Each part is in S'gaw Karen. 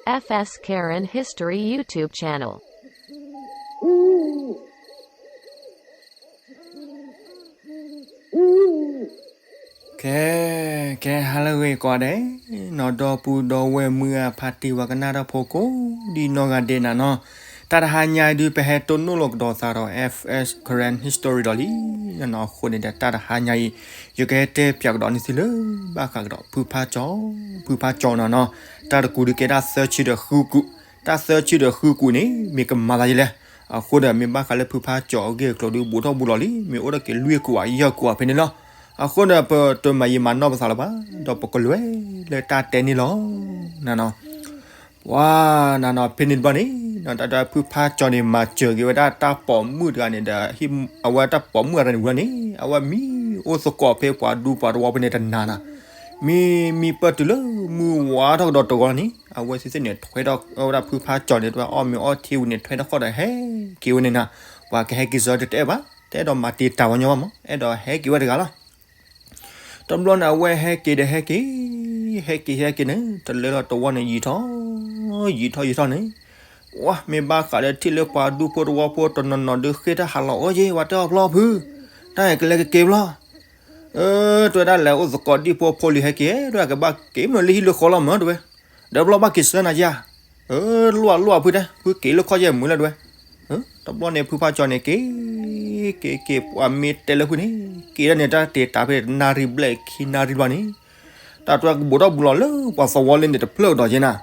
F S Karen History YouTube channel. ကဲ ကဲ ဟါလၢအဂ့ၤကိးဂၤဒဲးနီၤ ဒီပုၢ်ဒီဝဲၢ်မုၢ်အဖါတံၢ်ဝဲကနၣ်တၢ်ဖိကိးဒံနီၢ်ဂၤဒဲးနၤနီၤ, တၢ်တဟါညါအံၤဒုး ပဟဲတိၢ်နီၣ်လိာ်ကဒီးသးဒီး F S Karen History ဒီးလံနီၤ, အဃိန့ၣ်ဒီး တၢ်တဟါညါအံၤ ယကဟဲတဲပၠးကဒီးန့ၢ်သုလၢ ဘၣ်ဃးကဒီးဖုဖါကၠီၤ, ဖုဖါကၠီၤနၤနီၤ, တၢ်တကူးဒုးကဲတၢ်သၢဆံဒီးဃုကူး, တၢ်သၢဆံဒီးဃုကူးန့ၣ် မ့ၢ်ကမၤသးဒ်လဲၣ်, အဃိဒီးမ့ၢ်ဘၣ်ဃးလၢဖုဖါကၠီၤအဂ့ၢ်အကျိၤဒုး ဘူးထီၣ်ဘူးလီၤလံ, မ့ၢ်အိၣ်ဒီးက့ၤလွံၢ်ကူးဧါ ယဲၢ်ကူးဧါဖဲန့ၣ်လီၤ, အဃိဒီး ပတမၤယံာ်မၤနီၢ်ပသးလၢၤဘၣ်, ဒီးပကလဲၤလၢတၢ်တဲန့ၣ်လီၤ နၤနီၤ. ပှၤနၤနီၤ ဖဲန့ၣ်တဘျီန့ၣ် တၢ်ဒွဲၣ်ဖုဖါကၠီၤန့ၣ် မၤစၢၤက့ၤဝဲဒၣ်တၢ်ပိာ်မုၣ်တဂၤန့ၣ်ဒီး အဝဲတၢ်ပိာ်မုၣ်တဂၤန့ၣ်ဝံၤလီၤန့ၣ် အဝဲမံအိၣ်သကိးဖဲပှၤဒူပှၤသဝီဖဲန့ၣ်တနၤနၤ, မံမံပၢၢ်တုၤလၢမုၢ်ဝါထီၣ်ကဒီးတဂီၤန့ၣ် အဝဲသ့ၣ်သ့ၣ်န့ၣ် ထွဲထီၣ်ဝဲဒၣ်ဖုဖါကၠီၤန့ၣ် တဝဲအီၣ်မ့ၤအီထံဝံၤန့ၣ် ထွဲထီၣ်ဃီဒီးဟဲက့ၤဝဲန့ၣ်နၤ, ပှၤကဟဲက့ၤစၢၤတအဲၣ်ဘၣ်, တအဲၣ်ဒိးမၤတ့ၢ်တၢ်ဝဲညီဘၣ်မး အဲၣ်ဒိးဟဲက့ၤဝဲတဂၤလီၤ. တဘျီန့ၣ် အဝဲဟဲက့ၤဒီးဟဲက့ၤ, ဟဲက့ၤဟဲက့ၤန့ၣ် တလၢလီၤတဝီန့ၣ် ယံာ်ထီၣ်, ယံာ်ထီၣ်ယံာ်ထီၣ်န့ၣ်, ဝဲမ့ၢ်ဘၣ်ဃးဒီးထံၣ်လၢပှၤဒူဖိတဝီဖိတနီၤနီၤဒုးဃ့တၢ်ဟးလီၤအီၤယ့ၤ ဝဲတဲအီၤဖျီဖု, တၢ်အံၤကလဲၤကက့ၤဘျီ, အၢ တဝဲဒၣ်လဲၤအိၣ်သကိးဒံဖိဖိလံၤဟဲက့ၤ တဝဲကဘၣ်က့ၤမ့ၢ်လၢဟံၣ်လၢဃီလီၤမး တဝဲ, ဒီးဘျီဘၣ်က့ၤဆၢနၤယၤ အၢ လွၢ်လွၢ်ဖုတဲ ဖုက့ၤလၢခီၣ်ယဲၢ်မုာ်လၢတဝဲ, တဘျီန့ၣ် ဖုဖါကၠီၤန့ၣ် က့ၤ က့ၤက့ၤ ပှၤမ့ၢ်တဲလၢဖုန့ၣ် က့ၤဒၣ်န့ၣ် တၢ်တ့ၢ်တၢ်ဖဲနၣ်ရံၣ်ဘျဲၣ်ခံနၣ်ရံၣ်တဘျီန့ၣ်, တၢ်တဝဲကဘူးထီၣ်ဘူးလီၤလၢပှၤသဝီလၢန့ၣ်တဖျၢၣ်ကဒီးက့ၤနၤ,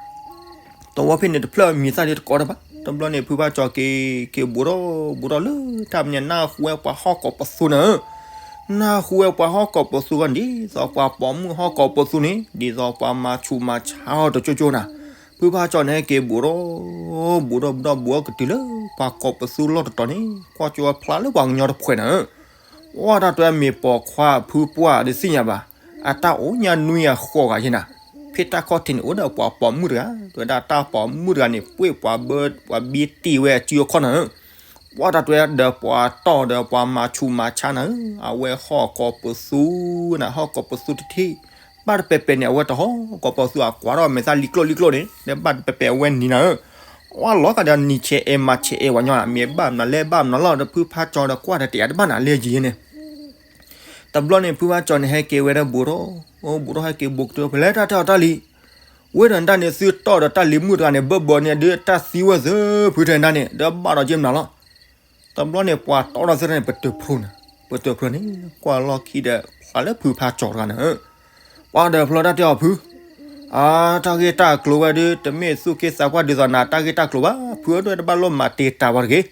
သဝီဖဲန့ၣ်တဖျၢၣ်မံၤသၣ်ဒ်တကိးတဘၣ်, တဘျီန့ၣ် ဖုဖါကၠီၤက့ၤ က့ၤဘူးထီၣ်ဘူးထီၣ်လၢတၢ်မညါ နၢ်ဟူဝဲပှၤဟီၣ်ကိးပသူနၤ နၢ်ဟူဝဲပှၤဟီၣ်ကိးပသူဂီၢ်န့ၣ် ဒ်သိးပှၤပိာ်မုၣ်ဟီၣ်ကိးပသူန့ၣ် ဒ်သိးပှၤမၤဆူးမၤဆါအီၤတကၠိကၠိနၤ, ဖုဖါကၠီၤန့ၣ်ဟဲက့ၤဘူးထီၣ် ဘူးထီၣ်ဘူးထီၣ်ဘူးထီၣ်ကတုၤလၢ ပှၤကိးပသူလီၢ်တတီၤန့ၣ် ကွၢ်ကၠိဝဲဖျါလၢပှၤကညီတဖှဲးနၤဧၢ, ပှၤတၢ်တဝဲမ့ၢ်ပိာ်ခွါဖုပှၢ်ဒုးသ့ၣ်ညါဘၣ်, အတၢ်အိၣ်ညါနွံအဃိးဂၤယ့ၤနၤ, ဖဲတၢ်ခီၣ်ထံးန့ၣ် အိၣ်ဒီးပှၤပိာ်မုၣ်တဂၤ တဝဲဒၣ်တၢ်ပိာ်မုၣ်တဂၤန့ၣ် ပှ့ၢ်ပှၤဘၢ ပှၤဘံတံၢ်ဝဲအစုအခီၣ်နၤဧၢ ပှၤတၢ်တဝဲဒီးပှၤတီၢ်ဒီးပှၤမၤဆူးမၤဆါနၤဧၢ, အဝဲဟီၣ်ကိးပသူနၤ ဟီၣ်ကိးပသူတထံၣ်, ဘၣ်တပဲာ်ပဲာ်န့ၣ် အဝဲတဟီၣ်ကိးပသူအကွၢ်ထီၣ်မဲာ်သၣ်လံကျိၣ်လံကျိၣ်န့ၣ် ဒီးဘၣ်တပဲာ်ပဲာ်အဝဲနံၤနၤဧၢ, အလီၤကဒီးနံၤဆဲးအဲၣ်မၤဆဲးအဲၣ်ဝဲညီနၤ မ့ၢ်ဘၣ်မနုၤလဲၣ်ဘၣ်မနုၤလီၤ ဒီးဖုဖါကၠီၤဒီးကွၢ်ဒီးတယာ်တဘၣ်နၤလဲၣ်ယံၤန့ၣ် တဘျီန့ၣ် ဖုဖါကၠီၤန့ၣ် ဟဲက့ၤဝဲဒၣ်ဘူးထီၣ် ဘူးထီၣ်ဟဲက့ၤဘူးကတုၤဖဲလဲၣ် တၢ်တဲအီၤတၢ်လံၤ, ဝ့ၢ်ဒီးနတၢ်န့ၣ် သုတီၢ်ဒီးတၢ်လံၤမုၣ်တဂၤန့ၣ် ဘၢၣ်ဘၢၣ်န့ၣ် ဒုးတၢ်သံဝဲသၢဖုထဲနတၢ်န့ၣ် ဒီးဘၣ်ဒီးက့မနုၤလီၤ. တဘျီန့ၣ် ပှၤတီၢ်ဒီးသၢတၢ်န့ၣ် ပတုာ်ဖျိန့ၣ် ပတုာ်ဖျိန့ၣ် ကွၢ်လီၢ်ခံဒီး ဖျါလၢဖုဖါကၠီၤတဂၤန့ၣ် ပှၤဒီးဖျိတၢ်တဲအီၤဖု အါ တၢ်ဂ့ၢ်တၢ်ကျိၤဝဲဒုး တမ့ၢ်သူၣ်က့သးပှၢ်ဒ်သိးနၤ တၢ်ဂ့ၢ်တၢ်ကျိၤဘၣ် ဖုဧၢ တဝဲတဘၣ်လိၣ်မၤတ့ၢ်တၢ်ဝဲတဂ့ၤ.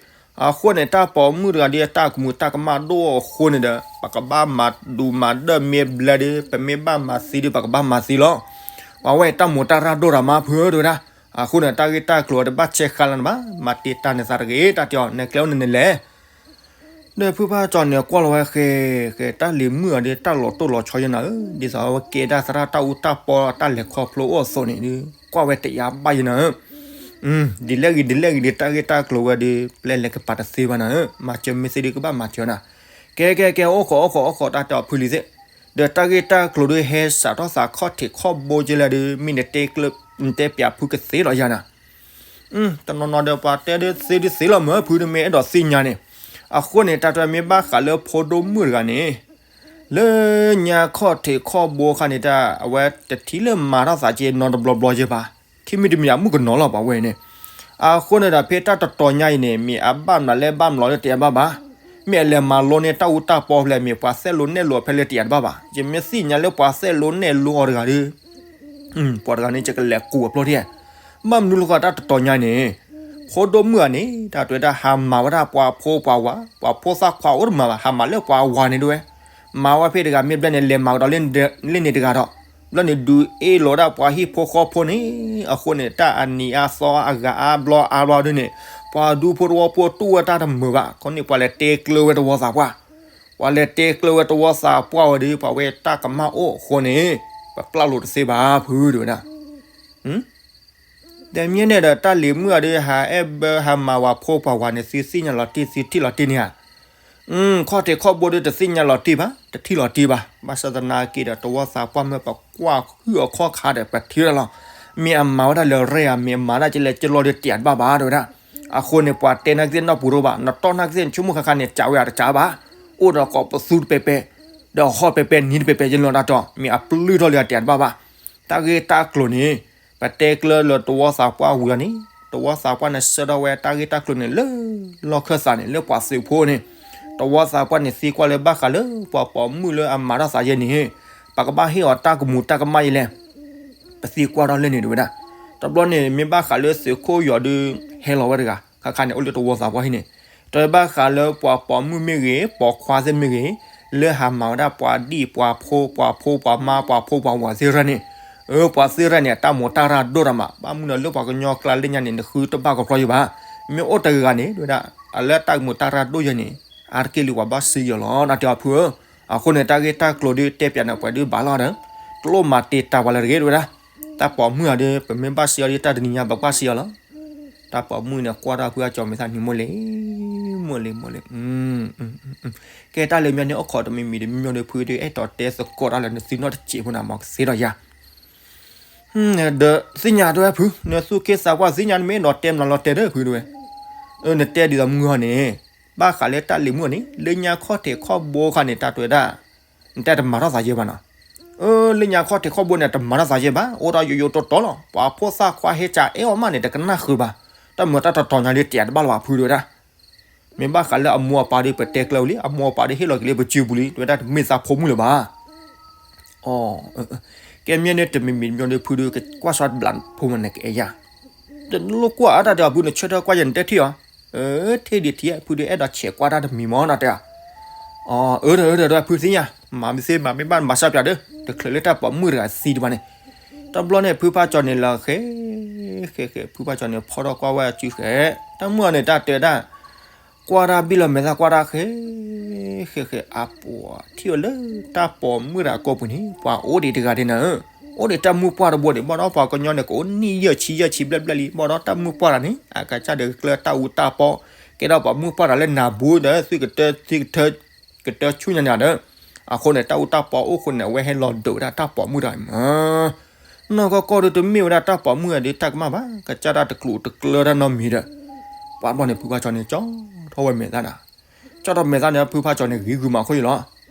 အဃိန့ၣ် တၢ်ပိာ်မုၣ်တဂၤဒ်အတၢ်ကမူးတၢ်ကမၣ်ဒိၣ်အဃိန့ၣ်ဒီး ပကဘၣ်မၤဒူးမၤဒၢၣ်မ့ၢ်ဘျဲဒုး ပမ့ၢ်ဘၣ်မၤသံဒုး ပကဘၣ်မၤသံလီၤ. ပှၤဝဲအံၤတၢ်မိၢ်တၢ်ရၢ်ဒိၣ်တၢ်မးဖုဧၢ တဝဲဒၣ်. အဃိန့ၣ် တၢ်ဂ့ၢ်တၢ်ကျိၤဝဲတဘၣ်ဆဲးဃါလၢနဘၣ် မၤတ့ၢ်တၢ်န့ၣ်သးတဂ့ၤ တၢ်တဲအီၤ နကျဲအိၣ်န့ၣ်နလဲၤ ဒီးဖုဖါကၠီၤန့ၣ် ကွၢ်လီၤဝဲဃဲ ဃဲ တၢ်လံၤမုၣ်အီၤဒ်တၢ်လီၤတိၢ်လီၤဆီယဲနၤဧၢ, ဒ်သိးအဝဲကဲဒၣ်သရၣ်တၢ်အူတၢ်ပီတၢ်လဲၤခီဖျိအိၣ်အသိးန့ၣ်ဒုး ကွၢ်ဝဲတယာ်ဘၣ်ယဲနၤဧၢ. ဒ်လဲၣ်ဂ့ၤဒ်လဲၣ်ဂ့ၤဒ်တၢ်ဂ့ၢ်တၢ်ကျိၤဝဲဒုး ပျဲလဲၤကပၤတသ့ဘၣ်နၤဧၢ, မၤစၢၤမ့ၢ်သ့ဒုးကဘၣ်မၤစၢၤနၤ. ကဲကဲကဲ အိၣ်ခိးအိၣ်ခိးအိၣ်ခိး တၢ်တဲအီၤဖုလံၤသ့ၣ်, ဒီးတၢ်ဂ့ၢ်တၢ်ကျိၤဒုးဟဲစးထီၣ်သးခီၣ်ထံးခီၣ်ဘိကလဲၣ်ဒုး မ့ၢ်နတဲကျၢ နတဲပၠးဖုကသ့လီၤယၤနၤ တနီၤနီၤဒီးပှၤတဲဒုးသ့ဒုးသ့လီၤမၢ် ဖုတမ့ၢ်အဲၣ်ဒိးသ့ၣ်ညါန့ၣ်. အဃိန့ၣ် တၢ်တမ့ၢ်ဘၣ်ဃးလၢဖိဒိၣ်မုၣ်တဂၤန့ၣ် လၢညါခီၣ်ထံးခီၣ်ဘိအခါန့ၣ် တၢ်အဝဲတထံၣ်လၢမၤထီၣ်သးက့နီတဘျီဘျီယဲဘၣ်. ထံၣ်မ့ၢ်တမံၤအမုၣ်ကနီၤလီၤပှၤဝဲန့ၣ်. အဃိန့ၣ်ဒီး ဖဲတၢ်တတီၤညါအံၤန့ၣ် မ့ၢ်အဘၣ်မနုၤလဲၣ်ဘၣ်မနုၤလၢတယာ်ဘၣ်ဘၣ်. မ့ၢ်အလဲၤမၤလိန့ၢ်တၢ်အူတၢ်ပီဖဲလဲၣ် မ့ၢ်ပှၤသဲၣ်လိနဲၣ်လိဖဲလဲၣ်တယာ်တဘၣ်ဘၣ်. ယမ့ၢ်သ့ၣ်ညါလၢပှၤသဲၣ်လိနဲၣ်လိအီၤတဂၤဒီး ပှၤတဂၤန့ၣ် ယကလဲၤကူးအဖျိထံၣ်. ဘၣ်မနုၤလၢဃီတၢ်တတီၤညါန့ၣ် ဖိဒိၣ်မုၣ်တဂၤန့ၣ် တၢ်တဝဲဒၣ်ဟးမၤဝဲဒၣ်ပှၤဖိပှၤဝၤ, ပှၤဖိသၣ်ခွါအိၣ်တမၤဘၣ် ဟးမၤလၢပှၤဝၤန့ၣ်တဝဲ. မၤဝဲဖဲတဂၤမ့ၢ်ဘျဲၣ်န့ၣ် လဲၤမၤကဒီးလၢန့ၣ်တဂၤဒီး ဘျီန့ၣ်ဒုးအ့ၣ်လိာ်ဒၣ်ပှၤဟံၣ်ဖိဃီဖိန့ၣ် အဃိန့ၣ် တၢ်အနံၤအါသီအါဂၤအါဘျီအါဘျီဒ်န့ၣ် ပှၤဒူဖိတဝီဖိတူၢ်ဝဲတၢ်တမုာ်ဘၣ်. အဃိန့ၣ် ပှၤလဲၤတဲကျၢၤဝဲတဝီသးပှၢ် ပှၤလဲၤတဲကျၢၤဝဲတဝီသးပှၢ်ဝဲဒီး ပှၤဝဲတၢ်ကမၣ်အိၣ်အဃိန့ၣ် ပပျၢ်လိာ်တသ့ဘၣ်ဖုတဝဲဒၣ်. တမ့ၢ်န့ၣ်ဒီး တၢ်လံၤမုၣ်အီၤဒီး ဟးအဲၣ်ဘၢဟးမၤဝၤဖိပှၤဝၤန့ၣ် သုသ့ၣ်ညါလီၤတံၢ် သုထံၣ်လီၤတံၢ်န့ၣ်ဧါ. ခီၣ်ထံးခီၣ်ဘိဒီးတသ့ၣ်ညါလီၤတံၢ်ဘၣ် တထံၣ်လီၤတံၢ်ဘၣ်. ဘၣ်ဆၣ်သနာ်က့ဒီး တဝီသးပှၢ်မ့ၢ်ပကွၢ်ဟုၣ်အခီၣ်ခါဒီး ပထံၣ်ဝဲဒၣ်လီၤ. မ့ၢ်အမၤဝဲဒၣ်လၢရဲၣ်ဧါ, မ့ၢ်အမၤဒၣ်ကလဲၤကလီဒီးတံာ်တဘၣ်ဘၣ် တဲဝဲဒၣ်. အဃိန့ၣ် ပှၤတဲနာ်ကသ့ၣ်နီတပူၤတအိၣ်ဘၣ်, နတီၢ်နာ်ကသ့ၣ် နဆိကမိၣ်ခါခါန့ၣ် ကးဝဲအတကးဘၣ်, အိၣ်ဒီးကိးပသူတပဲပဲ, ဒီးဟီၣ်ပဲပဲ နံၤတပဲပဲ ယလီၤတၢ်တီၤ မ့ၢ်အပျုၢ်ထီၣ်လၢအတံာ်တဘၣ်ဘၣ်. တၢ်ဂ့ၢ်တၢ်ကျိၤန့ၣ် ပတဲကျၢလၢတဝီသးပှၢ်ဝံၤလီၤန့ၣ်, တဝီသးပှၢ်န့ၣ် ဆှၢထီၣ်ဝဲတၢ်ဂ့ၢ်တၢ်ကျိၤန့ၣ် လၢလီၢ်ခၢၣ်သးန့ၣ် လၢပှၤသုးဖိန့ၣ်, တဝီသးပှၢ်န့ၣ် သံကွၢ်လၢဘၣ်ဃးလၢပှၤပိာ်မုၣ်လၢအမၤထီၣ်သးယဲန့ၣ်, ပကဘၣ်ဟ့ၣ်အီၤတၢ်ကမူၤတၢ်ကမၣ်ယဲလဲၣ် ပသံကွၢ်ထီၣ်လၢန့ၣ် တဲဝဲဒၣ်. တဘျီန့ၣ် မ့ၢ်ဘၣ်ဃးလၢသုးခိၣ်ယီၤဒုး ဟဲလီၤဝဲတဂၤ, ခါခါန့ၣ် အိၣ်လၢတဝီသးပှၢ်ဟံၣ်န့ၣ်, တဲဘၣ်ဃးလၢပှၤပိာ်မုၣ်မ့ၢ်ဂ့ၤ, ပိာ်ခွါသ့ၣ်မ့ၢ်ဂ့ၤ, လၢဟးမၤဝဲဒၣ်ပှၤဒံၣ်ပှၤဖိ, ပှၤဖိပှၤမါ, ပှၤဖိပှၤဝၤသ့ၣ်ရၢၢ်န့ၣ်, အၢ ပှၤသ့ၣ်ရၢၢ်န့ၣ် အတၢ်မူၤတၢ်ရၢ်ဒိၣ်တၢ်မး, ဘၣ်မနုၤလၢပှၤကညီကျါလၢညါန့ၣ် နဃုတဘၣ်ကဖျီယဘၣ်. မ့ၢ်အိၣ်တဂၤဂၤန့ၣ် တဲဝဲဒၣ်, အလၢတၢ်ကမူၤတၢ်ရၢ်ဒိၣ်ယဲန့ၣ် အါတက့ၢ်လံပှၤဘၣ်စံးယီၤလီၤ နတဲအီၤဖုဧၢ. အဃိန့ၣ် တၢ်ဂ့ၢ်တၢ်ကျိၤဒုးတဲပၠးန့ၣ် ပှၤဒုးဘၣ်လီၤဒီး, ကျိၣ်မၤတ့ၤတၢ်ပှၤလၢတဂ့ၤ တဲဝဲဒၣ်. တၢ်ပိာ်မုၣ်ဧါဒီး ပမ့ၢ်ဘၣ်စံးအီၤဒီး တၢ်တနံၤညါဘၣ်ကွၢ်စံးအီၤလီၤ. တၢ်ပိာ်မုၣ်န့ၣ် ကွၢ်တၢ်ဖုအကၠီၤမဲာ်သၣ်န့ၣ် မိၢ်လ့ၤ, မိၢ်လ့ၤ, မိၢ်လ့ၤ. ကဲတၢ်လၢမ့ၢ်န့ၣ် အိၣ်ခိးတမံၤမံၤတမံၤမံၤဒီး ဖုဒုးအဲၣ်ဒိးတဲသကိးတၢ်လၢနသံနီၣ်တစဲးဖိန့ၣ် မ်ကသ့ဒီးယၤ ဒီးသ့ၣ်ညါတဲဝဲဖု, နသူၣ်က့သးပှၢ်သ့ၣ်ညါ နမ့ၢ်အဲၣ်ဒိးတဲမနုၤလီၤတဲဒီးဖုတဲဝဲ. နတဲဒ်သိးမုၢ်ဟီန့ၣ်, ဘၣ်ဃးလၢတၢ်လံၤမုၢ်န့ၣ် လၢညါခီၣ်ထံးခီၣ်ဘိခါန့ၣ် တၢ်တဲဝဲဒၣ်, နတဲတမၤထီၣ်သးယဲဘၣ်နီၤ. အၢ လၢညါခီၣ်ထံးခီၣ်ဘိန့ၣ် တမၤထီၣ်သးယဲဘၣ်, အိၣ်ဒီးယိယိတီတီလီၤ. ပှၤဖိသၣ်ခွါဟဲကးအဲၣ်အီၤမးန့ၣ် တကနၣ်ဃုာ်ဘၣ်. တၢ်မၤတၢ်တတီၤညါလၢတံာ်တဘၣ်လီၤဘၣ်ဖုတဲဝဲဒၣ်. မ့ၢ်ဘၣ်ဃးလၢအမိၢ်အပၢ်ဒီး ပတဲကျၢၤဝံၤလံ, အမိၢ်အပၢ်ဒီးဟ့ၣ်လီၤက့ၤလၢပစုပူၤလံ, တဲဝဲဒၣ်တမ့ၢ်သးဖိမုၣ်လၢၤဘၣ်. အၢ ကဲမ့ၢ်န့ၣ်တမံၤမံၤတမံၤဒီး ဖုဒုးကကွၢ်စှၤတဘျးဖိမးန့ၣ် ကအဲၣ်ယၤ, တလိၣ်ကွၢ်အါတၢ်တဲအီၤဖု, နဆၢထၢၣ်ကွၢ်ယဲန့ၣ် နတဲထံၣ်အီၤ, အၢ ထံၣ်ဒံးထံၣ်, ဖုဒုးအဲၣ်ဒိးဆဲးကွၢ်တၢ်တမံၤမး နတဲအီၤ. အၢ အၢ ဒီး ဒီး ဒီး ဖုသ့ၣ်ညါ, မၤမ့ၢ်သ့မၤမ့ၢ်ဘၣ် မၤစၢၤပၠးဒီး တချုးလၢတၢ်ပိာ်မုၣ်တဂၤသံတဘၣ်န့ၣ်. တဘျီန့ၣ် ဖုဖါကၠီန့ၣ်လီၤဃဲ, ဃဲ ဃဲ ဖုဖါကၠီန့ၣ် ဖီထီၣ်ကွၢ်ဝဲအစုဃဲ, တၢ်မုၣ်အီၤန့ၣ် တၢ်တဲဒၣ် ကွၢ်တၢ်ဘံၣ်လီၤမဲာ်သၣ် ကွၢ်တၢ်ဃဲ, ဃဲ ဃဲ အပှၤထံၣ်အီၤလၢတၢ်ပိာ်မုၣ်တဂၤကိာ်ပူၤန့ၣ် ပှၤအိၣ်ဒံးတဂၤဒ်န့ၣ်, အိၣ်ဒံးတၢ်မုၢ်ပှၢ်တဘိန့ၣ်, ဘၣ်ဒီးပှၤကညီန့ၣ် ကအိၣ်နံၣ်ယဲၢ်ဆံယဲၢ်ဆံဘျဲၣ်ဘျဲၣ်လံ, ဘၣ်ဒီးတၢ်မုၢ်ပှၢ်တဂၤန့ၣ် အကစၢ်ဒီးကျၢတၢ်အူတၢ်ပီ, ကဲဒီးပှၤမုၢ်ပှၢ်တဂၤလၢနၢ်ဘူးဒီး သုကတၢၢ် သုကတၢၢ်ဆူညါန့ၣ်ဒီး, အဃိန့ၣ် တၢ်အူတၢ်ပီအိၣ်ဃိန့ၣ် အဝဲဟဲလီၤဒိးဝဲဒၣ်တၢ်ပိာ်မုၣ်တဂၤအံၤမး နီၢ်ကီၢ်ကီၢ်ဒီး တမ့ၢ်ဝဲဒၣ်တၢ်ပိာ်မုၣ်အံၤဒီး တၢ်ကမၣ်ဘၣ်, ကစၢ်တၢ်တကျိၤတကျၢတၢ်နီတမံၤဒီး, ပှၤဘျီန့ၣ် ဖုဖါကၠီန့ၣ် ကၠီထီၣ်ဝဲမဲာ်သၣ်ဒီး, ကၠီထီၣ်မဲာ်သၣ်န့ၣ် ဖုဖါကၠီန့ၣ် ဂ့ၤဂုာ်မးအဃိယလီၤ.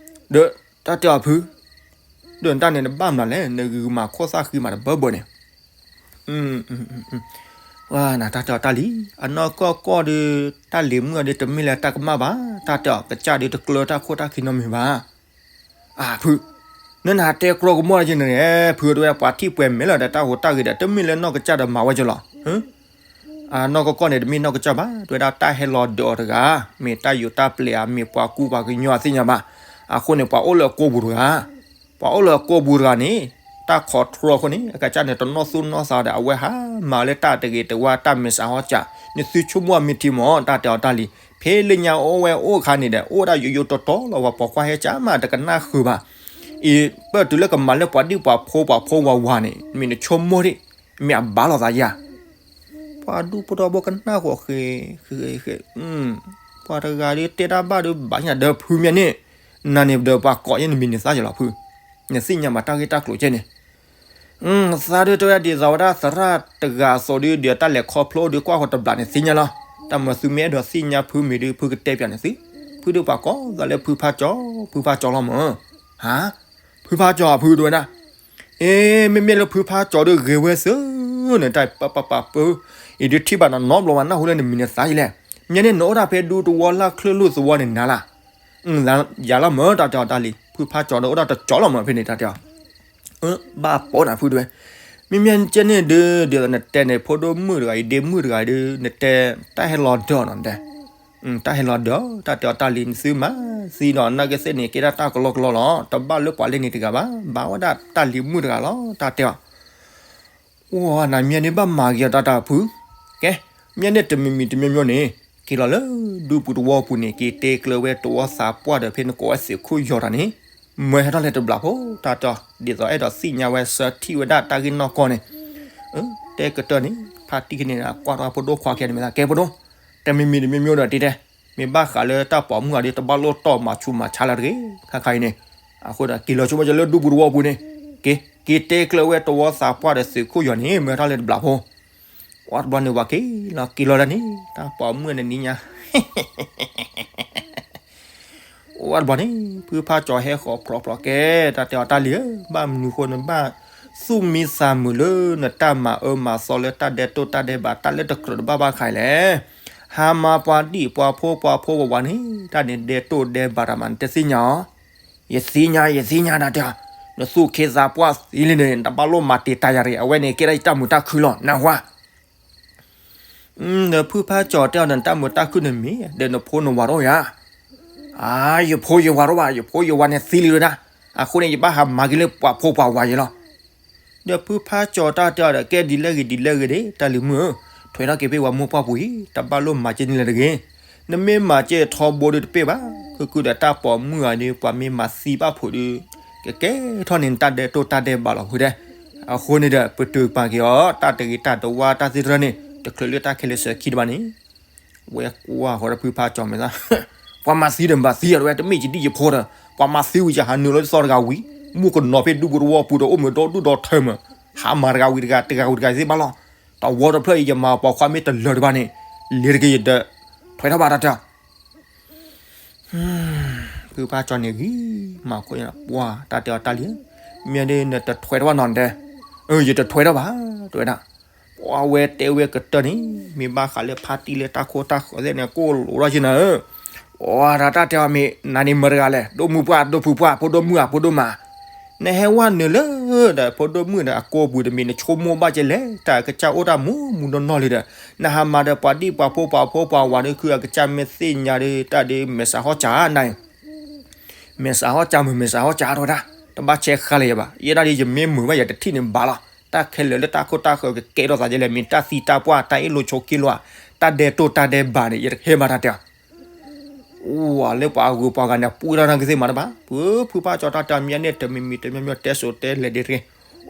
ဒီးတၢ်တဲအီၤဖု, ဒီးနတၢ်န့ၣ် နဘၣ်မနုၤလဲၣ်, နဂ့ၤဂုာ်မးခိၣ်သၣ်ဃံမးတဘၢဘၢန့ၣ် ဝဲနတၢ်တဲအီၤတၢ်လံၤ, အနီၢ်ကီၢ်ကီၢ်ဒီး တၢ်လံၤမုၣ်အံၤဒီး တမ့ၢ်လၢတၢ်ကမၣ်ဘၣ်, တၢ်တဲအီၤ ကစၢ်ဒီးတကျၢတၢ်ခိၣ်တၢ်ဃံနီတမံၤဘၣ်. အၢ ဖု, နနဟးတဲကြီကမိၣ်ဒ်န့ၣ်, ဖုတဲဝဲ ပှၤထံၣ်ပှဲၤမဲာ်လီၤဒီး တၢ်ဟူးတၢ်ဂဲၤဒီး တမ့ၢ်လၢနီၢ်ကစၢ်ဒီးမၤဝဲကလီၤ. အနီၢ်ကီၢ်ကီၢ်န့ၣ် တမ့ၢ်နီၢ်ကစၢ်ဘၣ်, တဲဝဲဒၣ်တၢ်ဟဲလီၤဒိးအီၤတဂၤ, မ့ၢ်တၢ်ယိးတၢ်ပျဲၤဧါ, မ့ၢ်ပှၤကူပှၤကညီအသ့ၣ်ညါဘၣ်. အဃိန့ၣ် ပှၤအိၣ်လၢအကိာ်ပူၤတဂၤ ပှၤအိၣ်လၢအကိာ်ပူၤတဂၤန့ၣ် တၢ်ခိးတြီအဃိန့ၣ် အကစၢ်န့ၣ် တနီၢ်သူၣ်နီၢ်သးဒီး အဝဲဟးမၤလၢတၢ်တဂ့ၤတဝါ တၢ်မဲာ်ဆှးဟီၣ်စး, နသုဆိကမိၣ်အမ့ၢ်ထံမး တၢ်တဲအီၤတၢ်လံၤ, ဖဲလၢညါအိၣ်ဝဲအိၣ်အခါန့ၣ်ဒီး အိၣ်ဒၣ်ယိယိတီတီလီၤ, ပှၤပိာ်ခွါဟဲကၢ်မး တကနၣ်ဃုာ်ဘၣ်. အံၤ ပၢၢ်တုၤလၢကမၤလၢပှၤဒံၣ်ပှၤဖိပှၤဖိဝၤဝၤန့ၣ် မ့ၢ်နဆိကမိၣ်ဒံး မ့ၢ်အဘၣ်လိာ်သးယၤ ပှၤဒူၣ်ဖိထီဘိကနၣ်ဃီၤဃဲ, ဃဲ, ဃဲ, ပှၤတဂၤဒီးတဲတၢ်ဘၣ်ဒီးဘၣ်ညါဒီးဖုမ့ၢ်န့ၣ်, နၤန့ၣ်ဒီးပှၤကိးယဲၢ်နမံၤန့ၣ်သးယလီၤဖု, နသ့ၣ်ညါမးတၢ်ဂ့ၢ်တၢ်ကျိၤကဲန့ၣ်, သးဒုးတဲဝဲဒ်သိးဝဲဒၣ်သရၣ်တဂၤအသိးဒီး ဒီးတၢ်လဲၤခီဖျိဒီးကွၢ်ဃီၤတဘျးန့ၣ်သ့ၣ်ညါလီၤ, တၢ်မၤသုမ့ၢ်အဲၣ်ဒိးသ့ၣ်ညါဖုမ့ၢ်ဒီး ဖုကတဲပၠးန့ၣ်သု, ဖုဒီးပှၤကိးသးလၢဖုဖါကၠီ, ဖုဖါကၠီလီၤမး, ဟါ ဖုဖါကၠီအဖုတဲဝဲဒၣ် အ့ မ့မ့ၢ်လၢဖုဖါကၠီဒီး ဂ့ၤဝဲစ့ၢ်န့ၣ် တၢ်ပပပပၢ်, အံၤဒုးထံၣ်ဘၣ်နနီတဘျီဘၣ် နၢ်ဟူလၢနမံၤန့ၣ်သးယလဲၣ်, မ့ၢ်န့ၣ် နအိၣ်ဒၣ်ဖဲဒူသဝီလၢချၢၣ်လိၣ်သဝီန့ၣ်နၤလၢ်, ယၤလီၤမၢ် တၢ်တဲအီၤတၢ်လံၤ, ဖုဖါကၠီဒီးအိၣ်ဒၣ်တကၠီလီၤမၢ်ဖဲန့ၣ် တၢ်တဲအီၤ ဘၣ်ပိာ်နၤဖုတဲဝဲ, မ့မ့ၢ်ကဲန့ၣ်ဒုး ဒ်သိးနတဲန့ၣ် ဖိဒိၣ်မုၣ်တဂၤအံၤ ဒ့မုၣ်တဂၤအံၤဒုး နတဲ တၢ်ဟဲလီၤဒၢးနီၤတဲ တၢ်ဟဲလီၤဒၢး တၢ်တဲအီၤတၢ်လံၤ နသုမၤသံဒီးနာ်က့သ့ၣ်န့ၣ် ကဲဒၣ်တၢ်ကလီကလီလီၤ. တဘၣ်လၢပှၤလၢန့ၣ်တဂၤဘၣ်, ဘၣ်ဝဲဒၣ်တၢ်လံၤမုၣ်တဂၤလီၤ တၢ်တဲအီၤ. အိၣ်နၤမ့ၢ်န့ၣ်ဘၣ်မၤဂ့ၤအီၤတၢ်တၢ်ဖု, ကဲ မ့ၢ်န့ၣ်တမံၤမံၤတမံၤမံၤန့ၣ် က့ၤလီၤလၢဒူပူၤတဝီပူၤန့ၣ် က့ၤတဲကျၢၤဝဲတဝီသးပှၢ်ဒီးဖဲနကိးဝဲသုးခိၣ်ယီၤတၢ်န့ၣ် မၢဟဲထီၣ်လဲၤတဘျီဖိ တၢ်တဲအီၤ ဒ်သိးအဲၣ်ဒိးသ့ၣ်ညါဝဲဆၢထံၣ်ဝဲဒၣ်တၢ်ဂ့ၢ်နီၢ်ကီၢ်န့ၣ် တဲကတၢၢ်န့ၣ် ဖါတံၢ်ကန့ၣ် ကွၢ်ထီၣ်ဖိဒိၣ်ခွါခဲန့ၣ်မ့ၢ်သးကဲဖိဒိၣ်, တမံၤမံၤတမံၤမံၤဒီးတံၤတဲ, မ့ၢ်ဘၣ်ဃးလၢတၢ်ပိာ်မုၣ်အီၤဒီး တဘၣ်လိၣ်တီၢ်မၤဆူးမၤဆါလၢတဂ့ၤ, ခါခါအံၤန့ၣ်, အဃိဒီးက့ၤလီၤဆိကမိၣ်က့ၤလၢဒူပူၤတဝီပူၤန့ၣ်, က့ၤ, က့ၤတဲကျၢၤဝဲတဝီသးပှၢ်ဒီးသုးခိၣ်ယီၤန့ၣ် မၢထီၣ်လၢတဘျီဖိ, အီတဘျီန့ၣ် ဝၤက့ၤလီၤက့ၤလီၤဒၣ်န့ၣ် တၢ်ပိာ်မုၣ်န့ၣ်နံၤညါ အိၣ်ဝဲတဘျီန့ၣ် ဖုဖါကၠီၤဟဲဃီၤဖျိးဖျိးကဲ တၢ်တဲအီၤတၢ်လံၤဧၢ, ဘၣ်မနုၤဃိနဘၣ်သူၣ်မံသးမုာ်လၢနတၢ်မၤအၢမၤသီလၢတၢ်ဒဲးတိၢ်တၢ်ဒဲးဘး တၢ်လၢတကြၢးတဘၣ်ဘၣ်ခါအံၤလဲၣ်. ဟါမါပှၤဒံၣ်ပှၤဖိပှၤဖိဝးဝးန့ၣ် တၢ်န့ၣ်ဒဲးတိၢ်ဒဲးဘးတၢ်မး နတသ့ၣ်ညါအီၤ. ယသ့ၣ်ညါ ယသ့ၣ်ညါတၢ်တဲအီၤ, နသူၣ်ခ့သးပှၢ်သံလံန့ၣ် နတဘၣ်လိၣ်မၤတ့ၢ်တၢ်ယၤတဂ့ၤ, အဝဲန့ၣ်ကဲဒၣ်ယတၢ်မုာ်တၢ်ခုလီၤ နၢ်ဟူဧါ. ဒီးဖုဖါကၠီၤတဲအီၤဒီး နတၢ်မုာ်တၢ်ခုန့ၣ်မ့ၢ် ဒီးနဖိနဝၤတအိၣ်ဧါ. အါ ယဖိယဝၤတအိၣ်ဘၣ်, ယဖိယဝၤန့ၣ်သံလံဝဲဒၣ်, အဃိန့ၣ် ယဘၣ်ဟးမၤက့ၤလၢပှၤဖိပှၤဝၤယဲလီၤ. ဒီးဖုဖါကၠီၤတၢ်တဲအီၤဒီး ကဲဒ်လဲၣ်ဂ့ၤဒ်လဲၣ်ဂ့ၤဒၣ် တၢ်လံၤမုၣ်ဧၢ, ထွဲထီၣ်က့ၤဖဲပှၤမိၢ်ပှၢ်ပူၤအံၤ တဘၣ်လိၣ်မၤက့ၤန့ၣ်လၢၤတဂ့ၤ. နမ့ၢ်မၤက့ၤထီဘိဒုးတပ့ၢ်ဘၣ်, ခုၣ်ခုၣ်ဒီးတၢ်ပိာ်မုၣ်အံၤဒီး ပှၤမ့ၢ်မၤသံဘၣ်ဖိးဒုး ကကဲထီၣ်န့ၣ်တၢ်ဒဲးတိၢ်တၢ်ဒဲးဘးလီၤဖုတဲ. အဃိန့ၣ်ဒီး ပတုာ်ပာ်က့ၤအီၤ တၢ်တဂ့ၤတၢ်တဝါတၢ်သ့တရၢန့ၣ် တချုးလၢတၢ်ခဲလၢာ်စဲၤခံတဘၣ်န့ၣ် ဝဲကွၢ်ဃီဒီးဖုဖါကၠီၤမဲာ်သၣ်, ပှၤမၤသံဒီးမၤသံအီၤတဝဲ တမ့ၢ်ယဒံၣ်ယဖိဒီး ပှၤမၤသံဝံၤယဟးနုာ်လီၤသီတဂၤဝံၤ, မူကနီၤဖဲဒူပူၤတဝီပူၤဒီး အိၣ်မုာ်ဒီဒူၣ်ဒီထၢမး, ဟးမၤတဂၤဝံၤတဂၤ တဂၤဝံၤတဂၤသ့ၣ်ဘၣ်လီၤ. တဝီတဖျၢၣ်အံၤ ယမၤပိာ်ခွါမ့ၢ်တလၢာ်တဘၣ်န့ၣ် လ့ၤတက့ၤယဒီး ထွဲထီၣ်ဘၣ်တၢ်တဲအီၤ ဖုဖါကၠီၤန့ၣ်ဂ့ၤမးခိၣ်ညါ ပှၤတၢ်တဲအီၤတၢ်လံ, မ့ၢ်ဒ်နတထွဲထီၣ်ဘၣ်နီၢ်တဲ, အၢ ယတထွဲထီၣ်ဘၣ် တဲဝဲဒၣ်. ပှၤဝဲတဲဝဲကတၢၢ်န့ၣ် မ့ၢ်ဘၣ်ဃးလၢဖါတံၢ်လၢတၢ်ခိတၢ်ဃၢၤသ့ၣ်န့ၣ် ကိၣ်လိာ်ထီၣ်က့ၤနၤဧၢ, ပှၤတၢ်တဲအီၤမ့ၢ် နၤန့ၣ်မၢတဂၤလဲၣ်, ဒိၣ်မုၢ်ပှၢ် ဒိၣ်ဖုပှၢ် ဖိဒိၣ်မုၣ်ဧါ ဖိဒိၣ်မါ နဟဲဝဲနုာ်လၢဒီးဖိဒိၣ်မုၣ်ဒီးအကိာ်ပူၤတမံၤ နဆိကမိၣ်ဘၣ်ကဲလဲၣ် တၢ်ကစၢ်အိၣ်တၢ်မူမူနီၢ်နီၢ်လံဒီး နဟးမၤဒီးပှၤဒံၣ်ပှၤဖိပှၤဖိပှၤဝၤဒီး ခုအကစၢ်မ့ၢ်သ့ၣ်ညါဒီး တၢ်ဒုးမဲာ်ဆှးဟီၣ်စၢ်နၤအံၤ, မဲာ်ဆှးဟီၣ်စၢ်မုၢ် မဲာ်ဆှးဟီၣ်စၢ်ထီၣ်ဝဲဒၣ်, တဘၣ်ဆဲးဃါလၢၤယၤဘၣ်, ယဲဒၣ်ဒီးယမ့ၢ်မုာ်ဘၣ် ယတထံၣ်န့ၣ်ဘၣ်လီၤ, တၢ်ခဲလၢာ်လၢတၢ်ခိတၢ်ဃၢၤကကဲထီၣ်သးဒ်လဲၣ် မ့ၢ်တၢ်သံတၢ်ပှၢ် တၢ်အ့ၣ်လိာ်ဆိးက့လိာ်ဧါ, တၢ်ဒဲးတိၢ်တၢ်ဒဲးဘးန့ၣ် ယတဟဲဘၣ်တၢ်တဲအီၤ အိၣ်လၢပှၤဂုၤပှၤဂၤန့ၣ် ပှံထီၣ်တၢ်ကသ့ၣ်မးတဘၣ်, ဖုဖုဖါကၠီၤတၢ်တဲအီၤ မ့ၢ်န့ၣ် တမံၤမံၤတမံၤမံၤ တဲစိၤတဲလဲၤဒ်တဂ့ၤ,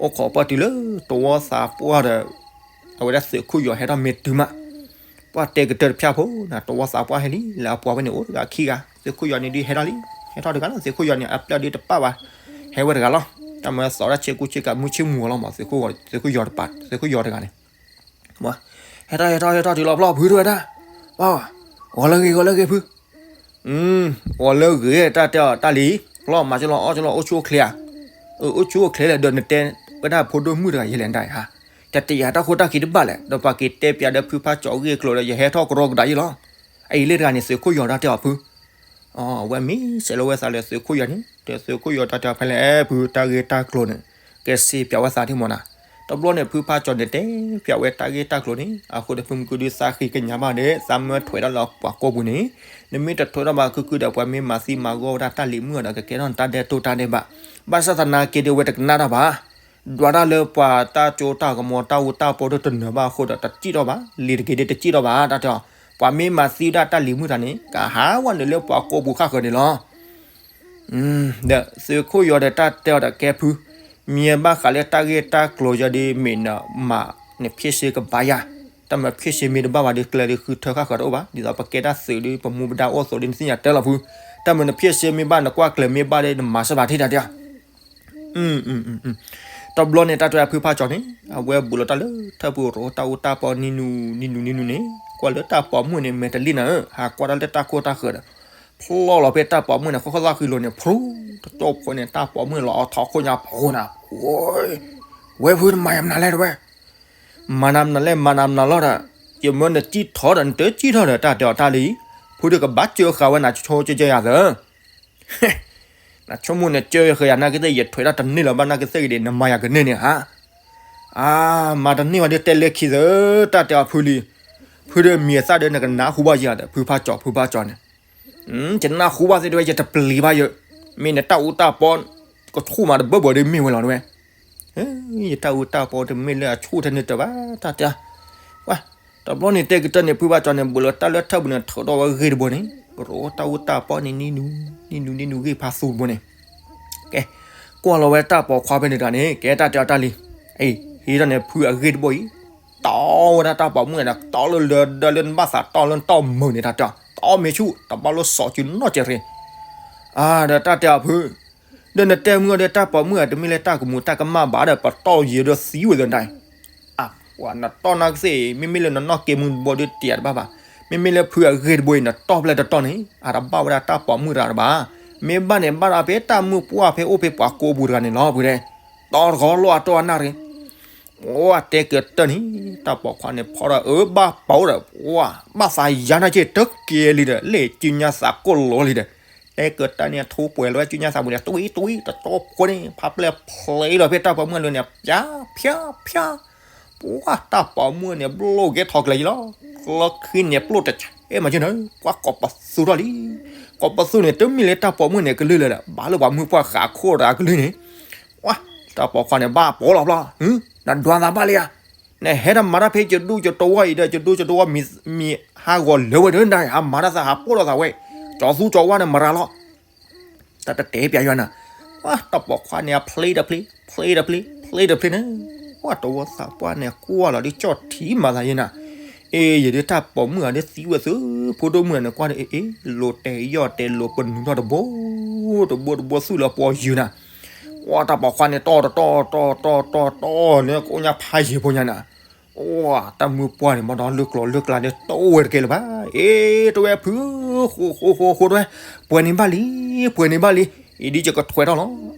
အိၣ်ခိးပၢၢ်တုၤလၢတဝီသးပှၢ်ဒီး အဝဲဒၣ်သုးခိၣ်ယီၤဟဲထီၣ်မ့ၢ်တုၤမး, ပှၤတဲကတၢၢ်တဖၣ်ဖိန့ၣ် တဝီသးပှၢ်ဟဲလံ လၢအပှၤဝဲန့ၣ်အိၣ်တဂၤခံဂၤ, သုးခိၣ်ယီၤန့ၣ်ဒ်ဟဲထီၣ်လံ, ဟဲထီၣ်တဂၤလီၤ, သုးခိၣ်ယီၤန့ၣ် အပျဲၢ်ဒ်တပၣ်ဘၣ်, ဟဲဝဲတဂၤလီၤ, တၢ်မၤသီတၢ်ဆ့ကူဆ့ကၤမုၢ်ဆ့ၣ်မူၤအီၤလီၤမး, သုးခိၣ်ယီၤတပၤ သုးခိၣ်ယီၤတဂၤန့ၣ် ဟဲထီၣ်ဟဲထီၣ်ဟဲထီၣ်တုၤလီၤဖျီၣ်ဖုတဲဝဲဒၣ်, ပှၤ ဂီၤလၢဂ့ၤ ဂီၤလၢဂ့ၤဖု, ဂီၤလၢဂ့ၤတၢ်တဲအီၤတၢ်လံ, ဖျီၣ်မၤကလီၤအီၣ်ကလီၤအိၣ်ဆူၣ်အိၣ်ချ့ဧါ, အိၣ်ဆူၣ်အိၣ်ချ့လဲၣ် ဒီးနတဲဝဲဒၣ်ဖိဒိၣ်မုၣ်တဂၤယဲလဲၣ်ဒၣ်ဧါ, တတယာ်တၢ်ခိတၢ်ခံတဘၣ်လဲၣ် ဒီးပှၤက့ၤတဲပၠးဒီးဖုဖါကၠီၤအဂ့ၢ်အကျိၤဒီး ယဟဲထီၣ်ကရီကဒါယဲလီၤ, အအံၤလၢတဂၤန့ၣ် သုးခိၣ်ယီၤတၢ်တဲအီၤဖု အဝဲမ့ၢ်စဲးလီၤဝဲသးလၢသုးခိၣ်ယီၤန့ၣ် ဒီးသုးခိၣ်ယီၤတၢ်တဲအီၤဖဲလဲၣ်ဖု တၢ်ဂ့ၢ်တၢ်ကျိၤန့ၣ် ကစ့ပၠးဝဲသးဒ်မးနၤ, တဘျီန့ၣ် ဖုဖါကၠီၤန့ၣ်တဲပၠးဝဲတၢ်ဂ့ၢ်တၢ်ကျိၤန့ၣ် အဃိဒီးဖုမုၢ်ကုဒုသးဃံကညးဘၣ်ဒီး သးမၢထွဲးဒၣ်လၢပှၤကိာ်ပူၤန့ၣ်, နမ့ၢ်တထွဲးထီၣ်ဘၣ်ခုခုဒီး ပှၤမ့ၢ်မၤသံမၤဂီၢ်ဝဲဒၣ်တၢ်လံၤမုၣ်အီၤဒီး ကကဲထီၣ်နတၢ်ဒဲးတိၢ်တၢ်ဒဲးဘး, ဘၣ်ဆၣ်သနာ်က့ဒီး ဝဲတကနၣ်တၢ်ဘၣ် ဒွးတၢ်လၢပှၤတၢ်ကၠိတၢ်ကမီၤတၢ်အူတၢ်ပီဒိၣ်တနၢၤဘၣ်အဃိဒီး တစံၣ်ထီၣ်ဘၣ်, လံၤတက့ၤဒီးတစံၣ်ထီၣ်ဘၣ် တၢ်တဲအီၤ, ပှၤမ့ၢ်မၤသံဒၣ်တၢ်လံၤမုၣ်တၢ်န့ၣ် ကဟးဝဲနုာ်လၢပှၤကိာ်ပူၤဃၣ်ဃၢၤန့ၣ်လီၤ. ဒီးသုးခိၣ်ယီၤဒီးတၢ်တဲအီၤဒီးကဲဖု, မ့ၢ်ဘၣ်ဃးလၢတၢ်ဂ့ၢ်တၢ်ကျိၤယၤဒီး မ့ၢ်နမၤနဖျ့ၣ်စ့ကဘၣ်ယၤ, တၢ်မၤဖျ့ၣ်စ့မ့ၢ်တဘၣ်ဘၣ်ဒီး ကျဲဒီးဃုထၢဃၣ်ဃၢၤတအိၣ်ဘၣ်, ဒ်သိးပကဲတၢ်သုးဒီး ပမူပဒါအိၣ်အသိးဒီး နသ့ၣ်ညါတဲလီၤဖု, တၢ်မၤနဖျ့ၣ်စ့မ့ၢ်ဘၣ် နကွၢ်ကျဲၤမ့ၢ်ဘၣ်ဒီး နမၤစၢၤဘၣ်ထံၣ်တၢ်တဲအီၤ တဘျီန့ၣ် တၢ်တဲအဖုဖါကၠီၤန့ၣ် အဝဲဘူးလီၤတၢ်လၢထၢၣ်ပူၤ ရိးတၢ်အူတၢ်ပီ နံၤနူၤ နံၤနူၤ နံၤနူၤန့ၣ် ကွၢ်လၢတၢ်ပိာ်မုၣ်န့ၣ် မဲာ်တလံၣ်နၤဧၢ, ဟးကွၢ်တၢ်လၢတၢ်ခိၣ်တၢ်ဃၢၤဒီး ဖျီၣ်လီၤဖဲတၢ်ပိာ်မုၣ်န့ၣ် ဃီၣ်ဃီၣ်သၣ်ဃံလိၤန့ၣ် ဖရူ တကၠီၣ်ဖိန့ၣ် တၢ်ပိာ်မုၣ်လီၤအထီခိၣ်ညါဖိနၤ, ဝဲဖုနမၤယၤမနုၤလဲၣ်တဝဲ, မၤနၤမနုၤလဲၣ် မၤနၤမနုၤလီၤဒီး ယမၢနစံၣ်ထီၣ်ဒီး နတစံၣ်ထီၣ်ဒီး တၢ်တဲအီၤတၢ်လံ, ဖုဒုးကဘၣ်စၢဃာ်ဝဲနၤဆိကၠၢယၤသၢ နဆိကမိၣ်နစၢဃာ်ယၤနာ်က့သ့ၣ် ယထွဲးတၢ်တန့ၢ်လၢၤဘၣ်နာ်က့သ့ၣ်ဂ့ၤဒံး နမၤယၤကန့ၢ်န့ၣ်ဧါ, အါ မၤတန့ၢ်ဘၣ်ဒီးတဲလၢခံသၢ တၢ်တဲအီၤဖုလံ, ဖုဒုးမံၤအသၣ်ဒီး နကနၢ်ဟူဘၣ်ယၤဒီး ဖုဖါကၠီၤ ဖုဖါကၠီၤန့ၣ်, ယနၢ်ဟူဘၣ်သ့ၣ်တဝဲ ယတပျံၤဘၣ်ယၤ, မ့ၢ်နတၢ်အူတၢ်ပီ ကဆူၣ်မးတဘၢဘၢဒီးမ့ၢ်ဝဲလီၤတဝဲ ယတၢ်အူတၢ်ပီတမ့ၢ်လၢအဆူၣ်ထဲန့ၣ်တဘၣ် တၢ်တဲ, ဝဲ, တဘျီန့ၣ်တဲကတၢၢ်န့ၣ် ဖုဘၣ်ကၠီန့ၣ် ဘူးလီၤတၢ်လၢထၢၣ်ပူၤန့ၣ် ထုးထီၣ်ဝဲဂ့ၢ်တဘိန့ၣ်, ရိးတၢ်အူတၢ်ပီန့ၣ် နံၤနူၤ နံၤနူၤ နံၤနူၤဂ့ၢ်ဖးသူတဘိန့ၣ်, ကဲ, ကွၢ်လီၤဝဲတၢ်ပိာ်ခွါဖဲန့ၣ်တဂၤန့ၣ် ကဲတၢ်တဲအီၤတၢ်လံ, အံၤ ဟံးထီၣ်န့ၣ် ဖုအဂ့ၢ်တဘိအံၤ, တီဝဲဒၣ်တၢ်ပိာ်မုၣ်န့ၣ် တီလၢလၢဒီလၢနဘၣ်သးတီလၢနတီၢ်မုာ်န့ၣ် တၢ်တဲအီၤ တီမ့ၢ်ဆူၣ် တဘၣ်လိၣ်စီၤစုနီၢ်ကဲရ့ၣ်, အါ ဒီးတၢ်တဲအီၤဖု ဒီးနတဲမုၢ်အီၤဒီး တၢ်ပိာ်မုၣ်ဧၢ, တမ့ၢ်လၢတၢ်ကမူၤတၢ်ကမၣ်ဘၣ်ဒီး ပတီၢ်ယံၤဒီးသံဝဲသနာ်, အပှၤနတီၢ်နၢ်ကသ့ၣ်, မ့မ့ၢ်လၢနနီၢ်ကဲမုၢ်တဘိဒီး တံာ်တဘၣ်ဘၣ်, မ့မ့ၢ်လၢဖုအဂ့ၢ်တဘိအံၤ နတီၢ်ဖျဲၣ်တတီၢ်န့ၣ် အတဘၣ်ဝဲဒၣ်တၢ်ပိာ်မုၣ်တဂၤတဘၣ်, မ့ၢ်ဘၣ်န့ၣ် ဘၣ်ဒီးဖဲတၢ်မုၢ်ပှၢ်ဖဲအိၣ်ဖဲပှၤကိးပူၤတဂၤန့ၣ်လီၤ. ဖုတဲ, တီၢ်တဂီၤလီၤအတီၢ်အနၣ်ရ့ အိၣ်တဲကတၢၢ်န့ၣ်, တၢ်ပိာ်ခွါန့ၣ်ဖီဒီး အၢဘၣ်ပိာ်ဒီး ပှၤဘၣ်သးယါနၢ်က့တကဲလံဒီး လဲၤစုညါသးကိၢ်လီၤလံဒီး, တဲကတၢၢ်န့ၣ် အထိပှဲၤလီၤစုညါသးပူၤန့ၣ် တွံၢ်တွံၢ်တတီၢ်ဖိန့ၣ် ဖးပျဲၢ်ဖျ့လီၤဖဲတၢ်ပိာ်မုၣ်အလိၤန့ၣ် ဖၠါဖၠါဖၠါ, ပှၤတၢ်ပိာ်မုၣ်န့ၣ် ဘျိၣ်ကဲထီၣ်ကျဲၤယံၤလီၤ. လၢခံန့ၣ်ပျိၣ်တဆဲးမးက့န့ၣ် ပှၤကိးပသူထီၣ်လံ. ကိးပသူန့ၣ် တမ့ၢ်လၢတၢ်ပိာ်မုၣ်န့ၣ်ကလုၢ်လၢၤဒီး ဘၣ်လၢပှၤမုၢ်ပှၢ်ဃးခိၣ်တဂၤကလုၢ်န့ၣ် ဝါ, တၢ်ပိာ်ခွါန့ၣ် ဘၣ်ပိာ်လီၤဖျီ, နဒွးသးဘၣ်လံဧါ, နဟဲတမၤတၢ်ဖဲယဒူၣ်ယတဝီၢ်အံၤဒီး ယဒူၣ်ယတဝီၢ်မံၤဟးဂီၤလၢာ်ဝဲဒီး နဟးမၤတၢ်သးဟးပိာ်လိာ်သးဝဲ, ကၠီၤသူကၠီၤဝါန့ၣ်မရၤလီၤ. တၢ်တတဲပျးယွၤနၤ, ဝါ တၢ်ပိာ်ခွါန့ၣ် အဖျ့တဖျ့, ဖျ့တဖျ့, ဖျ့တဖျ့န့ၣ်, ဝါ တဝီသးပှၢ်န့ၣ် ကွၢ်လီၤဒ်ကၠီၣ်ထံမၤသးယဲနၤ, အ့ ယဒုးတၢ်ပိာ်မုၣ်ဧါ ဒ်သံဝဲသု, ဖိဒိၣ်မုၣ်န့ၣ် ကွၢ်ဒီး အ့ အ့ လိၤတဲာ်ယီၢ်တဲာ်လိၤပနုာ်ထီၣ်တဘိ, တဘိတဘိသူၣ်လၢပှၤယုာ်နၤ, ဝါ တၢ်ပိာ်ခွါန့ၣ် တီၢ်တတီၢ်တီၢ်တီၢ်တီၢ်တီၢ်န့ၣ် ကိးညါဖးယံၤဖိညါနၤ, ဝါ တၢ်မုၢ်ပှၢ်န့ၣ် ဘၣ်ဒီးလၢကျိၤလၢကျါဒီး တအိၣ်ဝဲတကဲလၢၤဘၣ်, အ့ တဝဲဖု, ဃိဃိဃိဃိတဝဲ, ပှဲၤန့ၢ်ဘၣ်လံ, ပှဲၤန့ၢ်ဘၣ်လံ, အံၤဒ်ယကထွဲထီၣ်လီၤ.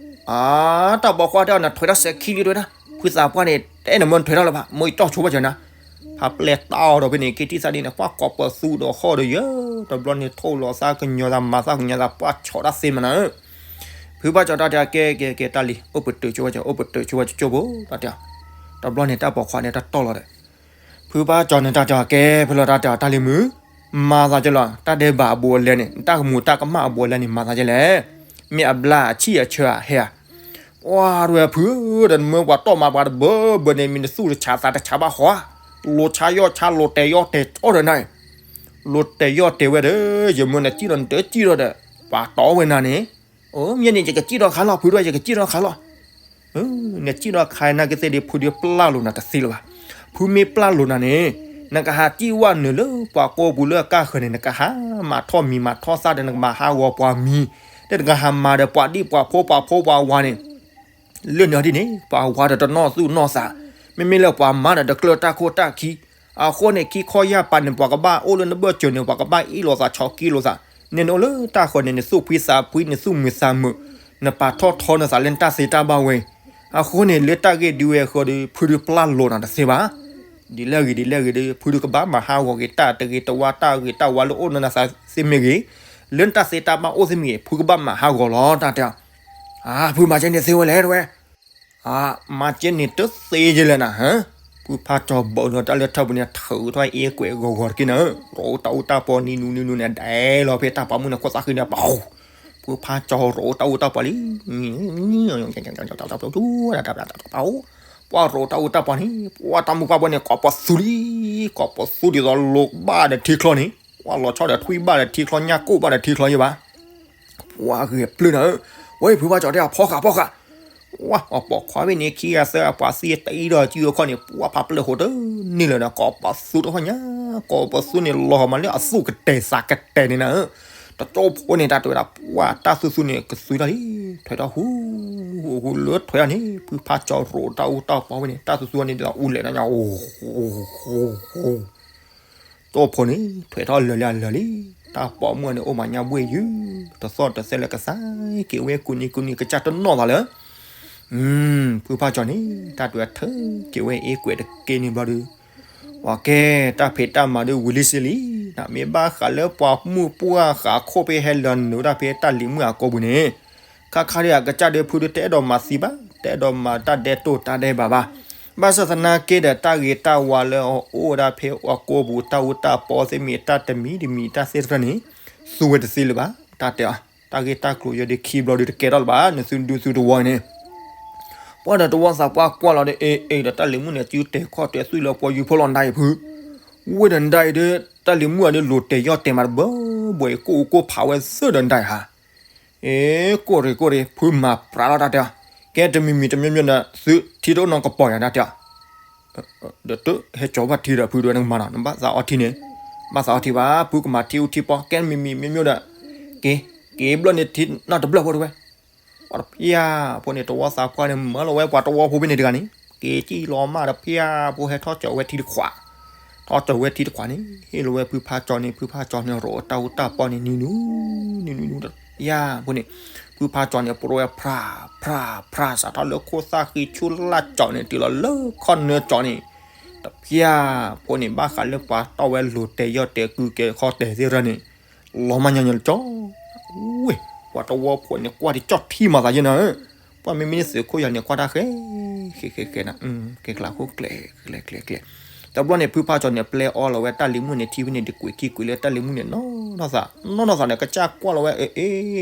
အါ တၢ်ပိာ်ခွါတဲအီၤ နထွဲထီၣ်စဲးခံလံတဝဲဒၣ်, ဖုသးပှၢ်န့ၣ် တဲနမ့ၢ်ထွဲထီၣ်လၢၤဘၣ်, မ့ၢ်ယတီၢ်ဆိဘၣ်ကၢၤနၤ, ဖးပျဲၢ်တၢ်အီၤဒီးဖဲန့ၣ် က့ၤထံၣ်သးဒ်န့ၣ် ပှၤကိးပသူဒီးဃီဒီးယဲ, တဘျီန့ၣ်ထိၣ်လီၤသးကညီၤသးမၤသးကညီၤသး ပှၤဆီၣ်တၢ်သ့မနၤ ဖုဘၣ်ကၠီၤတၢ်တဲ ကဲ ကဲ ကဲ တၢ်လံၤ အိၣ်ပတုာ်ဆိဝဲကၠီၤ အိၣ်ပတုာ်ဆိဝဲကၠီၤဘိ တၢ်တဲ, တဘျီန့ၣ် တၢ်ပိာ်ခွါန့ၣ် တၢ်တီၢ်လီၤဒီး ဖုဘၣ်ကၠီၤန့ၣ် တၢ်တဲ ကဲ ဖဲလီၤတၢ်တဲ တၢ်လံၤမုၣ်, မၤသးကဲလီၤ တၢ်ဒဲးဘးအဘူးအလဲန့ၣ် တၢ်ကမူၤတၢ်ကမၣ်အဘူးအလဲန့ၣ် မၤသးကဲလဲၣ်, မ့ၢ်အဘျါအဆံၣ်အဆၢဧါ ဟဲဧါ, ပှၤတဝဲဖု, ဒီးနမ့ၢ်ပှၤတီၢ်မၤပှၤတဘၢဘၢန့ၣ် မ့ၢ်နသူၣ်တဆးသးတဆးဘၣ်ဃီဧါ, လိၤဆါယီၢ်ဆါ လိၤတဲာ်ယီၢ်တဲာ်အီၣ်ဒီးနၤ လိၤတဲာ်ယီၢ်တဲာ်ဝဲဒီး ယမ့ၢ်နစံၣ်ဒီးနတစံၣ်ဒီးဒီး ပှၤတီၢ်ဝဲနၤန့ၣ်, အိ မ့ၢ်န့ၣ် ယကစံၣ်ထီၣ်ခါလီၤ ဖုဒွဲ ယကစံၣ်ထီၣ်ခါလီၤ, နစံၣ်ထီၣ်ခါနၤကသ့ၣ်ဒီး ဖုဒုးပျၢ်လိာ်နၤတသ့လၢၤဘၣ်, ဖုမ့ၢ်ပျၢ်လိာ်နၤန့ၣ်, နကဟးစံၣ်ဝဲနုာ်လၢပှၤကိးပူၤလၢအကါဃၢၤန့ၣ် နကဟးမၤထီၣ်မံၤမၤထီၣ်သၣ်ဒီး နကမၤဟးဂီၤပှၤမံၤ, ဒီးနကဟးမၤဒီးပှၤဒံၣ်ပှၤဖိပှၤဖိပှၤဝၤန့ၣ် လၢန့ၣ်အီၤဒ်န့ၣ် ပှၤဝၤဒီးတနီၣ်သူၣ်နီၣ်သး, မ့မ့ၢ်လၢပှၤမါဒီးတကျၢၢ်တၢ်ခိၣ်တၢ်ခံ, အဃိန့ၣ် ခံခီယၢ်ပၤန့ၣ် ပှၤကဘၣ်အိၣ်လၢနဘၢၣ်စၢၤန့ၣ် ပှၤကဘၣ်အ့ၣ်လိာ်သးဆီၣ်ကံလိာ်သး, နန့ၣ်အိၣ်လၢတၢ်ဃၢၤန့ၣ် နသူၣ်ဖှံသးဖှံ နသူၣ်မုာ်သးမုာ်, နပာ်ထီၣ်ထီနသးလၢနတၢ်သ့တၢ်ဘၣ်ဝဲ, အဃိန့ၣ် လၢတၢ်ဂ့ၢ်ဒုးဝဲအဃိဒီး ဖုဒုးပျၢ်လိာ်နၤတသ့ဘၣ် ဒ်လဲၣ်ဂ့ၤဒ်လဲၣ်ဂ့ၤဒီး ဖုဒုးကဘၣ်မၤဟးဂီၤက့ၤတၢ်တဂ့ၤတဝါ တၢ်ဂ့ၤတဝါလၢအိၣ်နသးသ့မ့ၢ်ဂ့ၤ, လၢနတၢ်သ့တၢ်ဘၣ်အိၣ်သ့မ့ၢ်ဂ့ၤ ဖုကဘၣ်မၤဟးဂီၤလီၤ တၢ်တဲ, အါ ဖုမၤကဲန့ၣ်သ့ဝဲလဲၣ်တဝဲ, အါ မၤကဲန့ၣ်တသ့ယဲလဲၣ်နၤ, ဖုဖါကၠီၤဘၢၣ်လီၤတၢ်လၢထၢၣ်ပူၤန့ၣ် ထုးထီၣ်အ့ကွဲးဂီၤဂီၤတက့ၢ်နၤ, ရိးတၢ်အူတၢ်ပီနံၤနူနံၤနူန့ၣ် ဒဲးလီၤဖဲတၢ်ပိာ်မုၣ်န့ၣ် ခိၣ်သၣ်ဃံန့ၣ် ပှၤ ဖုဖါကၠီၤရိးတၢ်အူတၢ်ပီလံ ပှၤရိးတၢ်အူတၢ်ပီန့ၣ် ပှၤတၢ်မုၢ်ပှၢ်ဘီန့ၣ် ကိးပသူလံ, ကိးပသူဒ်သိးလိာ်ဘၣ်ဒီးထံချီန့ၣ် ပှၤလီၤဆီဒီးထွံၣ်ဘၣ်ဒီးထံချီ ညၣ်ကိၢ်ဘၣ်ဒီးထံချီယဲဘၣ်, ပှၤဂဲၤပျုၢ်နၤဧၢ, ဝဲ ဖုဖါကၠီၤတဲ ဖီဃာ်ဖီဃာ်, ပှၤအပိာ်ခွါဝဲန့ၣ် ခံဂၤသၢဂၤပှၤသံတအံၤဒီးစုအခီၣ်န့ၣ် ပှၤဖးပျၢၢ်ဃိတန့ၢ်လၢၤဒီး ကိးပသူတဖၣ်ညါ, ကိးပသူန့ၣ် လီၤမၤလၢအသူၣ်ကတဲာ်သးကတဲာ်န့ၣ်နၤဧၢ, တကၠိဖိန့ၣ် တၢ်တဲဝဲဒၣ် ပှၤတၢ်သူသူန့ၣ် ကသူတၢ်လံ, ထွဲထီၣ်ဟူ, ဟူလၢထွဲထီၣ်န့ၣ် ဖုဖါကၠီၤရိးတၢ်အူတၢ်ပီဝဲန့ၣ် တၢ်သူသူန့ၣ်ဒီးအူလဲၣ်နညါ, ကၠိဖိန့ၣ် ထွဲထီၣ်လၢာ်လၢအလၢာ်လံ, တၢ်ပိာ်မုၣ်န့ၣ် အိၣ်မၤညါဘှ့ၣ်ယုၢ်, တသီၣ်တသဲလၢကစၢ်က့ၤဝဲ ကူနံၤကူနံၤ ကစၢ်တနီၣ်သးလၢ ဖုဖါကၠီၤန့ၣ် တၢ်တဲဝဲထုးက့ၤဝဲအ့ကွဲးတက့ၢ်န့ၣ်ဘျီဒီး, ပှၤကဲ တၢ်ဖံးတၢ်မၤဒုးဝံၤလံစ့လံ, နမ့ၢ်ဘၣ်ဃးလၢပှၤမုၢ်ပှၢ်ဃးခိၣ်ဖဲဟဲလီၤနုာ်တၢ်ဖဲတၢ်လံၤမုၣ်အကိာ်ပူၤန့ၣ်, ခါခါဒံးအကစၢ်ဒီးဖုဒုးတအဲၣ်ဒိးမၤသံဘၣ်, တအဲၣ်ဒိးမၤတၢ်ဒဲးတိၢ်တၢ်ဒဲးဘးဘၣ်, ဘၣ်ဆၣ်သနာ်က့ဒီး တၢ်ဂ့ၤတၢ်ဝါလၢအအိၣ်ဝဲဒၣ်ဖဲအကိာ်ပူၤ တၢ်အူတၢ်ပီသ့ၣ်မ့ၢ်တၢ်တမံၤတမံၤတၢ်သ့ၣ်တဖၣ်န့ၣ် သူဝဲတသ့လၢၤဘၣ်, တၢ်တဲအီၤ တၢ်ဂ့ၢ်တၢ်ကျိၤယဲဒုးခံဘျီဒုးတကဲထီၣ်လၢၤဘၣ်, နသုဒူသုတဝီန့ၣ် ပှၤဒီးတဝီသးပှၢ်ကွၢ်လီၤဒီး အ့ အ့ ဒီးတၢ်လံၤမုၣ်န့ၣ် စုတဲာ်ခီၣ်တဲာ်သွံၣ်လၢပှၤယူၤဖိလီၤနဒါအံၤဖု, ဝဲဒီးနဒါအံၤဒီး တၢ်လံၤမုၣ်အံၤဒီး လိၤတဲာ်ယီၢ်တဲာ်မးတဘၢဘှဲး ကိၣ်အူကိၣ်ဖးဝဲသၢဒီးနဒါအံၤဟါ, အ့ ကိၣ်ရ့ၣ်ကိၣ်ရ့ၣ် ဖုမၤပြးလီၤတၢ်တဲအီၤ, ကဲတမံၤမံၤတမံၤမံၤဒီး သုထံတအိၣ်နီတကပီၤယၤတၢ်တဲအီၤ ဒီးတုၤဟဲကၠီၤဘၣ်ထံဒီးဖုဒိၣ်နကမၤနီၤ နဘၣ်သးအီထံန့ၣ်, ဘၣ်သးအီထံဘၣ် ဖုကမၤထံအူထံပီ ကဲမံၤမံၤမံၤမံၤဒီး, က့ၤ က့ၤဘျီန့ၣ်ထံနီတဘျၢၣ်ဖိတဝဲ, ပှၤတဖၠၣ်ဖိန့ၣ် တဝီသးပှၢ်န့ၣ် မၢလီၤဝဲပှၤတဝီဖိဖဲန့ၣ်တဂၤန့ၣ် က့ၤကံၣ်လီၤမၢ်တဖၠၣ်ဖိ ဟဲထီၣ်ကၠီၤဝဲထံတခွး, ထီၣ်ကၠီၤဝဲထံတခွးန့ၣ် ဟ့ၣ်လီၤဝဲဖုဖးကၠီန့ၣ် ဖုဖးကၠီန့ၣ် ရိးတၢ်အူတၢ်ပီန့ၣ် နံၤနူ နံၤနူ နံၤနူ တဖၠၣ်ဖိန့ၣ် ဖုဖးကၠီန့ၣ် ပရိဝဲဖြး ဖြး ဖြး စးထီၣ်လၢခိၣ်သၣ်ဃံဆူၣ်လၢ်ကၠီန့ၣ် တုၤလီၤလၢခီၣ်နၢကၠီန့ၣ် တဖၠၣ်ဖိန့ၣ် ဘၣ်ဃးလၢပှၤတီၢ်ဝဲလိၤတဲာ်ယီၢ်တဲာ်ကုကဲခီၣ်တဲာ်သ့ၣ်ရၢန့ၣ် လီၤမၢ်ညီညီလၢကၠီ ဝ့ၢ် ပှၤတဝီဖိန့ၣ် ကွၢ်ဒံးကၠီၣ်ထံမၤသးယဲၢ်နၤဧၢ, ပှၤမ့မ့ၢ်န့ၣ်သုးခိၣ်ယၤန့ၣ် ကွၢ်တၢ်ဃဲ ဃဲဃဲဃဲနၤ, ကဲကျးခိၣ်ကျဲ ကျဲကျဲကျဲ, တဘျီန့ၣ် ဖုဖးကၠီန့ၣ် ပျဲအီလီၤဝဲတၢ်လံၤမုၣ်န့ၣ် ထံဖဲန့ၣ် ဒကွံးခံကွံးလၢတၢ်လံၤမုၣ်န့ၣ် နီၢ်နီၢ်သး နီၢ်နီၢ်သးန့ၣ် ကစၢ်ကွၢ်လီၤဝဲ အ့ အ့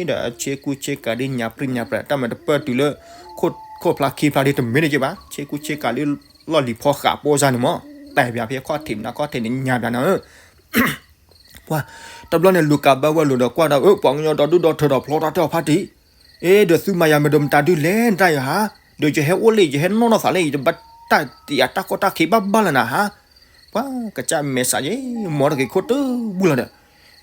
ဒီးဆ့ကူဆ့ကၤဒ်ညါပြံညါပြဲ တၢ်မၤတပၢၢ်တုၤလၢ ခိၣ်ဖျါခံဖျါဒ်တမ့ၢ်န့ၣ်က့ဘၣ်, ဆ့ကူဆ့ကၤလၢလီၢ်လံၤဖီဃးပိၢ်စၢ်န့ၣ်မး တဲဘၣ်ဖဲခီၣ်ထံးမနုၤခီၣ်ထံးန့ၣ် ညါဘၣ်နၤဧၢ ပှၤ တဘျီန့ၣ် လူၤကးဘၣ်ဝဲလိာ်ဒီးကွၢ်ဒီး အၢ ပှၤကညီဒီဒူၣ်ဒီထၢဒီးဖျီတၢ်တဲအီၤဖးတံၢ်, အ့ ဒီးသုမၤယၤမ့ၢ်ဒိးမတၤဒုလဲၣ်နတၢ်ယၤဟါ, ဒီးယဟဲအိၣ်လၢ ယဟဲနီၢ်နီၢ်သးလၢ ယတဘၣ်တၢ်တယာ်တၢ်ကီတၢ်ခဲဘၣ်ဘၣ်လၢနၤဟါ, ပှၤကစၢ်မဲာ်ဆှးယဲၢ် မီတဂ့ၤခိၣ်တဘူၣ်လီၤဒီး,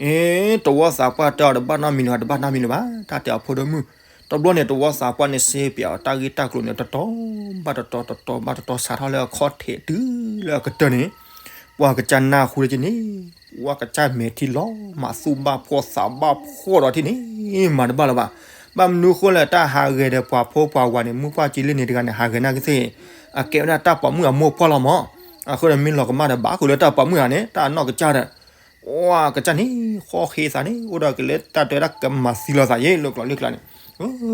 အ့ တဝီသးပှၢ်တဲအီၤတဘၣ်နီတမံၤလၢၤဘၣ် တဘၣ်နီတမံၤလၢၤဘၣ် တၢ်တဲအီၤဖိဒိၣ်မုၣ်, တဘျီန့ၣ် တဝီသးပှၢ်န့ၣ် စ့ပၠးအီၤတၢ်ဂ့ၢ်တၢ်ကျိၤန့ၣ် တတီၤဘၣ်တတီၤ တတီၤဘၣ်တတီၤ စးထီၣ်လၢအခီၣ်ထံးတုၤလၢအကတၢၢ်န့ၣ် ပှၤကစၢ်နၢ်ဟူလၢက့န့ၣ် ပှၤကစၢ်မဲာ်ထံလီၤ မၤသူၣ်ဘၣ်ဖှီၣ်သးဘၣ်ဖှီၣ်ဒီးထံၣ်န့ၣ် မၤတဘၣ်လၢၤဘၣ်, ဘၣ်မနုၤဃိလဲၣ် တၢ်ဟးဂဲၤဒီးပှၤဖိပှၤဝၤန့ၣ် မုၣ်ပှၢ်ကၠံလ့ၣ်န့ၣ်တဂၤန့ၣ် ဟးဂဲၤနာ်က့သ့ၣ် အကဲဝဲဒၣ်တၢ်ပိာ်မုၣ်အမိၢ်ပှၢ်လီၤမး, အဃိန့ၣ်မ့ၢ်လီၤကမၣ်ဒီး ဘၣ်ဃုာ်လၢတၢ်ပိာ်မုၣ်ဧါန့ၣ် တၢ်အနီၢ်ကစၢ်ဒီး ပှၤကစၢ်န့ၣ် ဃီဃ့သးန့ၣ် အိၣ်ဒီးက့ၤလၢတၢ်တဲဝဲဒၣ်ကမၤသံလီၤသးယဲၢ်လၢကျိၤလၢကျါန့ၣ်,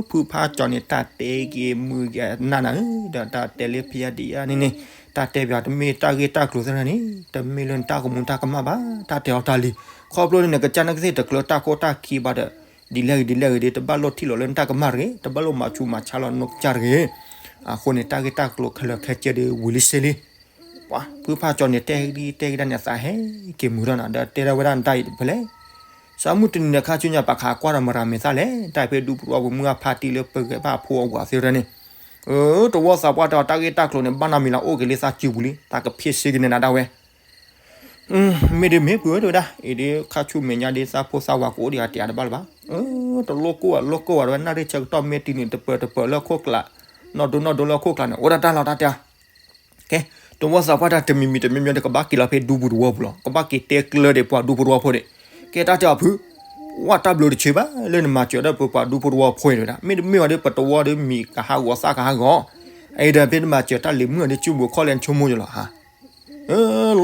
ဖုဖးကၠီန့ၣ် တၢ်တဲက့ၤမုာ်က့ၤနၢ်နၤဧၢ, ဒီးတၢ်တဲလၢဖံးယါဒံးယါန့ၣ်န့ၣ်, တၢ်တဲပၠးတမ့ၢ်တၢ်ဂ့ၢ်တၢ်ကျိၤသ့ၣ်န့ၣ်, တမ့ၢ်လၢနတၢ်ကမူၤတၢ်ကမၣ်ဘၣ်, တၢ်တဲအီၤတၢ်လံ, ခီဖျိန့ၣ် ကစၢ်နာ်က့သ့ၣ်တကျၢတၢ်ခိၣ်တၢ်ခံဘၣ်ဒီး, ဒ်လဲၣ်ဂ့ၤဒ်လဲၣ်ဂ့ၤဒီး တဘၣ်လိၣ်ထံၣ်လီၤလၢနတၢ်ကမၣ်တဂ့ၤ, တဘၣ်လိၣ်မၤဆူးမၤဆါလီၤနကစၢ်တဂ့ၤ, အဃိန့ၣ် တၢ်ဂ့ၢ်တၢ်ကျိၤခဲလၢာ်ခဲဆ့ဒီးဝံၤလံစ့လံ ပှၤ ဖုဖးကၠီန့ၣ် တဲဒ်တဲကဒါန့ၣ် အသးဟဲက့ၤမုာ်ထီၣ်နၤ ဒီးတဲဒၣ်ဝဲဒၣ်နတၢ်အံၤတဖျၢၣ်လဲၣ်, ဆၢမုၢ်တနံၤန့ၣ် ခါဆူညါပာ်ခးကွၢ်ဒီးမရၤမဲာ်သၣ်လဲၣ် တၢ်ဖဲဒူပရူအပူၤမုၢ်အဖါတံၢ်လၢပဂဲၤဘၣ်အဖိအဝၤသ့ၣ်တဖၣ်န့ၣ်, အၢ တဝီသးပှၢ်တဲအီၤတၢ်ဂ့ၢ်တၢ်ကျိၤန့ၣ် ဘၣ်နီတမံၤလၢအိၣ်က့ၤလၢသးစုပူၤလံ သးကဖ့စ့ကန့ၢ်နၤဒၣ်ဝဲ မ့ၢ်ဒ်မ့ၢ်ပုၢ်ဝဲတဲဝဲဒၣ် အံၤဒ်ခါဆူမဲာ်ညါဒ်သးဖိသးဝၤကအိၣ်ဒံးအတယၤတဘၣ်လၢၤဘၣ်, တလိၣ်ကိၢ်ဘၣ်လိၣ်ကိၢ်ဘၣ်တဲဝဲ နၣ်ရံၣ်ဆၢကတီၢ်မ့ၢ်တုၤန့ၣ် တပၢၤတပၢၤလၢခိၣ်ကျး, နီၢ်ဒိနီၢ်ဒိလၢခိၣ်ကျးန့ၣ် အိၣ်ဒၣ်တၢ်လီၤတၢ်တဲအီၤ, ကဲ, တဝီသးပှၢ်တၢ်တမံၤမံၤတမံၤမံၤဒီး ကဘၣ်က့ၤလီၤဖဲဒူပူၤတဝီပူၤလီၤ ကဘၣ်က့ၤတဲကျၢၤဒံးပှၤဒူဖိတဝီဖိန့ၣ်, ကဲတၢ်တဲအီၤဖု ဝဲတၢ်ဘျုးတဆၢဘၣ်လၢနမၤစၢၤဒီးပပှၤဒူဖိတဝီဖိအံၤတဲဝဲဒၣ် မ့တမ့ၢ်ဝဲဒီးပတဝီဒီးမံၤကဟးဂီၤသၣ်ကဟးဂီၤ, အံၤဒီးဖဲနမၤစၢၤတၢ်လံၤမုၣ်အံၤဒီး စုဘူးခီၣ်လဲနဆိကမိၣ်ယလီၤဟါ,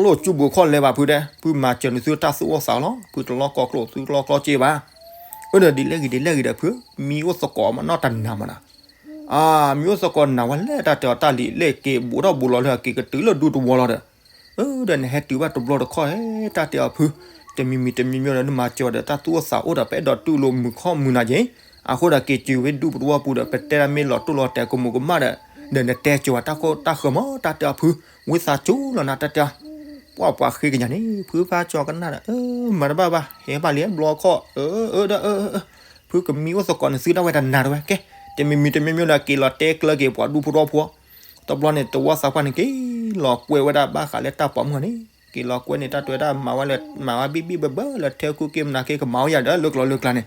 လိၣ်စုဘူးခီၣ်လဲဘၣ်ဖုတဲ ဖုမၤစၢၤနသုတၢ်သူၣ်အိၣ်သးအိၣ်လီၤ ဖုတလီၢ်ကီကျိၣ်သုတလီၢ်ကီစ့ဘၣ်, အၢဒီးဒ်လဲၣ်ဂ့ၤဒ်လဲၣ်ဂ့ၤဒီးဖု မံအိၣ်သကိးမနီၢ်တနၤမနီၤ အါ မံအိၣ်သကိးနၤဝဲလဲၣ် တၢ်တဲအီၤတၢ်လံၤလဲၣ်က့ၤဘူးထီၣ်ဘူးလီၤလၢအက့ၤကတုၤလၢဒူတဝီလီၤဒီး, အၢ ဒီးနဟဲတုၤဘၣ်တဘျီတခီၣ် တၢ်တဲအီၤဖု, တမံၤမံၤတမံၤမံၤဒီးနမၤစၢၤဒီးတၢ်သူၣ်အိၣ်သးအိၣ်ဒီး ပအဲၣ်ဒိးတူၢ်လိာ်မုာ်ခီၣ်မုာ်နၤက့ၤ, အဃိဒီးက့ၤစၢၤဝဲဒူပတဝီပူၤဒီး ပတဲဒၣ်မ့ၢ်လီၤတိၢ်လီၤတဲာ်ကမူးကမၣ်ဒီး, ဒီးနတဲစၢၤဝဲတၢ်ခိၣ်တၢ်ဃၢၤမး တၢ်တဲအီၤဖု, ဝံသးစူၤလီၤနၤတၢ်တဲအီၤ ပှၤပှၤဃ့ကညးန့ၣ် ဖုဖးကၠီကနၣ်ဒီး အၢ မၤတဘၣ်ဘၣ် ဟဲဘၣ်လံဘျီခီၣ် အၢ အၢ ဒီး အၢ ဖုကမံအိၣ်သကိးနသုဒၣ်ဝဲတနၤတဝဲ ကဲ, တမံၤမံၤတမံၤမံၤဒီး က့ၤလီၤတဲကျၢၤက့ၤပှၤဒူဖိတဝီဖိ, တဘျီန့ၣ် တဝီသးပှၢ်န့ၣ် က့ၤလီၤကွဲးဝဲဒၣ်ဘၣ်ဃးလၢတၢ်ပိာ်မုၣ်န့ၣ် က့ၤလီၤကွဲးန့ၣ် တၢ်တဲဝဲဒၣ်မၤဝဲလၢ မၤဝဲဘံၣ်ဘံၣ်ဘၢဘၢလၢထဲကူၣ်က့မနၤက့ကမၤဝဲယၤဒီး လၢကျိၤလၢကျါန့ၣ်,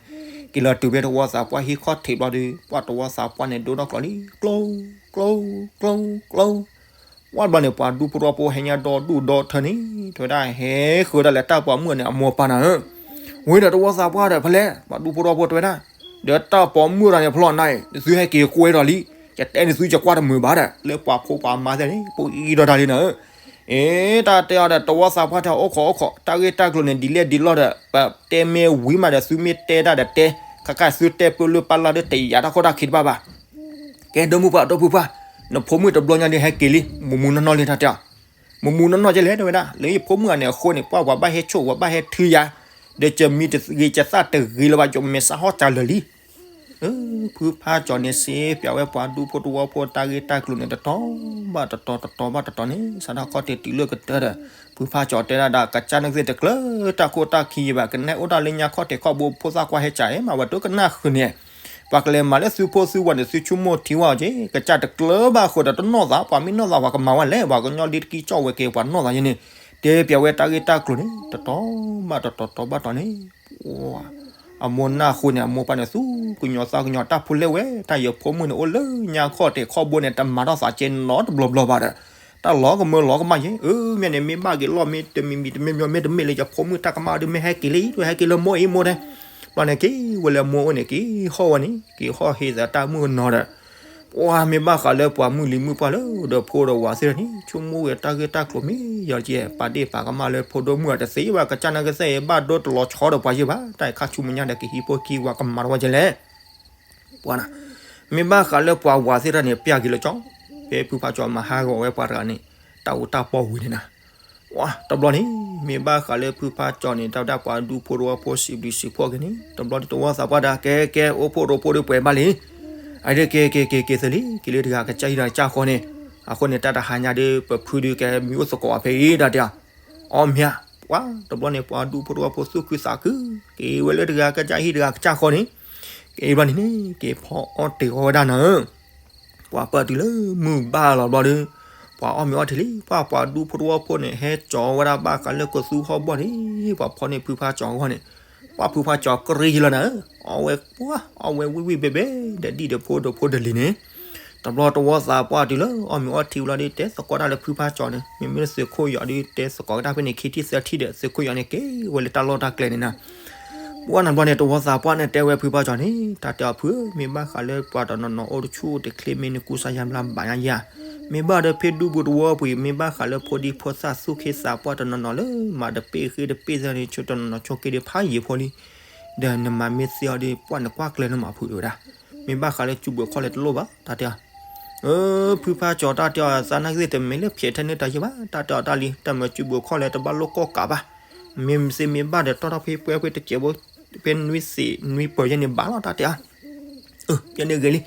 က့ၤလီၤတုၤဖဲတဝီသးပှၢ်ဟံၣ်ခီၣ်ထံးဘျီဒီး ပှၤတဝီသးပှၢ်န့ၣ် ဒိၣ်ထီၣ်ကျိးလံ ကျိ ကျိ ကျိ ကျိ ဝံၤဘျီန့ၣ် ပှၤဒူဖိတဝီဖိဟဲညါဒီဒူၣ်ဒီထၢန့ၣ် တဲဝဲဒၣ် ဟဲဃုာ်ဒၣ်လၢတၢ်ပိာ်မုၣ်န့ၣ် အမိၢ်ပၢ်နၤဧၢ, ဝံၤဒီးတဝီသးပှၢ်ဒီးဖဲလဲၣ် ပှၤဒူဖိတဝီဖိတဲဝဲဒၣ်, ဒီးတၢ်ပိာ်မုၣ်တဂၤန့ၣ်ဖျီနၤအံၤ နသုဟဲက့ၤကွဲးဒီးလံ, ယတဲန့ၢ်သုယကွၢ်တမုာ်ဘၣ်ဒီး လၢပှၤဖိပှၤမါသ့ၣ်န့ၣ် ပှၤအံၤဒီးတၢ်လံနၤဧၢ, အ့ တၢ်တဲအီၤဒီး တဝီသးပှၢ်တဲအီၤ အိၣ်ခိးအိၣ်ခိး တၢ်ဂ့ၢ်တၢ်ကျိၤန့ၣ် ဒ်လဲၣ်ဒ်လဲၣ်ဒီး ပတဲမ့ၢ်ဝံၤမးဒီး သုမ့ၢ်တဲဒၣ်ဒီးတဲ, ခါခါသုတဲပၢလၢပၢ်လၢ်ဒီး တယာ်တၢ်ခိၣ်တၢ်ခံတဘၣ်ဘၣ် ကဲ ဒီမုၢ်ပှၢ် ဒီပုၢ်ပှၢ်, နဖိမုၣ်တဘျီညါဒ်ဟဲက့ၤလံ မူးမူးနီၢ်နီၢ်လံတၢ်တဲအီၤ, မူးမူးနီၢ်နီၢ်ကလဲၣ် တဲဝဲဒၣ် လၢယဖိမုၣ်ဂၤန့ၣ်အဃိန့ၣ် ပှၤပှၤဘၣ်ဟဲဆိၣ် ပှၤဘၣ်ဟဲထုယၤ, ဒီးကမံတဂ့ၤကသၣ်တဂ့ၤလၢၤဘၣ် ယမဲာ်ဆှးဟီၣ်စၢ်လၢာ်လံ, ဖုဖးကၠီၤန့ၣ် စ့ပၠးဝဲပှၤဒူဖိတဝီဖိတၢ်ဂ့ၢ်တၢ်ကျိၤန့ၣ် တတီၤဘၣ်တတီၤ တတီၤဘၣ်တတီၤန့ၣ် စးထီၣ်ခီၣ်ထံးတုၤလၢကတၢၢ်ဒီး ဖုဖးကၠီၤတဲဒၣ်ဒီး ကစၢ်န့ၣ်ကသ့ၣ်တကျၢၤတၢ်ခိၣ်တၢ်ခံယံၤဘၣ် ကနဲအိၣ်တၢ်လၢညါခီၣ်ထံးခီၣ်ဘိ ဖိသၣ်ကွၢ်ဟဲကၠးအံၤ မၤဝဲတိကနၣ်ဃုာ်န့ၣ် ပှၤကလဲၤမၤလၢသုဖိသုဝၤန့ၣ် သုဆိကမိၣ်ထံဝဲအီၤက့ၤ ကစၢ်တကျၢၤဘၣ်အဃိဒီးတနီၢ်သး ပှၤမ့ၢ်နီၢ်သးပှၤကမၤဝဲလဲၣ် ပှၤကညီလံတကံကၠီၣ်ဝဲက့ၤပှၤနီၢ်သးယဲန့ၣ် တဲပၠးဝဲတၢ်ဂ့ၢ်တၢ်ကျိၤန့ၣ် တတီၤဘၣ်တတီၤ တီၤဘၣ်တီၤန့ၣ် ပှၤ အမိၢ်နၢ်အဃိန့ၣ် အမိၢ်ပၢ်န့ၣ်သူၣ်ကညီၤသးကညီၤ တၢ်ဖိလဲၣ်ဝဲ တၢ်ယဖိမုၣ်န့ၣ်အိၣ်လၢညါခီၣ်တဲာ်ခီၣ်ဘိန့ၣ် တမၤထီၣ်သးကဲနီတဘျီဘျီဘၣ်ဒီး တၢ်လီၤကမၢလီၤကမၣ်ယဲ အၢမ့ၢ်န့ၣ် မ့ၢ်ဘၣ်က့ၤလီၢ်မ့ၢ်တမံၤမံၤတမ့ၢ်မ့ၢ် မ့ၢ်တမ့ၢ်လၢယဖိမုၣ်တၢ်ကမၣ်ဒီး မ့ၢ်ဟဲက့ၤလၢအံၤ ဟဲက့ၤလၢမိၢ်အံၤမိၢ်တဲ ဘျီန့ၣ်က့ၤဝဲလၢမိၢ်အိၣ်န့ၣ် က့ၤဟီၣ်ဝဲန့ၣ် က့ၤဟီၣ်ဟ့သးတၢ်မုၣ်ကနီၤဒီး ပှၤမ့ၢ်ဘၣ်ဃးလၢပှၤမုၢ်လံၤမုၢ်ပှၢ်လၢဒီးဖိဒီးဝၤသ့ၣ်တဖၣ်န့ၣ် ဆိကမိၣ်ဝဲတၢ်ဂ့ၢ်တၢ်ကျိၤမ့ၢ်ယီၤကဲ ပာ်ဒ့ၣ်ပာ်ကမၣ်လၢဖိဒိၣ်မုၣ်အတသ့ဘၣ် ကစၢ်နၢ်ကစၢ်အံၤဘၣ်ဒိတလီၤဆီဒီးပှၤယဲၢ်ဘၣ် တၢ်အံၤခါဆူမဲာ်ညါဒီးကဟံးဖိခံဝၤကမၤတဝဲကဲလဲၣ် ပှၤနၤ မ့ၢ်ဘၣ်ဃးလၢပှၤဝၤသ့ၣ်တဖၣ်န့ၣ် ပျၢ်က့ၤလၢကၠီ ဖဲဖုဖါကၠီမၤဟးဂီၤဝဲပှၤတဂၤန့ၣ် တၢ်အူတၢ်ပီဝံၤန့ၣ်နၤ တဘျီန့ၣ် မ့ၢ်ဘၣ်ဃးလၢဖုဖါကၠီန့ၣ် တၢ်ဝဲဒၣ်ပှၤဒူဖိတဝီဖိစံးဘျုးစံးဖှိၣ်က့ၤန့ၣ် တဘျီန့ၣ်တဝီသးပှၢ်ဒီး ကဲကဲ အိၣ်ဖှိၣ်ရိဖှိၣ်ဒီးပှဲၤဘၣ်လံ အဒိကဲကဲကဲကဲသ့လံ က့ၤလၢတဂၤကစၢ်ဟံၣ်တဂၤကစၢ်ဃီန့ၣ် အဃိန့ၣ် တၢ်တဟါညါဒီး ပဖုဒုးကဲမံၤအိၣ်သကိးအဖဲအံၤ တၢ်တဲ အီၣ်မ့ၢ်ဧါ ပှၤတဘျီန့ၣ် ပှၤဒူဖိတဝီဖိသူၣ်ခုသးခု က့ၤဝဲလၢတဂၤကစၢ်ဟံၣ်တဂၤကစၢ်ဃီန့ၣ် က့ၤဘျီန့ၣ်န့ၣ် က့ၤဖီအီၣ်တ့ၢ်ဃီဝဲဒၣ်နၤဧၢ ပှၤပၢၢ်တုၤလၢမုၢ်ဘၣ်လီၤဘျီဒီး ပှၤအီၣ်မ့ၤအီထံလံ ပှၤပှၤဒူဖိတဝီဖိန့ၣ် ဟဲကၠီဝဲဒၣ်ဘၣ်ဃးလၢကသူဟီၣ်ဘီၣ်န့ၣ် ပှၤဖီန့ၢ်ဖုဖါကၠီအဂီၢ်န့ၣ် ပှၤဖုဖါကၠီကရံယလီၤနၤဧၢ အီၣ်ဝဲပှၢ် အီၣ်ဝဲဝံၣ်ဝံၣ်ဘဲဘဲ ဒီးဒံၣ်ဒီးဖိဒီးဖိဒီးလံၤန့ၣ် တဘျီတဝီသးပှၢ်တုၤလၢအီၣ်မ့ၤအီထံလီၤဒီး တဲသကိးတၢ်လၢဖုဖါကၠီန့ၣ် မ့မ့ၢ်လၢသုးခိၣ်ယီၤဒီး တဲသကိးကဒါဖဲန့ၣ် ခံထံၣ်သၢထံၣ်ဒီး သုးခိၣ်ယီၤန့ၣ် က့ၤဝဲလၢတၢ်လီၢ်တၢ်ကျဲန့ၣ်နၤ ပှၢ်နဘျီန့ၣ် တဝီသးပှၢ်န့ၣ် တဲဝဲဖုဖါကၠီန့ၣ် တၢ်တဲအီၤဖုဧၢ မ့ၢ်ဘၣ်ဃးလၢပှၤတနီၤနီၤအိၣ်တဆူၣ်အိၣ်တချ့ မ့ၢ်နကူစါယါဘျါဘၣ်ယါယါ မ့ၢ်ဘၣ်ဒီးဖဲဒူပူၤတဝီပူၤအံၤ မ့ၢ်ဘၣ်ဃးလၢဖိဒံဖိသၣ်သူၣ်က့သးပှၢ်တနီၤနီၤလၢ မၤတပ့ၢ်ဃ့တပ့ၢ်သၢန့ၣ် ဆိတနီၤနီၤဆိက့ဒီးဖးယံာ်ဖိလံ ဒီးနမၤမ့ၢ်သ့အီၤဒီး ပှၢ်နကွၢ်ကျဲၤလၢမၤဖုတဝဲဒၣ် မ့ၢ်ဘၣ်ဃးလၢစုပူၤခီၣ်လဲၤတလိၣ်ဘၣ် တၢ်တဲအီၤ အၢ ဖုဖါကၠီတၢ်တဲအီၤ သးနာ်က့ၤတမ့ၢ်လၢဖျဲးထဲန့ၣ်တၢ်ယဲၢ်ဘၣ် တၢ်တဲအီၤတၢ်လံ တၢ်မၤစုပူၤခီၣ်လဲၤတဘၣ်လိၣ်ကီၢ်ကးဘၣ် မ့ၢ်သ့မ့ၢ်ဘၣ်ဒီး တီၢ်ထီၣ်ဖဲပှဲၤဖဲတစဲးဖိ ဖဲနွံသ့ၣ်နွံပၢၤယဲၢ်န့ၣ်ဘၣ်လီၤ တၢ်တဲအီၤ ယဲၢ်န့ၣ်ဂ့ၤလံ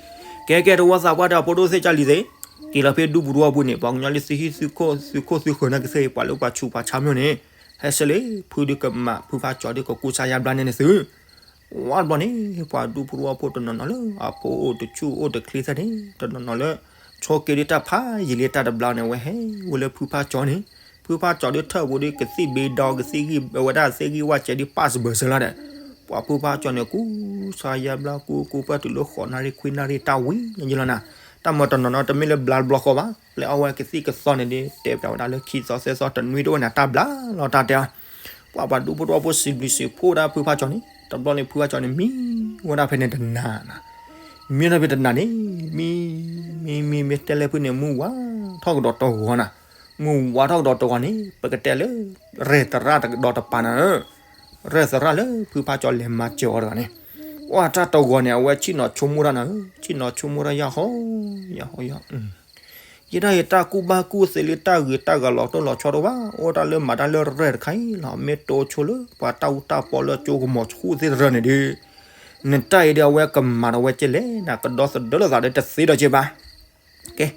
ကဲကဲတဝီသးပှၢ်တဲအီၤ ဖိဒိၣ်သ့ၣ်ကၢ်လံၤသ့ၣ် က့ၤလီၤဖဲဒူပူၤတဝီပူၤန့ၣ် ပှၤကညီလၢသုဟံၣ်သုဃိသုးခိၣ်သုဃၢၤနာ်က့ၤသ့ၣ် ပှၤလၢပှၤဆူးပှၤဆါမ့ၢ်န့ၣ် ဟဲဆၢလ့ၣ် ဖုဒုးကမၤ ဖုဖါကၠီဒုးကကူစါယါဘျါန့ၣ်န့ၣ်သု ဝံၤတဘျီန့ၣ် ပှၤဒူဖိတဝီဖိတနီၤနီၤလၢ အဖိအိၣ်တဆူၣ်အိၣ်တချ့သၢန့ၣ် တနီၤနီၤလၢ ဆိက့ၤဒုးတၢ်ဖးယံာ်လံတၢ်တဘျါန့ၣ် အဝဲဟဲဝဲလၢဖုဖါကၠီန့ၣ် ဖုဖါကၠီဒုးထၢၣ်ပူၤဒုးကသံၣ်ဘ့ဒီးကသံၣ်ဂံၢ်ဝဲဒၣ်သ့ၣ်ဂံၢ်ဝၣ်စဲးဒုးပၢ်စဘၢၣ်စၢၤလီၤဒီး ပှၤဖုဖါကၠီန့ၣ် ကူစါယါဘျါကူကူပၢ်တုၤလၢဃိးနၣ်ရံၣ်ခွံနၣ်ရံၣ်တၢ်ဝံၤန့ၣ်ယလီၤနၤ တၢ်မၤတနီၤနီၤတမ့ၢ်လၢဘျါတဘျီဃီဘၣ် ပျဲအီၣ်ဝဲကသံၣ်ကသီန့ၣ်ဒုး တဲပျဲဝဲဒၣ်လၢခံသီသၢသီတနွံတအိၣ်န့ၣ် တၢ်ဘျါလီၤတၢ်တဲအီၤ ပှၤပှၤဒူဖိတဝီဖိစံးဘျုးစံးဖှိၣ်ဒၣ်ဖုဖါကၠီန့ၣ် တဘျီန့ၣ်ဖုဖါကၠီန့ၣ် မံဝဲဒၣ်ဖဲန့ၣ်တနၤနၤ မံဝဲဒၣ်ဖဲတနၤန့ၣ် မံ မံ မံ မ့ၢ်တဲလဲၣ်ဖုန့ၣ် မုၢ်ဝါထီၣ်ကဒီးတဂီၤနၤ မုၢ်ဝါထီၣ်ကဒီးတဂီၤန့ၣ် ပကတဲလၢ ရဲၣ်သရၣ်တကဒီးတပၤနၤဧၢ ရဲၣ်သရၣ်လၢဖုဖါကၠီလဲၤမၤစၢၤအီၤတဂၤန့ၣ် ပှၢ်တၢ်တဂီၤန့ၣ် အဝဲဆ့ၣ်နီၤဆိကမိၣ်တၢ်နၤဧၢ ဆ့ၣ်နီၤဆိကမိၣ်တၢ်ယၢ်ဟီ ယၢ်ဟီယၢ် ယဲဒၣ်အံၤတၢ်ကူၣ်ဘၣ်ကူၣ်သ့လၢတၢ်ဂ့ၤတၢ်ဂၤလီၤတိၢ်လီၤဆီတအိၣ်ဘၣ် အိၣ်တၢ်လၢမၤတၢ်လၢရဲၣ်တခါအံၤလီၤ မ့ၢ်တိဆိလၢပှၤတၢ်အူတၢ်ပီလၢကၠိကမီၤဆူၣ်သ့ၣ်တဖၣ်န့ၣ်ဒီး နတၢ်အံၤဒီးအဝဲကမၤဒီးဝဲကဲလဲၣ် နကဒီသဒၢလိာ်သးဒီးတသ့ဒီးက့ဘၣ် ကဲ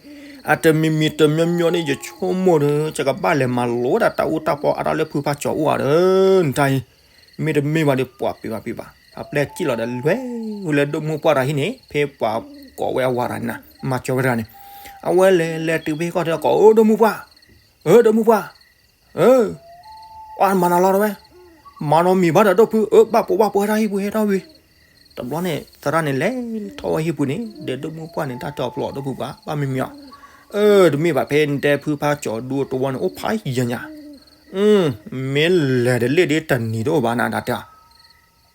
အတမံၤမံၤတမံၤမံၤန့ၣ် ယဆိကမိၣ်ဒီး ယကဘၣ်လဲၤမၤလိဝဲဒၣ်တၢ်အူတၢ်ပီအါတၢ်လၢဖုဖါကၠီအိၣ်ဧါဒီး နတၢ်အံၤ မ့တမ့ၢ်ဘၣ်ဒီး ပှၤပ့ၤဘၣ်ပ့ၤဘၣ် အပျဲၢ်စံၣ်လီၤဒီးလဲၤဝဲလၢဒိၣ်မုၢ်ပှၢ်တဂၤဟံၣ်န့ၣ် ဖဲပှၤကိးဝဲအဝၤတဂၤန့ၣ် မၤစၢၤဝဲတဂၤန့ၣ် အဝဲလဲၤလဲၤတုၤဖဲဟံၣ်ခီၣ်ထံးကိး အိၣ်ဒိၣ်မုၢ်ပှၢ် ဧၢ ဒိၣ်မုၢ်ပှၢ် ဧၢ ပှၤမၤနၤလီၤတဝဲ မၤနီၢ်မံၤဘၣ်ဒီးဒိၣ်ဖု အၢ ဘၣ်ပိာ်ဘၣ်ပိာ်ဟဲထီၣ်ဟံၣ်ပူၤဟဲထီၣ်ဝံၤ တဘျီန့ၣ် သရၣ်န့ၣ်လဲၤထီၣ်ဝဲဟံၣ်ပူၤန့ၣ် ဒီးဒိၣ်မုၢ်ပှၢ်န့ၣ် တၢ်တဲအီၤပျီဒိၣ်ဖုပှၢ် ဘၣ်မံၤမံၤအီၤ အၢ တမ့ၢ်ဘၣ်ဖဲနတဲဖုဖါကၠီဒူတဝီန့ၣ် အိၣ်ဖးယံၤညါ မ့ၢ်လဲၤတလ့ၣ်ဒ်တနံၤတအိၣ်ဘၣ်နၤ တၢ်တ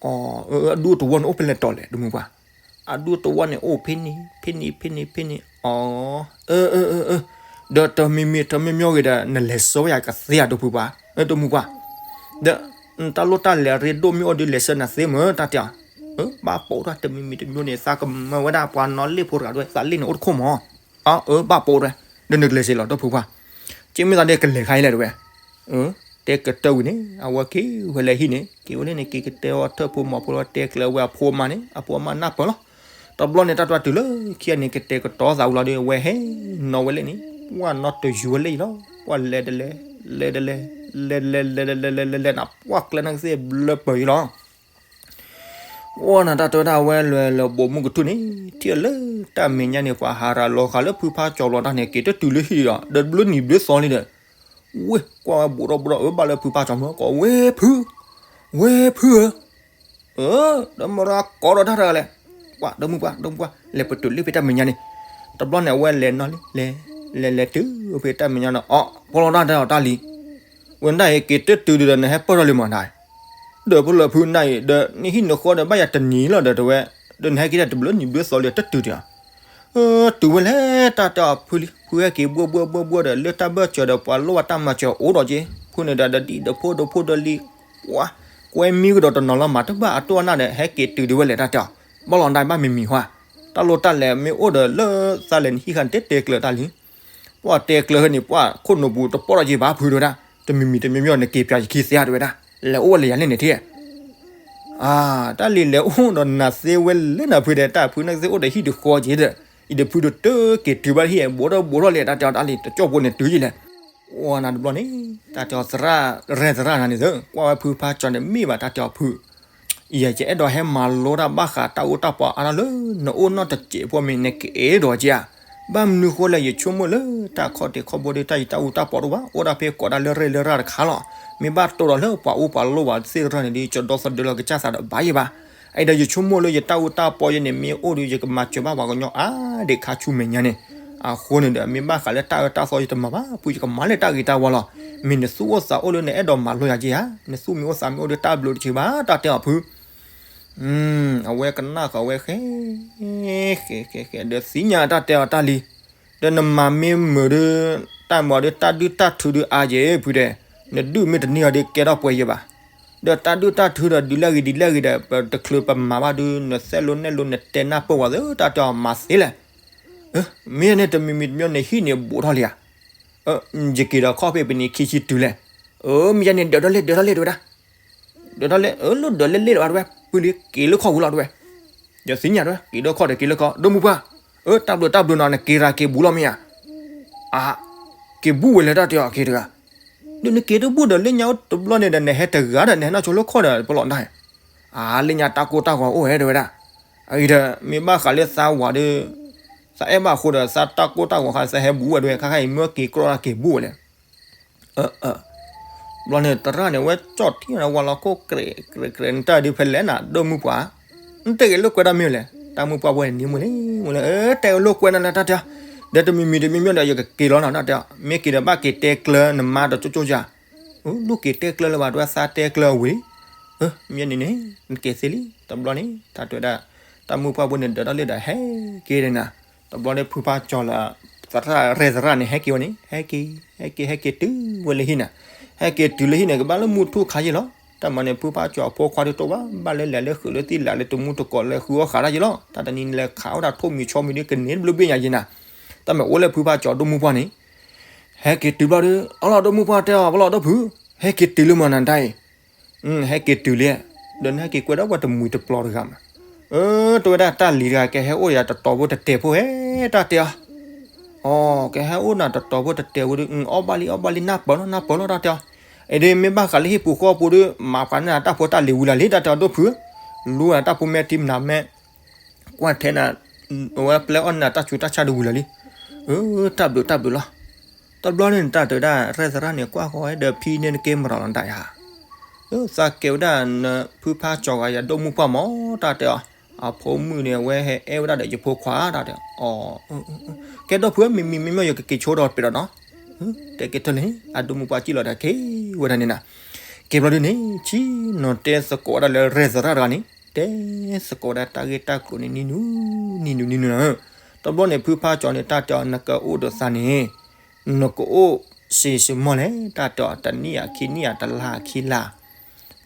ဲအီၤ အဒူတဝီန့ၣ်အိၣ်ဖဲလဲၣ်တီၤလဲၣ် ဒိၣ်မုၢ်ပှၢ် အဒူတဝီန့ၣ်အိၣ်ဖဲန့ၣ် ဖဲန့ၣ် ဖဲန့ၣ် ဖဲန့ၣ် အီ အၢ အၢ အၢ ဒီးတမံၤမံၤတမံၤမံၤဂ့ၤဒီး နလဲၤဆှၢဝဲယၤကသ့ဧါ ဒိၣ်ဖုပှၢ် ဒိၣ်မုၢ်ပှၢ် ဒီး တၢ်လိၣ်တၢ်လဲၤရ့ဒိၣ်မ့ၢ်အိၣ်ဒီးလဲၤဆှၢနၤသ့မ့ၢ် တၢ်တဲအီၤ အၢ ဘၣ်ပိာ်ထီၣ်တမံၤမံၤတမံၤန့ၣ် သးကမၢဝဲဒၣ်ပှၤနီၢ်လ့ၣ်ဖိတဂၤဒၣ်ဝဲ သးလ့ၣ်န့ၣ်အိၣ်တခိၣ်မး အၢ ဘၣ်ပိာ်ဝဲ ဒီးနကလဲၤဆှၢလီၤ ဒိၣ်ဖုပှၢ် က့မ့ၢ်သးဒ်ကလဲၤခါအံၤလဲၣ်တဝဲ တဲကတၢၢ်ဝံၤန့ၣ် အဝဲက့ၤဝဲလၢဟံၣ်န့ၣ် က့ၤဝဲလၢန့ၣ် က့ၤကတဲအီၤထၢၣ်ဖိမီၤဖိလီၤ တဲကျၢၤဝဲအဖိအမါန့ၣ် အဖိအမါနၢ်ပၢၢ်လီၤ တဘျီန့ၣ် တၢ်တြၢ်တုၤလၢခံဂၤန့ၣ် ကတဲာ်ကတီၤသးဝံၤလီၤဒီး အဝဲဟဲနီၤဝဲလၢန့ၣ် ပှၢ်နီတယူၤဝဲလၢအံၤလီၤ ပှၢ်လဲၤတလဲၤ လဲၤတလဲၤ လဲၤတလဲၤ လဲၤတလဲၤ လဲၤတလဲၤ လဲၤနၤ ပှၢ်ကျဲနာ်က့ၤသ့ၣ်ဘျၢပၢၤအံၤလီၤ ဝဲနၤတၢ်တဲဝဲဒၣ်အဝဲလဲၤလၢဘိးမုၢ်ကထူၣ်န့ၣ် ထံၣ်လၢတၢ်မဲာ်ညါန့ၣ် ပှၤဟးရၤလီၤဃာ်လၢဖုဖါကၠီလီၤတၢ်န့ၣ် က့ၤတတုၤလၢဟံၣ်ဒီး ဒီးဘျုးနံၤဘျုးသီလံဒီး ဝ့ၢ်ကွၢ်ဝဲဘူးထီၣ်ဘူးထီၣ် အၢဘၣ်လၢဖုဖါကၠီမ့ၢ် ကိးဝ့ၢ်ဖု ဝ့ၢ်ဖုဧၢ အၢ ဒီးမ့ၢ်ဒီးကိးဒီးတၢ်တဂၤလဲၣ်, ပှၤ ဒီမုၢ်ပှၢ် ဒီမုၢ်ပှၢ် လဲၤပတုာ်လၢဖဲတၢ်မဲာ်ညါန့ၣ်. တဘျီန့ၣ် အဝဲလဲၤနီၤလံ လဲၤ လဲၤလဲၤတုၤဖဲတၢ်မဲာ်ညါန့ၣ် အီ ပီလီၤတၢ်တဲအီၤတၢ်လံ. ဝဲဒၣ်အံၤ က့ၤတတုၤဒီး နဟဲပၢၢ်ထီၣ်လံမးနၤ, ဒီးဖိလၢဖုနၤအံၤဒီး နဟံၣ်နဃီဒီး ဘၣ်ယၤတနံၤလီၤဒီး တဲဝဲ, ဒီးနဟဲက့ၤတၢ်တဘျုးနံၤဘျုးသီလံ တတုၤဒံးဧါ. အၢ တုၤဝဲလဲၣ် တၢ်တဲအီၤဖုလံ. ဖုဟဲက့ၤဘှီဘှီဘှီဘှီဒီး လၢတၢ်ဘၢၣ်စၢၤဒီး ပှၤလိၣ်ဘၣ်တၢ်မၤစၢၤအိၣ်ဒီးက့, ဖုန့ၣ်ဒီး ဒီးဒံၣ်ဒီးဖိဒီးဖိဒီးလံၤ, ပှၤ ကွဲမံကဒီးတနီၤလီၤမး တဘၣ်အတိၢ်အနၢ်ဒီး ဟဲက့ၤတုၤဒံးဝဲလဲၣ် တၢ်တဲအီၤ. ဘၣ်လီၤဒၣ်ဘၣ်မံၤမံၤဟါ, တၢ်လိၣ်တၢ်လဲၤမ့ၢ်အိၣ်ဒီး လၢသးလဲၤနဟံၣ်ဃါန့ၣ် တဲတဲကျၢၤတၢ်လံ. ပှၤတဲကျၢၤဟဲန့ၣ် ပှၤခိၣ်နူာ်ပူၤတပိၢ်ထီၣ်က့ၤဘၣ်ဖုတဲဝဲဒၣ်, တမံၤမံၤတမံၤမံၤ နက့ၤပၠးယခံသ့ဧါတဲဝဲဒၣ်, လဲၤအိၣ်ဝဲလၢယၤလဲၣ်န့ၣ်ထံၣ်. အၢ တၢ်လံၤလဲၤအိၣ်ဒီးနၤသ့ဝဲလဲၣ်နၤဖုဒီး တၢ်ဖုန့ၣ်သ့အိၣ်ဒီးဟံၣ်ဒီးဃီက့ဒီး, အံၤဒီးဖုဒီးတက့ၤတုၤဘၣ်ဟံၣ် ဘိးထီၣ်ဘိးထီၣ်လဲၣ် တၢ်တဲအီၤတၢ်လံၤ တကၠီၣ်ဖိန့ၣ်တုၤယံၤလဲၣ်. အိၣ်နၤတဘျီန့ၣ် တၢ်တဲအီၤသရၣ် ရဲၣ်သရၣ်နၤန့ၣ်သ့ ကွၢ်ဝဲဖုဖါကၠီန့ၣ် မ့ၢ်ဘၣ်တၢ်တဲအီၤဖု ယဲယအဲၣ်ဒိးဟဲမၤလိတၢ်ဘၣ်ဃးတၢ်အူတၢ်ပီအါထီၣ်လၢ နအိၣ်နီၢ်တစဲးဖိမ့ၢ်နကအဲၣ်ဒိးက့ဧါ. ဘၣ်မနုၤဃိလဲၣ် ယဆိကမိၣ်လၢတၢ်ခီၣ်ထံးခီၣ်ဘိဒီး တၢ်ယတၢ်အူတၢ်ပီတအိၣ်ဘၣ်, အိၣ်ဒၣ်ဖဲကိးဒၣ်လၢရဲၣ်လၢရၣ်တခါလီၤ. မ့ၢ်ဘၣ်တိၢ်ဒီးလၢပှၤအူပှၤလိၣ်ဘၣ်သ့ၣ်တဖၣ်န့ၣ်ဒီး ကဒီသဒၢလီၤကစၢ်သးဒီးဘၣ်ယံၤဘၣ်. အအံၤဒီးယဆိကမိၣ်လၢယတၢ်အူတၢ်ပီယဲန့ၣ် မ့ၢ်အိၣ်ဒီး ယကမၤစၢၤဘၣ်ပှၤကညီအါဒံးခါဆူမဲာ်ညါန့ၣ်. အဃိန့ၣ်ဒီး မ့ၢ်ဘၣ်ဃးလၢတၢ်အၢတၢ်သီယတမၤဘၣ်ဖု ယကမၤလၢတၢ်ဂ့ၤတၢ်ဝါလီၤ. မ့ၢ်နသူၣ်အိၣ်သးအိၣ်လၢနအဲၣ်ဒိးမၤလိယၤက့ဧါ, နသူၣ်မ့ၢ်အိၣ်သးမ့ၢ်အိၣ်ဒီးတၢ်ဘျုးတက့ၢ်ဘၣ် တၢ်တဲအီၤဖု အဝဲကနၣ်ဃီဝဲဃဲ ဃဲဃဲဃဲ ဒီးသ့ၣ်ညါတၢ်တဲအီၤတၢ်လံ. ဒီးနမၤမ့ၢ်မုာ်ဒီး တၢ်မၤဒီးတၢ်ဒုၣ်တၢ်ထုဒီးအါယဲၢ်ဖုတဲ, နဒုၣ်မ့ၢ်တန့ၢ်အီၤဒီးကဲထီၣ်ပှဲၤယဲၢ်ဘၣ်. ဒီးတၢ်ဒုၣ်တၢ်ထုဒီးဒ်လဲၣ်ဂ့ၤဒ်လဲၣ်ဂ့ၤဒီး ပတချုးပမၤဘၣ်ဒီး နသဲလိနဲၣ်လိနဲၣ်တဲနၢ်ပၢၢ်ဝဲသ့ တၢ်တဲအီၤမၤသ့လဲၣ်. မ့ၢ်န့ၣ်တမံၤမံၤတမံၤန့ၣ်ဟံၣ်န့ၣ်ဘူးထီၣ်လံဧါ. ယက့ၤဒီးခီၣ်ဖ့ၣ်ပနံးခံဆံတုၤလဲၣ်. မ့ၢ်ယဲန့ၣ်ဒၢးထီၣ်လဲၣ်ဒၢးထီၣ်လဲၣ်တဲဝဲဒၣ် ဒၢးထီၣ်လဲၣ် လၢဒၢးလဲၣ်လဲၣ်လၢၤဘၣ်တဲဝဲ ပုၢ်လံက့ၤလၢခီၣ်ပူၤလီၤတဲဝဲ. ယသ့ၣ်ညါတဲဝဲ က့ၤလၢခီၣ်ဒီးက့ၤလၢခီၣ် ဒိၣ်မုၢ်ပှၢ်, တၢ်ဘျုးတၢ်ဘျုးနီၤ နက့ၤရၤက့ၤဘူးလီၤမ့ၢ်ဧါ. အါ က့ၤဘူးဝဲလဲၣ်တၢ်တဲအီၤက့ၤတဂၤ. ဒီးနက့ၤတဘူးဒီးလၢညါအိၣ်တဘျီန့ၣ်ဒီး နဟဲတဂၤဒီး နဟဲနီၢ်ဆိလၢခီၣ်ဒီး ပလီၢ်နၢ်ဧါ. အါ လၢညါတၢ်ကိၢ်တၢ်ဂီၤအိၣ်ဝဲတဲဝဲဒၣ်. အအံၤဒီး မ့ၢ်ဘၣ်ဃးလၢသးဝၤဒီး သးအဲၣ်ဘၣ်အဃိဒီး သးတၢ်ကိၢ်တၢ်ဂီၤခါ သးဟဲဘူးဝဲတဲဝဲ ခါခါအံၤမ့ၢ်က့ၤကြီလၢက့ၤဘူးဝဲလဲၣ်. ဘျီန့ၣ် သရၣ်န့ၣ် ဝဲကၠီၣ်ထံၣ်န့ၣ် ဝၤလီၤခိၣ်ကြဲးကြဲးကြဲးန့ၣ် တၢ်ဒုးဖဲလဲၣ်နၤ ဒိၣ်မုၢ်ပှၢ်, နတဲက့ၤလိာ်ကွဲတၢ်မ့ၢ်လဲၣ်. တၢ်မုၢ်ပှၢ်ဝဲန့ၣ် မ့ၢ်လဲၣ် မ့ၢ်လဲၣ် တဲလိာ်ကွဲနၤလၢတၢ်တဲအီၤ, ဒီးတမံၤမံၤတမံၤမံၤဒီး ယကက့ၤလီၤနၤ တၢ်တဲအီၤ, မ့ၢ်က့ၤဒီးဘၣ်က့ၤတဲကျၢနမါဒီးကၠိကၠိယၤ, လူၤက့ၤတဲကျၢလၢၤဘၣ် တဲဝဲသးတဲကျၢဝံၤလံ မ့ၢ်န့ၣ်န့ၣ် နက့ၤသ့လံ. တဘျီန့ၣ် တၢ်တဲဝဲဒၣ် တၢ်မုၢ်ပှၢ်ဖိန့ၣ် ဒၢးထီၣ်လံဒီးဟဲက့ၤန့ၣ်နၤ, တဘျီန့ၣ် ဖုဖါကၠီၤလၢ သရၣ်ရဲၣ်သရၣ်န့ၣ် ဟဲက့ၤဝဲန့ၣ် ဟဲက့ၤ ဟဲက့ၤ ဟဲက့ၤတုၤဝဲလၢဟံၣ်န့ၣ်, ဟဲက့ၤတုၤလၢဟံၣ်န့ၣ် ကဘၣ်လၢမုၢ်ထူၣ်ခါယံၤလီၤ. တၢ်မၤန့ၣ် ဖုဖါကၠီၤအဖိခွါဒုးတအိၣ်ဘၣ်, ဘၣ်လၢလဲၤလၢဃုာ်လၢသံၣ်လးလၢတမူတကိးလၢဃုအီၣ်ဃးတၢ်ယံၤလီၤ. တၢ်တနံၤလဲၤခးဝဲဒၣ်ထိၣ်မံၤဆီမံၤဒုးကန့ၢ်တဘျုးဘ့ၣ်ညါယံၤနၤ, တၢ်မၤအိၣ်လၢဖုဖါကၠီၤဒိၣ်မုၢ်ပှၢ်န့ၣ် ဟဲက့ၤတုၤဘျီဒီး အလီၢ်ဒိၣ်မုၢ်ပှၢ်တဲအီၤ ပလီၢ်ဒိၣ်ဖု, ဟဲက့ၤတုၤလၢမနၤတၢ်အံၤ, ဟဲက့ၤတုၤလံ, ဒီးနဟဲက့ၤကွဲဒီးပှၤတမှံၤတပျီၤတဂၤမး, အၢ တဲဝဲဒၣ်တၢ်လံၤတဂၤ ကဟဲအိၣ်ယၤတတီၤဖိတတဲာ်ဖိဟဲ တၢ်တဲအီၤ, အီ ကဟဲအိၣ်နၤတတီၤဖိတတဲာ်ဖိဒီး အီၣ်ဘၣ်လံ အီၣ်ဘၣ်လံ နၢ်ပၢၢ်လီၤ နၢ်ပၢၢ်လီၤ တၢ်တဲအီၤ, အံၤဒီးမ့ၢ်ဘၣ်ဃးလၢဟံၣ်ပူၤဃီပူၤဒီး မၤပှၤန့ၢ်နၤတၢ်ဖိတၢ်လံၤဝံၤလၢ်လံ တၢ်တဲအီၤဒိၣ်ဖု, လူနၤတၢ်ဖိမဲာ်ထံမနၤမဲာ် ကွၢ်ထဲနၤ, အဝဲပျဲအီၣ်နၤတၢ်ဆူးတၢ်ဆါဒုးဝံၤလၢ်လံ, အၢ တၢ်ဘျုးတၢ်ဘျုးလီၤ. တဘျီန့ၣ် တၢ်တဲဝဲဒၣ်ရဲၣ်သရၣ်န့ၣ် ကွၢ်ဃီဝဲဒီးဖံန့ၣ်နကဲမရၤလီၤတၢ်ယၤ, သးကဲဝဲဒၣ်နဖုဖါကၠီၤဂၤယၤဒိၣ်မုၢ်ပှၢ်မး တၢ်တဲအီၤ, အဖိမုၣ်န့ၣ် အဝဲဟဲအဲၣ်ဝဲဒၣ်ဒီးယဖိခွါ တၢ်တဲအီၤ, ကဲဒိၣ်ဖု မံၤမံၤမံၤမံၤ ယကက့ၤဆိဒီးပှဲၤဒီးနီၤ, တဲက့ၤထၢၣ်န့ၣ် အဒိၣ်မုၢ်ပှၢ်စံၣ်လီၤဒီးက့ၤဝဲဒၣ်န့ၣ်နၤ, က့ၤဘျီဒုးန့ၣ် ဆံနီၤတဲသကိးဝဲဒၣ်လၢရဲၣ်သရၣ်တဂၤန့ၣ် တဲသကိးဝဲဒၣ်တၢ်ဂ့ၢ်တၢ်ကျိၤန့ၣ် နံၤနူၤ နံၤနူၤနံၤနူၤနၤ, တဘျီန့ၣ် ဖုဖါကၠီၤန့ၣ် တၢ်တဲအီၤ နကအိၣ်ဒီးသးန့ၣ် နကအိၣ်စံးစမီၢ်လဲၣ် တၢ်တဲအီၤ တနံၣ်ဧါခံနံၣ်ဧါ တလါခံလါ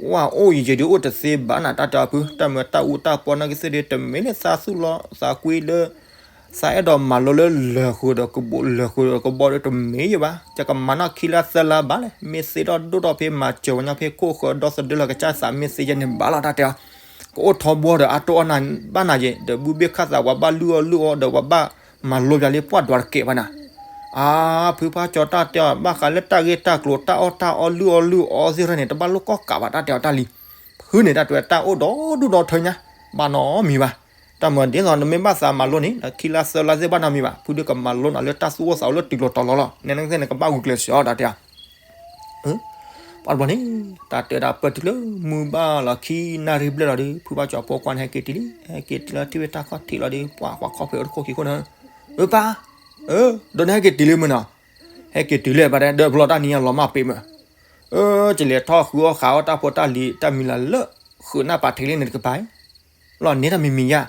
ဝဲအိၣ်ယံာ်ယံာ်ဒုးအိၣ်တသ့ဘၣ်နၤ တၢ်တဲအီၤဖု တၢ်မၤတၢ်အူတၢ်ပီနာ်က့သ့ၣ်ဒုး တမ့ၢ်လၢသးသူၣ်လီၤသးကွံလၢ သးအဲၣ်ဒိးမၤလိလၢလၢၢ်ဃုာ်ဒီးကဘီ လၢၢ်ဃုာ်ဒီးကဘီဒီးတမ့ၢ်ယဘၣ်, ယကမၤနီၣ်ခံလါသၢလါဘၣ်လဲၣ်, မ့ၢ်သ့ဒီးဒိၣ်ထီၣ်ဖဲမၤစၢၤဝဲညီဖဲခိၣ်ဃၢၤဒီသဒၢလီၤကစၢ်သးမ့ၢ်သ့ယဲန့ၣ်ဘၣ်လီၤ တၢ်တဲအီၤ, ကအိၣ်ထီဘိဒီးအတိၢ်အီၣ်နၤဘၣ်နၤယဲၢ် ဒီးဘုဘ့ၣ်ခၣ်သးပှၤဘၣ်လုၢ်အီၣ်လုၢ်အီဒီးပှၤဘၣ်မၤလိပှၤလၢပှၢ်ဒွးတကဲးဘၣ်နၤ အါ ဖုဖါကၠီၤတၢ်တဲအီၤ ဘၣ်ဃးလၢတၢ်ဂ့ၢ်တၢ်ကျိၤ တၢ်အီၣ်တၢ်အီလုၢ်အီၣ်လုၢ်အီသ့ၣ်တဖၣ်န့ၣ် တဘၣ်လိၣ်ကီၢ်ကးဘၣ် တၢ်တဲအီၤတၢ်လံၤ, ဖုန့ၣ်တၢ်တဲဝဲတၢ်အိၣ်ဒီဒူၣ်ဒီထၢညါ ဘၣ်နီတမံၤဘၣ်, တၢ်မၤဒ်သိးနမ့ၢ်ဘၣ်သးမၤလိန့ၣ် ခံလါသၢလါသ့ၣ်ဘၣ်နီတမံၤဘၣ် ဖုဒုးကမၤလိနၤလၢတၢ်သူၣ်အိၣ်သးအိၣ်လၢတုၤလီၤတီၤလီၤလီၤ နဲန့ၣ်ကသ့ၣ်နကဘၣ်ဂုာ်ကျဲးစၢးအီၤ တၢ်တဲအီၤ ပှၤတဘျီန့ၣ် တၢ်တဲဒၣ်ပၢၢ်တုၤလၢမုၢ်ဘၣ်လီၤခံနၣ်ရံၣ်ဘျဲၣ်လီၤဒီး ဖုဘၣ်ကၠီဖိခွါန့ၣ် ဟဲက့ၤတုၤလံ, ဟဲက့ၤတုၤလၢထံၣ်ဝဲတၢ်ခီၣ်ထံးလီၤဒီး ပှၤပှၤခီၣ်ဖံးအိၣ်တခိၣ်ခံခိၣ်န့ၣ်, အၢပၢ်, အၢ, ဒီးနဟဲက့ၤတုၤလံမ့ၢ်နီၤ, ဟဲက့ၤတုၤလံပၢ်တဲ ဒီးပလီၢ်တၢ်နံၤညါလီၤမၢ်ပ့ၤမ့ၢ်, အၢ, ကလဲၤထီၣ်ဃုအီၣ်ဃာ်အီၣ်တၢ်ဖိတၢ်လံၤတၢ်မံၤလၢ်လၢ ဃုာ်နၢ်ပာ်ထံးလံန့ၣ်တကပၤ လီၤန့ၢ်တၢ်မံၤမံၤယါ,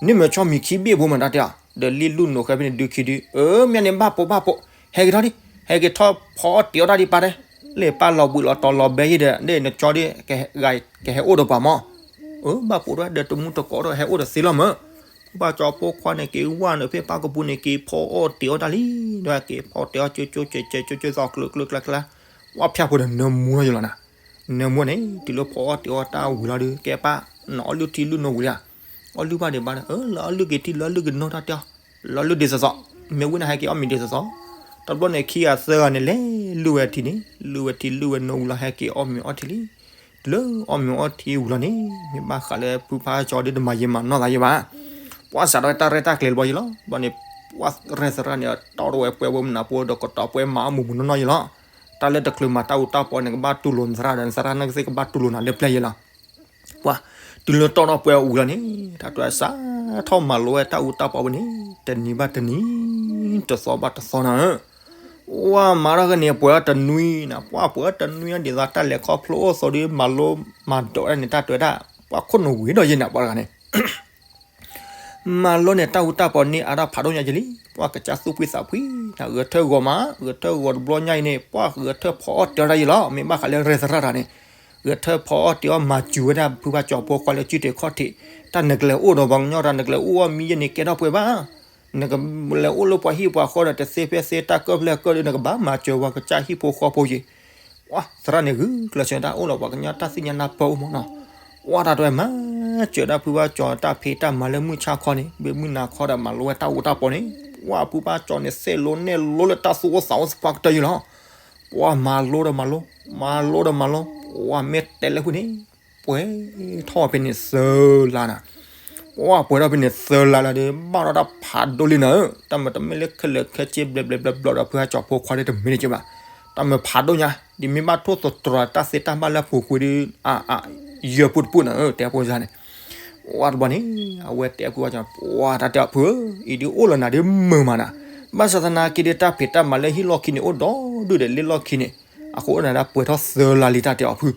န့ၣ်မ့ၢ်ဆီမံၤခံဘ့ၣ်ဖိမ့ၢ်တၢ်တဲအီၤ, ဒီးလံၣ်လူၢ်နိးဃဲဖဲန့ၣ်ဒုခံဒု, အၢ မ့ၢ်န့ၣ်ဘၣ်ပိာ်ဘၣ်ပိာ်, ဟဲက့ၤထီၣ်ဒံး, ဟဲက့ၤထီၣ်ဖီအီၣ်တ့ၤအီၣ်တၢ်ဒံးပၢ်တဲ, လၢပၢ်လီၤဘှံးလီၤတီၤလီၤဘဲယံၤဒီး ဒ်နကၠီဒ် ကဟဲအိၣ်ဒီးပှၤမၢ်, အၢ ဘၣ်ပိာ်တဝဲဒီးတမူတကိးဒီးဟဲအိၣ်ဒီးသ့လီၤမၢ်, ဖုဘၣ်ကၠီဖိခွါန့ၣ်က့ၤဝၢ်န့ၣ်ဖဲပၢ်ကပူၤန့ၣ် က့ၤဖီအီၣ်တ့ၤအီၣ်တၢ်လံ, ဒီးက့ၤဖီအီၣ်တ့ၤအီၣ်ကၠိကၠိကဲးကဲးကၠိကၠိသီကျၢကျၢကျါကျါ, ဝၣ်ဖၠၣ်ဖိဒီးနၢမူထီၣ်ယလီၤနၤ နၢမူန့ၣ် တုၤလၢဖီအီၣ်တ့ၤအီၣ်တၢ်ဝံၤလီၤဒီး ကဲပၢ်, နအီၣ်လုၢ်ထံလုၢ်နိဝံၤလံဧါ, အီၣ်လုၢ်ဘၣ်ဒံးဘၣ်ဒီး အၢ လၢအီၣ်လုၢ်က့ၤထံ လၢအီၣ်လုၢ်က့ၤနိတၢ်တဲအီၤ, လၢအီၣ်လုၢ်ဒ်သိးသိး, မ့ၢ်ဝံၤန့ၣ်ဟဲက့ၤအီၣ်မ့ၤဒ်သိးသိး, တဘျီန့ၣ်ခံဂၤသၢဂၤန့ၣ်လဲၤလုၢ်ဝဲထံန့ၣ် လုၢ်ဝဲထံလုၢ်ဝဲနိဝံၤလီၤ ဟဲက့ၤအီၣ်မ့ၤအီထံလံ, တုၤလၢအီၣ်မ့ၤအီထံဝံၤလီၤန့ၣ် မ့ၢ်ဘၣ်ဃးလၢဖုဖါကၠီဒ်တမၤယံာ်မၤနီၢ်သးယံာ်ဘၣ်, ပှၤစးထီၣ်တၢ်ရဲၣ်တၢ်ကျဲၤတဘျီယံၤလီၤ, ဘျီန့ၣ် ပှၤရဲၣ်သရၣ်န့ၣ် တီၢ်ထီၣ်ဝဲပှဲၤဝဲမနၤပှဲၤဒီးကတီၤပှဲၤမၤအီၣ်မူးမူးနီၢ်နီၢ်ယံၤလီၤ, တၢ်လၢတချုးမၤတၢ်အူတၢ်ပီန့ၣ် ကဘၣ်တူၢ်လိာ်နသရၣ်ဒီး နသရၣ်န့ၣ်ကသ့ၣ်ကဘၣ်တူၢ်လိာ်နၤလၢပျဲၢ်ယံၤလီၤ, ပှၤ, တုၤလၢတီၢ်ထီၣ်ပှဲၤအူလီၤန့ၣ် တၢ်တွဲစးထီၣ်မၤလိဝဲတၢ်အူတၢ်ပီဝဲန့ၣ် တနံၤဘၣ်တနံၤ တသီဘၣ်တသီနၤဧၢ, ပှၤမၤထီၣ်ကန့ၣ်ပှဲၤထီၣ်တနွံနၤ, ပှၤပှဲၤထီၣ်တနွံဒ်သိးတၢ်လဲၤခီဖျိအိၣ်သိးဒီး မၤလိမၤဒိးဒၣ်န့ၣ် တၢ်တွဲဒၣ် ပှၤခိၣ်နူာ်ဝံၤဒီးယဲၢ်နၤ ပှၤတဂၤန့ၣ် မၤလိန့ၣ် တၢ်အူတၢ်ပီန့ၢ်အါထီၣ်ဖးဒိၣ်ညါက့ၤလံ, ပှၤကစၢ်သူၣ်ဖှံသးဖှံနၤ, ဂဲၤထၢၣ်ဂီၤမး ဂဲၤထၢၣ်ဂီၤတဘျီညါအံၤန့ၣ် ပှၤဂဲၤထၢၣ်ဖီအီၣ်တ့ၤအီၣ်တၢ်ယံၤလီၤ, မ့ၢ်ဘၣ်ဃးလၢရဲၣ်သရၣ်တဂၤန့ၣ် ဂဲၤထၢၣ်ဖီအီၣ်တ့ၤအီၣ်မၤစၢၤဝဲဒၣ်ဖုဘၣ်ကၠီဖိခွါလၢစုတဲာ်ခီၣ်ထံး, တၢ်နကလဲၤအိၣ်ဒီးပှၤကညီတၢ်နကလဲၤအိၣ်အီၣ်မံယဲၢ်န့ၣ် ကဲထီၣ်ပှဲၤဘၣ်, နကလဲၤအိၣ်လၢပှၤဟံၣ်ပှၤဃီဒီးတသ့ဖဲသ့တၢ်ကၢၢ်ဖျဲၣ်ကၢၢ်ဒီး နကဘၣ်မၤစၢၤပှၤကစၢ်ဟံၣ်ဖိဃီဖိယံၤ, ပှၤသရၣ်န့ၣ်ဂုာ်ကျဲးစၢးတၢ်အိၣ်လီၤ ပှၤကညီတၢ်သ့ၣ်ညါနၢ်ပၢၢ်အိၣ်မးနီၤ, ပှၤတၢ်တွဲမၤစၢၤဒၣ်ဖုဘၣ်ကၠီတၢ်ဖံးတၢ်မၤလၢမုၢ်ဆါခီန့ၣ် မ့ၢ်မုၢ်နၤခီဒီးမၤလိဝဲတၢ်အူတၢ်ပီန့ၣ်, ပှၤဖုဘၣ်ကၠီန့ၣ် သ့ၣ်လိနဲၣ်လိလၢတၢ်သူၣ်အိၣ်သးအိၣ်သပှၢ်ကတၢၢ်ယံၤလီၤ, ပှၤမၤလိဒီးမၤလိ, မၤလိဒီးမၤလိ, ပှၤမ့ၢ်တဲလၢဖုန့ၣ် ပှဲၤထီၣ်ဖဲန့ၣ်သၢလါနၤ, ပှၤပှဲၤထီၣ်ဖဲန့ၣ်သၢလါလၢဒီး ဘၣ်ထီၣ်တၢ်ဖးဒိၣ်လံနၤဧၢ, တၢ်မၤတမ့ၢ်လၢခဲလၢာ်ခဲဆ့ဘျဲးဘျဲးဘျီဘျီဒီးဖုဘၣ်ကၠီဖိခွါဒီးတမ့ၢ်တက့ၢ်ဘၣ်, တၢ်မၤဖးဒိၣ်ညါ ဒ်မ့ၢ်ဘၣ်ထိၣ်သတြီၤတၢ်သ့တၢ်ဘၣ်လၢအပူၤကွံာ်ဒီး အါအါ ယၢၤပူတပူနၤဧၢ တဲဖိစၢ်န့ၣ်, ပှၤတဘျီန့ၣ် အဝဲတဲဖုဘၣ်ကၠီ ပှၤတၢ်တဲအီၤဖုဧၢ, အံၤဒ်အိၣ်လၢနၤဒ်မုာ်မးနၤ, ဘၣ်ဆၣ်သနာ်က့ဒီးတၢ်ဖံးတၢ်မၤလၢဟံၣ်လီၢ်ခံန့ၣ် အိၣ်ဒီးဒုၣ်ဒီးလ့လီၢ်ခံန့ၣ်, အဃိန့ၣ်ဒၣ်ပှဲၤထီၣ်သၢလါလံ တၢ်တဲအီၤဖု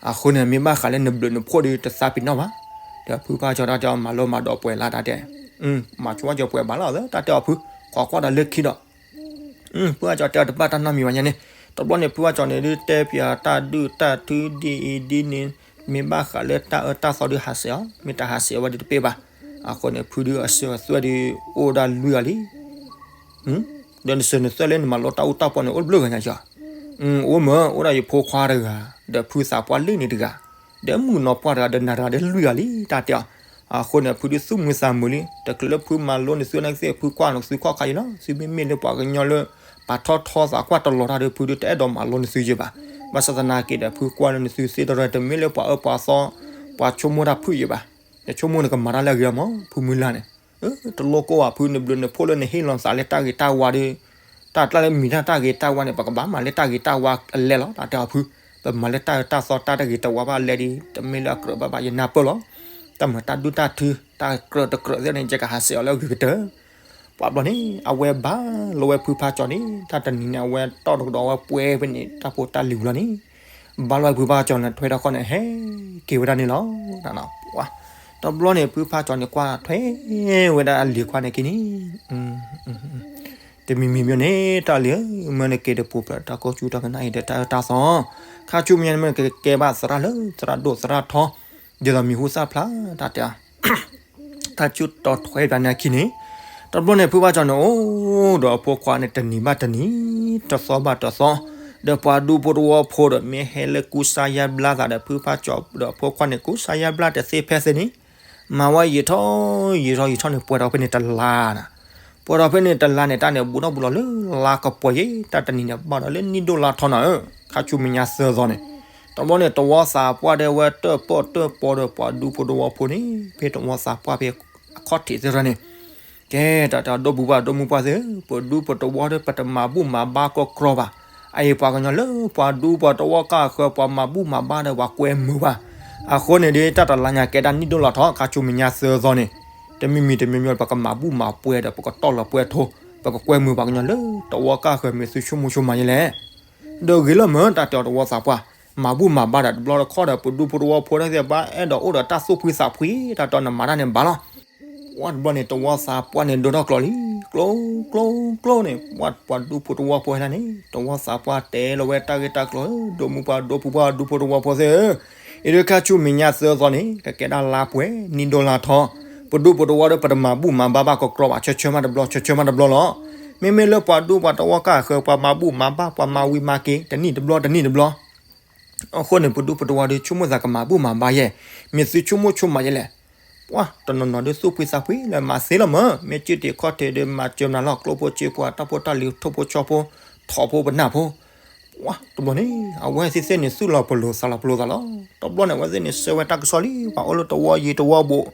အဃိန့ၣ် မ့ၢ်ဘၣ်ဃးလၢနဘျုးနဖှိၣ်ဒီးတသးပ့ၤနီၣ်ဘၣ်, ဒီးဖုဘၣ်ကၠီတၢ်တဲအီၤမၤလိမၤဒိးပှဲၤလါတၢ်တဲ, မၤဆိဘၣ်ကၠီပှဲၤဘၣ်လီၤ တၢ်တဲအီၤဖု, ခိးကွၢ်ဒီးလၢခံဒီး ဖုဘၣ်ကၠီတဲအီၤတဘၣ်တၢ်နီတမံၤဘၣ်ညါန့ၣ်, တဘျီန့ၣ် ဖုဘၣ်ကၠီန့ၣ်ဒုးတဲပၠးတၢ်ဒုၣ်တၢ်ထုဒ်အံၤဒ်န့ၣ်, မ့ၢ်ဘၣ်ဃးလၢတၢ်အၢတၢ်သီဒုးဟးဆှဲးအီၤ, မ့ၢ်တဟးဆှဲးဝဲဒုးတပ့ၢ်ဘၣ်, အဃိန့ၣ် ဖုဒုးအစၢၤအသွဲၣ်ဒုးအိၣ်ဒၣ်လွံၢ်ဂၤလံ ဒီးနစၢၤနသွဲၣ်လၢနမၤလိတၢ်အူတၢ်ပီန့ၣ် အိၣ်တဘျုးဂၤညါကၠီ, အိၣ်မ့ၢ် အိၣ်ဒၣ်ယဖိခွါတဂၤ, ဒီးဖုသးပှၢ်လံၣ်န့ၣ်တဂၤ, ဒီးမုၣ်ကနီၤပှၢ်တဂၤ ဒီးနၤတဂၤဒီးလွံၢ်ဂၤလံ တၢ်တဲအီၤ, အဃိန့ၣ် ဖုဒုးသူၣ်မုာ်သးမုာ်လံ, တချုးလၢဖုမၤလိနသုနာ်က့သ့ၣ် ဖုကွၢ်နသုခီၣ်ခါယံၤလီၤ, သုမ့မ့ၢ်လၢပှၤကညီလၢ ပာ်ထီၣ်ထီသးကွၢ်တလီၤတၢ်ဒီး ဖုဒုးတအဲၣ်ဒိးမၤလိနသုယဲၢ်ဘၣ်, ဘၣ်ဆၣ်သနာ်က့ဒီး ဖုကွၢ်လၢနသုသ့တရၢ တမ့ၢ်လၢပှၤအၢပှၤသီ, ပှၤဆိကမိၣ်တၢ်ဖုးယဲၢ်ဘၣ်, ယဆိကမိၣ်နကမၤတၢ်လၢအဂ့ၤအမး ဖုမုၢ်လၢ်န့ၣ်, တလိၣ်ကိၢ်ဘၣ်ဖု နဘျုးနဖှိၣ်လၢနဟ့ၣ်လီၤသးလၢတၢ်ဂ့ၤတၢ်ဝါဒီး, တၢ်တၢ်လၢမံၤတၢ်တၢ်ဂ့ၤတၢ်ဝါန့ၣ် ပကဘၣ်မၤလၢတၢ်ဂ့ၤတၢ်ဝါအလဲလီၤ တၢ်တဲအီၤဖု, ပမၤလၢတၢ်အၢတၢ်သီတၢ်တဂ့ၤတဝါဘၣ်အလဲဒီး တမ့ၢ်လၢအကြၢးဘၣ်ဘၣ် ယနၢ်ပၢၢ်လီၤ, တၢ်မၤတၢ်ဒုၣ်တၢ်ထု တၢ်ကြၢးတကြၢးသ့ၣ်န့ၣ် ယကဟးဆှဲးအီၤလၢအဂ့ၤကတၢၢ် ပှၤဘျီန့ၣ် အဝဲဘၣ်လိဝဲဖုဖါကၠီန့ၣ် တၢ်တနံၤန့ၣ် အဝဲတီၢ်တကဒီးဝဲပှဲၤဖဲန့ၣ် တၢ်ဖိတၢ်လံၤဝံၤလီၤန့ၣ်, ဘၣ်လိဝဲဖုဖါကၠီန့ၣ် ထွဲထီၣ်ခီၣ်န့ၣ် ဟဲက့ၤဝဲဒၣ်န့ၣ်လီၤ. တဘျီန့ၣ် ဖုဖါကၠီန့ၣ် ကွၢ်ထွဲဝဲဒၣ်အလံၤခွါန့ၣ်က့ၤန့ၣ်, တမံၤမံၤမ့ၢ်န့ၣ် တၢ်လံၤဧၢ, မ့ၢ်နက့ၤတပူၤဖျဲးတၢ်ကိၢ်ဆူၣ်တၢ်ကနၣ်အံၤဒီးတၢ်အၢတၢ်သီ, ခါဆူမဲာ်ညါန့ၣ် မ့ၢ်နကကဲဘၣ်သရၣ်လၢသရၣ်ဒိၣ်သရၣ်ထီ, ဒ်သိးမံၤဟူသၣ်ဖျါတၢ်တဲ တၢ်ဆူၣ်တီထွဲပၠးန့ၣ်အခံန့ၣ်, တဘျီန့ၣ် ဖုဘၣ်ကၠီန့ၣ် အိၣ်ဒီးအဖိခွါန့ၣ် တနံၤဘၣ်တနံၤ, တသီဘၣ်တသီ, ဒီးပှၤဒူဖိတဝီဖိဒီး မ့ၢ်ဟဲလၢကူစါယါဘျါသးဒီး ဖုဘၣ်ကၠီဒီးအဖိခွါန့ၣ် ကူစါယါဘျါတသ့ဖဲသ့န့ၣ်, မၤဝဲယံာ်ထီၣ်ယံာ်ထီၣ်ယံာ်ထီၣ်န့ၣ် ပှဲၤဒီးဖဲန့ၣ်တလါနၤ, ပှဲၤဒီးဖဲန့ၣ်တလါန့ၣ် တၢ်န့ၣ် ဘူးထီၣ်ဘူးလီၤလၢလါကပီၤယဲၢ်, တၢ်တနံၤန့ၣ် ဘၣ်ဒီးလၢနံၣ်ဒိၣ်လါထီနၤဧၢ, ခါဆူမဲာ်ညါသၢသီန့ၣ်, တဘျီန့ၣ် တဝီသးပှၢ်ဒဲဝဲတၢၣ်ပီၣ်တၢၣ်ပီဒီး ပှၤဒူဖိတဝီဖိန့ၣ် ဖဲတဝီသးပှၢ်ဖဲအခီၣ်ထံးသ့ၣ်တဖၣ်န့ၣ်, ကဲ တၢ်တဲအီၤ ဒိၣ်ဘူးဘၣ်ဒိၣ်မူပှၢ်သ့ၣ်ဧၢ, ပဒူပတဝီဒီး ပတမၤဘူၣ်မၤဘါကီကရီဘၣ်, အအံၤပှၤကညီလၢပှၤဒူပှၤတဝီကၢ်ဃၢၤ ပှၤမၤဘူၣ်မၤဘါဒီးပှၤကွဲမုာ်ဘၣ်. အဃိန့ၣ်ဒီး တၢ်တလါညါကဲဒၣ်နံၣ်ဒိၣ်လၢ်ထီၣ် ခါဆူမဲာ်ညါသၢသီန့ၣ်, တမံၤမံၤတမံၤမံၤ ပကမၤဘူၣ်မၤပှဲၤဒီး ပကတီၢ်လီၤပှဲၤထိ, ပကကွဲမုာ်ပှၤကညီလၢတဝီကၢ်ဃၢၤ မ့ၢ်သုဆိကမိၣ်ဆိကမးယဲလဲၣ်. ဒီးဂ့ၤလၢမ့ၢ်တၢ်တဲအီၤတဝီသးပှၢ်, မၤဘူၣ်မၤဘါဒီးတဘျီတခီၣ်ဒီး ပဒူဖိတဝီဖိတၢ်သ့ၣ်တဖၣ် အဲၣ်ဒိးအိၣ်ဒီးတၢ်သူၣ်ဖှံသးဖှံ တၢ်တီနမၤတၢ်န့ၣ်ဘၣ်လီၤ. ပှၤတဘျီန့ၣ် တဝီသးပှၢ်န့ၣ် ဒိထီၣ်ကျိၤလံ, ကျိၤကျိၤကျိၤန့ၣ် ပှၤပှၤဒူဖိတဝီဖိဟဲဒၣ်န့ၣ် တဝီသးပှၢ်တဲလီၤဝဲတၢ်ဂ့ၢ်တၢ်ကျိၤ, ဒိၣ်မူပှၤဒိၣ်ဖုပှၢ်ဒူဖိတဝီဖိသ့ၣ်ဧၢ, အံၤဒုးခါဆူမဲာ်ညါသၢသီန့ၣ် ကကဲဒၣ်လါပှဲၤနံၣ်ဒိၣ်လၢ်ထီၣ်, ပဒူဖိတဝီဒီး ပတမၤဘူၣ်မၤဘါဘၣ်ကကြီဘၣ် ဆၢဆၢမးတဘျီ ဆၢဆၢမးတဘျီလီၤ. မ့မ့ၢ်လၢပှၤဒူပှၤတဝီကၢ်ဃၢၤ ပှၤမၤဘူၣ်မၤဘါ ပှၤမၤဝံၤမၤက့ၤ တနံၣ်တဘျီတနံၣ်တဘျီ အဃိန့ၣ် ပဒူပတဝီဒီးဆိကမိၣ်သးကမၤဘူၣ်မၤဘါယဲ, မ့ၢ်သုဆိကမိၣ်ဆိကမးယဲလဲၣ်. ပှၤတနီၤနီၤဒီးသူၣ်ဖှံသးဖှံလၢမၤသ့လီၤမၢ်, မ့ၢ်ကၠံၣ်တ့ၤခီၣ်ထံးဒီးမၤစၢၤမနုၤလီၤ, ကျိဖိစ့ဖိအတၢ်ဖိတၢ်လံၤထိၣ်ဖိဆီဖိ, ထိၣ်ဖိပနၢ်ဖိ, ပှၤတဘျီန့ၣ် အဝဲသ့ၣ်သ့ၣ်န့ၣ် သူၣ်လီၤပလိာ်သးလီၤပလိာ်သးလီၤ. တဘျီန့ၣ် အဝဲသ့ၣ်န့ၣ် ဆှၢဝဲတၢ်ကစီၣ်လံ, ပှၤအိၣ်လၢတဝီယံၤတဝီဘူး,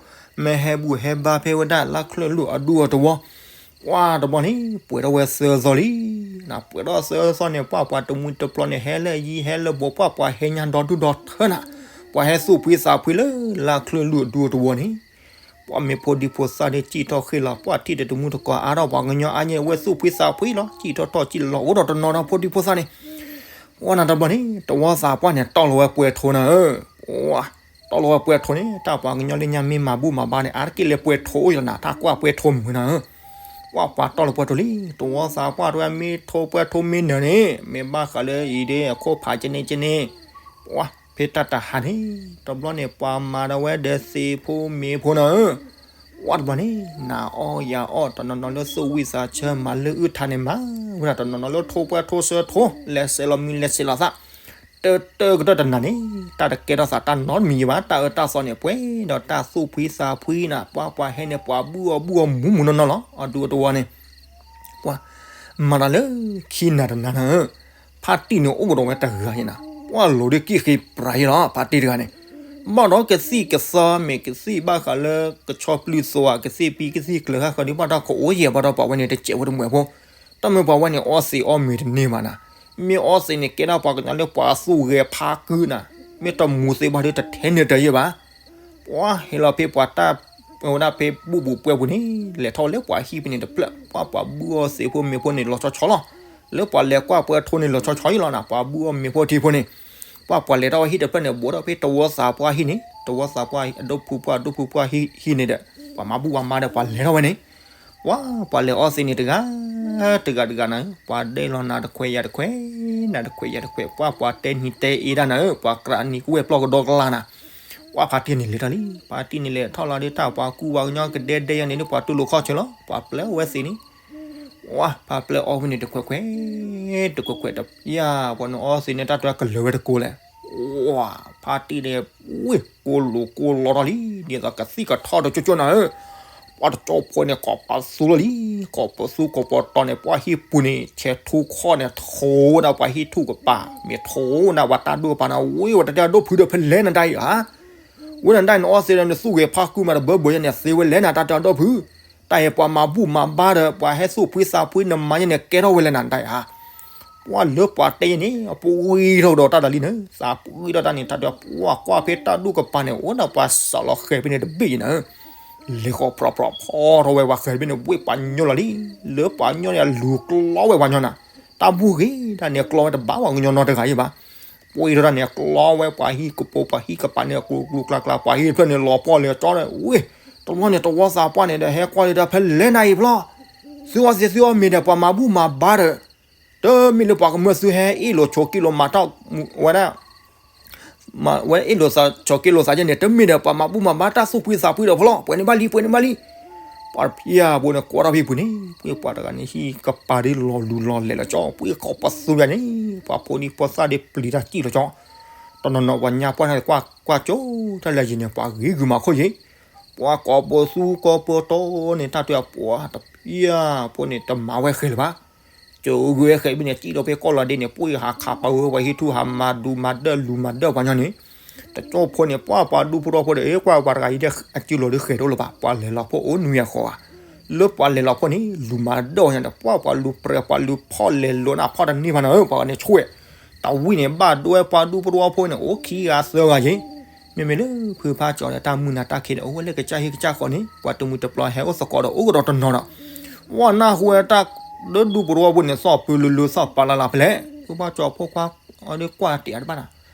မ့ၢ်ဟဲဘူးဟဲဘါဖဲဝဲဒၣ်လါချၢၣ်လွံၢ်အဒူအတဝီ ပှၤတဘျီန့ၣ် ပှဲၤထီၣ်ဝဲသၢသီလံ. နပှဲၤထီၣ်သၢသီန့ၣ် ပှၤပှၤတမှံတပျီန့ၣ် ဟဲလၢယံၤဟဲလၢဘူး ပှၤပှၤဟဲညါဒီဒူၣ်ဒီထၢနၤ, ပှၤဟဲသူၣ်ဖှံသးဖှံလၢလါချၢၣ်လွံၢ်အဒူအတဝီန့ၣ်, ပှၤမ့ၢ်ဖိဒံဖိသၣ်ဒီး ကၠံၣ်ထီၣ်ဃ့ၢ်လီၤ ပှၤထံၣ်တမူတကိးအါထီၣ် ပှၤကညီအါညဲ အဝဲသူၣ်ဖှံသးဖှံလီၤ ကၠံၣ်ထီၣ်ထီၣ်ကၠံၣ်လီၤ အိၣ်ဒီးတနီၤဒီးဖိဒံဖိသၣ်န့ၣ် ပှၤနၤတဘျီန့ၣ် တဝီသးပှၢ်န့ၣ် တီၢ်လီၤဝဲပှဲၤထိနၤဧၢ, တီၢ်လီၤဝဲပှဲၤထိန့ၣ် တၢ်ပှၤကညီလၢညါမ့ၢ်မၤဘူၣ်မၤဘါန့ၣ် အါတက့ၢ်လၢပှဲၤထိအိၣ်ယလီၤနၤ တၢ်ကွၢ်ပှဲၤထိမုၢ်နၤဧၢ, ပှၤပှၤတီၢ်လီၤပှဲၤထိလံ တဝီသးပှၢ်တဝဲမ့ၢ်ထိပှဲၤထိမ့ၢ်နၢၤန့ၣ် မ့ၢ်ဘၣ်ဃးလၢအံၤဒီးအခိၣ်ဖးကန့ၢ်ကန့ၢ်, ပှၤဖဲတၢ်တဟါန့ၣ် တဘျီန့ၣ် ပှၤမၤဒီးဝဲဒီးသ့ၣ်ဖိမ့ၢ်ဖိနၤဧၢ ပှၤတဘျီန့ၣ် နၤအီၣ်ယၤအီၣ် တနီၤနီၤလၢသူၣ်ဝံၣ်သးဆၢမၤလၢအုၣ်ထါန့ၣ်မၤဝဲဒၣ် တနီၤနီၤလၢထိပှဲၤထိဆၢထိ လဲၤဆဲးလီၤမံလဲၤဆဲးလီၤသး တၢ်တၢ်ကတၢၢ်တနၤန့ၣ် တၢ်တကဲထီၣ်သးတၢ်နီတမံၤယံၤဘၣ် တၢ်အၢတၢ်သီန့ၣ် ပှဲၤဒီးတၢ်သူၣ်ဖှံသးဖှံနၤ ပှၤပှၤဟဲန့ၣ် ပှၤဘူၣ်အီၣ်ဘူၣ်အီၣ်မူမူနီၢ်နီၢ်လီၤ အဒူအတဝီန့ၣ် ပှၤ မၤတၢ်လၢခံနၤတနၤနၤဧၢ, ဖါတံၢ်န့ၣ်အိၣ်ကဒီးဝဲတဂၤယဲနၤ, ပှၤလီၤဒုးကံၣ်ဃ့ပြးယဲလီၤ ဖါတံၢ်တဂၤန့ၣ်, ဘၣ်ဒီးကသံၣ်ကသီမ့ၢ်ကသံၣ်ဘၣ်ဃးလၢကဆီပျုၢ်သိးဧါ ကသံၣ်ပံကသံၣ်ကျၢၤဃၣ်ဃၢၤဒုး ဘၣ်တၢ်ကအိၣ်ယဲၢ်ဘၣ်ဒီးပှၤဝဲန့ၣ် တစဲးဖိတမှဲးဖိ, တၢ်မ့ၢ်ပှၤဝဲန့ၣ် အီသံးအီမ့ၤတန့ၢ်ဘၣ်နၤ, မ့ၢ်အီသံးန့ၣ် ကဲဒၣ်ပှၤကညီလၢပှၤသူၣ်ဂဲၤဖးကုနၤ, မ့ၢ်တမူၤသ့ဘၣ်ဒီး တထဲန့ၢ်တယဲၢ်ဘၣ် ပှၤဟဲလီၤဖဲပှၤတၢ် ဝဲဒၣ်ဖဲဘူၣ်ပူၤပှဲၤပူၤန့ၣ် လဲၤထီၣ်လၢပှၤဟံၣ်ဖဲန့ၣ်တဖျၢၣ် ပှၤပှၤဘူၣ်အီၣ်သ့ၣ်ဖိမ့ၤဖိန့ၣ် လီၤဆီဆီလီၤ. လၢပှၤလဲၤကွၢ်ပှဲၤထိန့ၣ် လီၤဆီဆီယဲလီၤနၤ ပှၤဘူၣ်အီၣ်မ့ၤဖိထံဖိန့ၣ်, ပှၤပှၤလဲၤထီၣ်ဝဲဟံၣ်တဖျၢၣ်န့ၣ် ဘူးထီၣ်ဖဲတဝီသးပှၢ်ဟံၣ်န့ၣ် တဝီသးပှၢ်အဒိၣ်ဖုပှၢ်ဒိၣ်ဖုပှၢ်ဟံၣ်န့ၣ်ဒီး ပှၤမၤဘူၣ်ပှၤမၤဒီးပှၤလဲၤထီၣ်ဝဲန့ၣ် ပှၤပှၤလဲၤအီသံးန့ၣ်တဂၤ တဂၤတဂၤနၤဧၢ, ပှၤဒဲလီၤနၤတခွဲးယၤတခွဲး, နၤတခွဲးယၤတခွဲး, ပှၤပှၤတဲနံၤတဲအ့ဒၣ်နၤဧၢ, ပှၤကြးနံၤကဝဲၢ်ပျီၢ်ကဒီကလါနၤ, ပှၤဖါတံၢ်န့ၣ်လဲၤထီၣ်လံ, ဖါတံၢ်န့ၣ်လဲၤထီၣ်လီၤဒ်တၢ်ပှၤကူပှၤကညီကဒဲဒဲယၤန့ၣ်ဒ် ပှၤတူၢ်လိာ်ခီၣ်ဆၢလီၤ, ပှၤပျဲအီၣ်ဝဲသ့ၣ်န့ၣ် ပှၤဖါပျဲအီၣ်ဝဲန့ၣ်တခွဲးခွဲး, တခွဲးခွဲးတပျၢ်, ပှၤနအီသံးန့ၣ်တၢ်တၢ်ကလၢၤဝဲတကိးလဲၣ်, ပှၤဖါတံၢ်န့ၣ် ဝ့ၢ်ကိၢ်လိာ်ကိၢ်လီထီၣ်လံ, ဒ်သိးကသံၣ်ကထီၣ်တကၠိကၠိနၤဧၢ, ပှၤတကၠိဖိန့ၣ် ကိးပသူလီၤလံ, ကိးပသူကိးပတီၤန့ၣ် ပှၤဟံၣ်ပူၤန့ၣ် ဆဲးထူခီၣ်န့ၣ် ထိးဝဲဒၣ်ပှၤဟံၣ်ထူၣ်ကပၤ, မ့ၢ်ထိးဝဲဒၣ်ပှၤတၢ်ဒိၣ်ကပၤနၤ, ဝ့ၢ်ဝဲတၢ်တၢ်ဒိၣ်ဖုးဒီးဖဲလဲၣ်နတၢ်အံၤဧါ, ဝဲနတၢ်အံၤနအီသံးဒီးနသူၣ်ဂဲၤဖးကုမးတဘၢဘၢယၤန့ၣ် သ့ဝဲလဲၣ်နတၢ်တၢ်ဒိၣ်ဖုး, တၢ်အံၤပှၤမၤဘူၣ်မၤဘါဒီး ပှၤဟဲသူၣ်ဖှံသးဖှံနမၤယဲန့ၣ် ကဲထီၣ်ဝဲလဲၣ်နတၢ်အံၤဧါ ပှၤလၢပှၤတဲယဲန့ၣ် အပှ့ၤထီၣ်ကဒီးတၢ်ဒၣ်လံန့ၣ် သးပှ့ၤထီၣ်တၢ်န့ၣ် တၢ်ဒၣ် ပှၤကွၢ်ဖဲတၢ်ဒိၣ်ကပၤန့ၣ် အိၣ်ဒၣ်ပှၤစးလီၤဃဲၤဖဲန့ၣ်တဘ့ၣ်ယဲနၤဧၢ, လဲၤဃီၤပြီပြီဖီထီၣ်ဝဲပှၤဃဲၤဖဲန့ၣ် ဝ့ၢ်ပှၤညီလီၤလံ, လၢပှၤညီန့ၣ် အလူၤကျီဝဲပှၤညီနၤ, တၢ်ဘူၣ်ဂ့ၤတၢ်န့ၣ် ကျီဝဲတဘၣ်ပှၤကညီနီတဂၤယဲဘၣ်, ပှ့ၤထီၣ်တၢ်န့ၣ် ကျီဝဲပှၤဟံၣ်ကပိာ်ပှၤဟံၣ်ကပၤန့ၣ် ကျူကျူကျါကျါ ပှၤဟံၣ်တဖျၢၣ်န့ၣ် လီၤပှီၢ်လဲၤကၠီဒီး ဝ့ၢ် တဘျီန့ၣ် တဝီသးပှၢ်န့ၣ်ဒီး ဟဲကွၢ်လၢတၢ်ဖဲလဲၣ်နၤအံၤဖျီၣ်, သုအီသံးသုအီမ့ၤဒီး ပှၤမၤဘူၣ်မၤဘါဒီး တမ့ၢ်လၢပှၤကမၢၢ်သုဟဲအ့ၣ်လိာ်ဆိးက့လိာ်မၤထီၣ်ဝဲဒၣ် ဝဲအ့ၣ်လိာ်ဆိးက့လိာ်သးယဲန့ၣ် တမ့ၢ်ဒီး ပှၤမၤဘူၣ်မၤဘါတၢ်သူၣ်ဖှံသးဖှံဒီးဖျီၣ် ပှဲၤန့ၢ်ဘၣ်လံ ပှဲၤန့ၢ်ဘၣ်လံ, ပှၤတဖျၢၣ်ဖိန့ၣ် ကွၢ်ထီၣ်ဖဲပူၤန့ၣ် ပှ့ၤပှၤတဂၤန့ၣ် ဟံၣ်ကပၤဒ်လီၤလူၤလီၤလဲၤလီၤကၠီ ပှ့ၤကိးပသူယၤန့ၣ် ပှၤဖိဒံဖိသၣ်ဒ်ပျံၤတၢ်စံၣ်လီၤကၠီ, တနီၤနီၤပှၤညါပှၢ်န့ၣ် ကွၢ်ကွၢ်ကၠိတၢ်လၢယံၤန့ၣ် ပှၤဂ့ၤဂုာ်မးခိၣ်ယံၤ, ပှၤကိးပသူကိးပတီၤန့ၣ် တၢ်တဖျၢၣ်ပှၤတဖျၢၣ်ဖိန့ၣ် တမၤဝဲဃဲၤလၢၤဘၣ် ကၠိဂုာ်ဝဲဃဲၤဘၣ်န့ၣ် စံၣ်ဒီးဖဲကီၢ်လီၤဒ့န့ၣ် ပှ့ၤဟးခးပာ်ဝဲပှၤဟံၣ်ထူၣ် ဟးမၤဒူမၤဒၢၣ်လူၤမၤဒၢၣ်ပှၤညီန့ၣ်, တကၠိဖိန့ၣ် ပှၤပှၤဒူဖိထီၣ်ဖိဒီး အ့ၣ် ကွၢ်ပှၤတဂၤအံၤဒီး အစုလိၤဒုးဃဲၤတအိၣ်လၢၤဘၣ် ပှၤလဲၤလီၤဖိအိၣ်နွံအဃီဧါ, လၢပှၤလဲၤလီၤဖိန့ၣ် လူၤမၤဒၢၣ်ဝဲညါဒီး ပှၤပှၤလူၤပြဲၤ ပှၤလူၤဖီၣ်လဲၤလိာ်န့ၣ် ဖီၣ်တန့ၢ်ဘၣ်နီၤဧၢ, ပှၤန့ၣ်ဆိၣ်ဝဲ, တဝံၣ်န့ၣ် ဘၣ်ဒိဝဲပှၤဒူဖိတဝီဖိန့ၣ် အိၣ်ခံဂၤသၢဂၤယ့ၣ်, မ့မ့ၢ်လၢဖုဖးကၠီၤဒီးတၢ်မုၢ်နၤတၢ်ခံးဒီး အိၣ်ဝဲလၢကစၢ်ဟံၣ်ကစၢ်ဃီန့ၣ် ပှၤတမုာ်တပျီၤဟဲအိၣ်သကိးဒီးအိၣ်ကဒီးတနီၤဒီး ဝဲနၢ်ဟူဝဲတၢ်လၢဒူဖိတဝီဖိန့ၣ် သီၣ်ပၢလၢလၢသီၣ်ပာ်လၢ်လၢ်ဖဲလဲၣ်, ဖုဖးကၠီၤဖိခွါ အီၤဒ်ကွၢ်တ့ၢ်အါတဘၣ်နီၤ,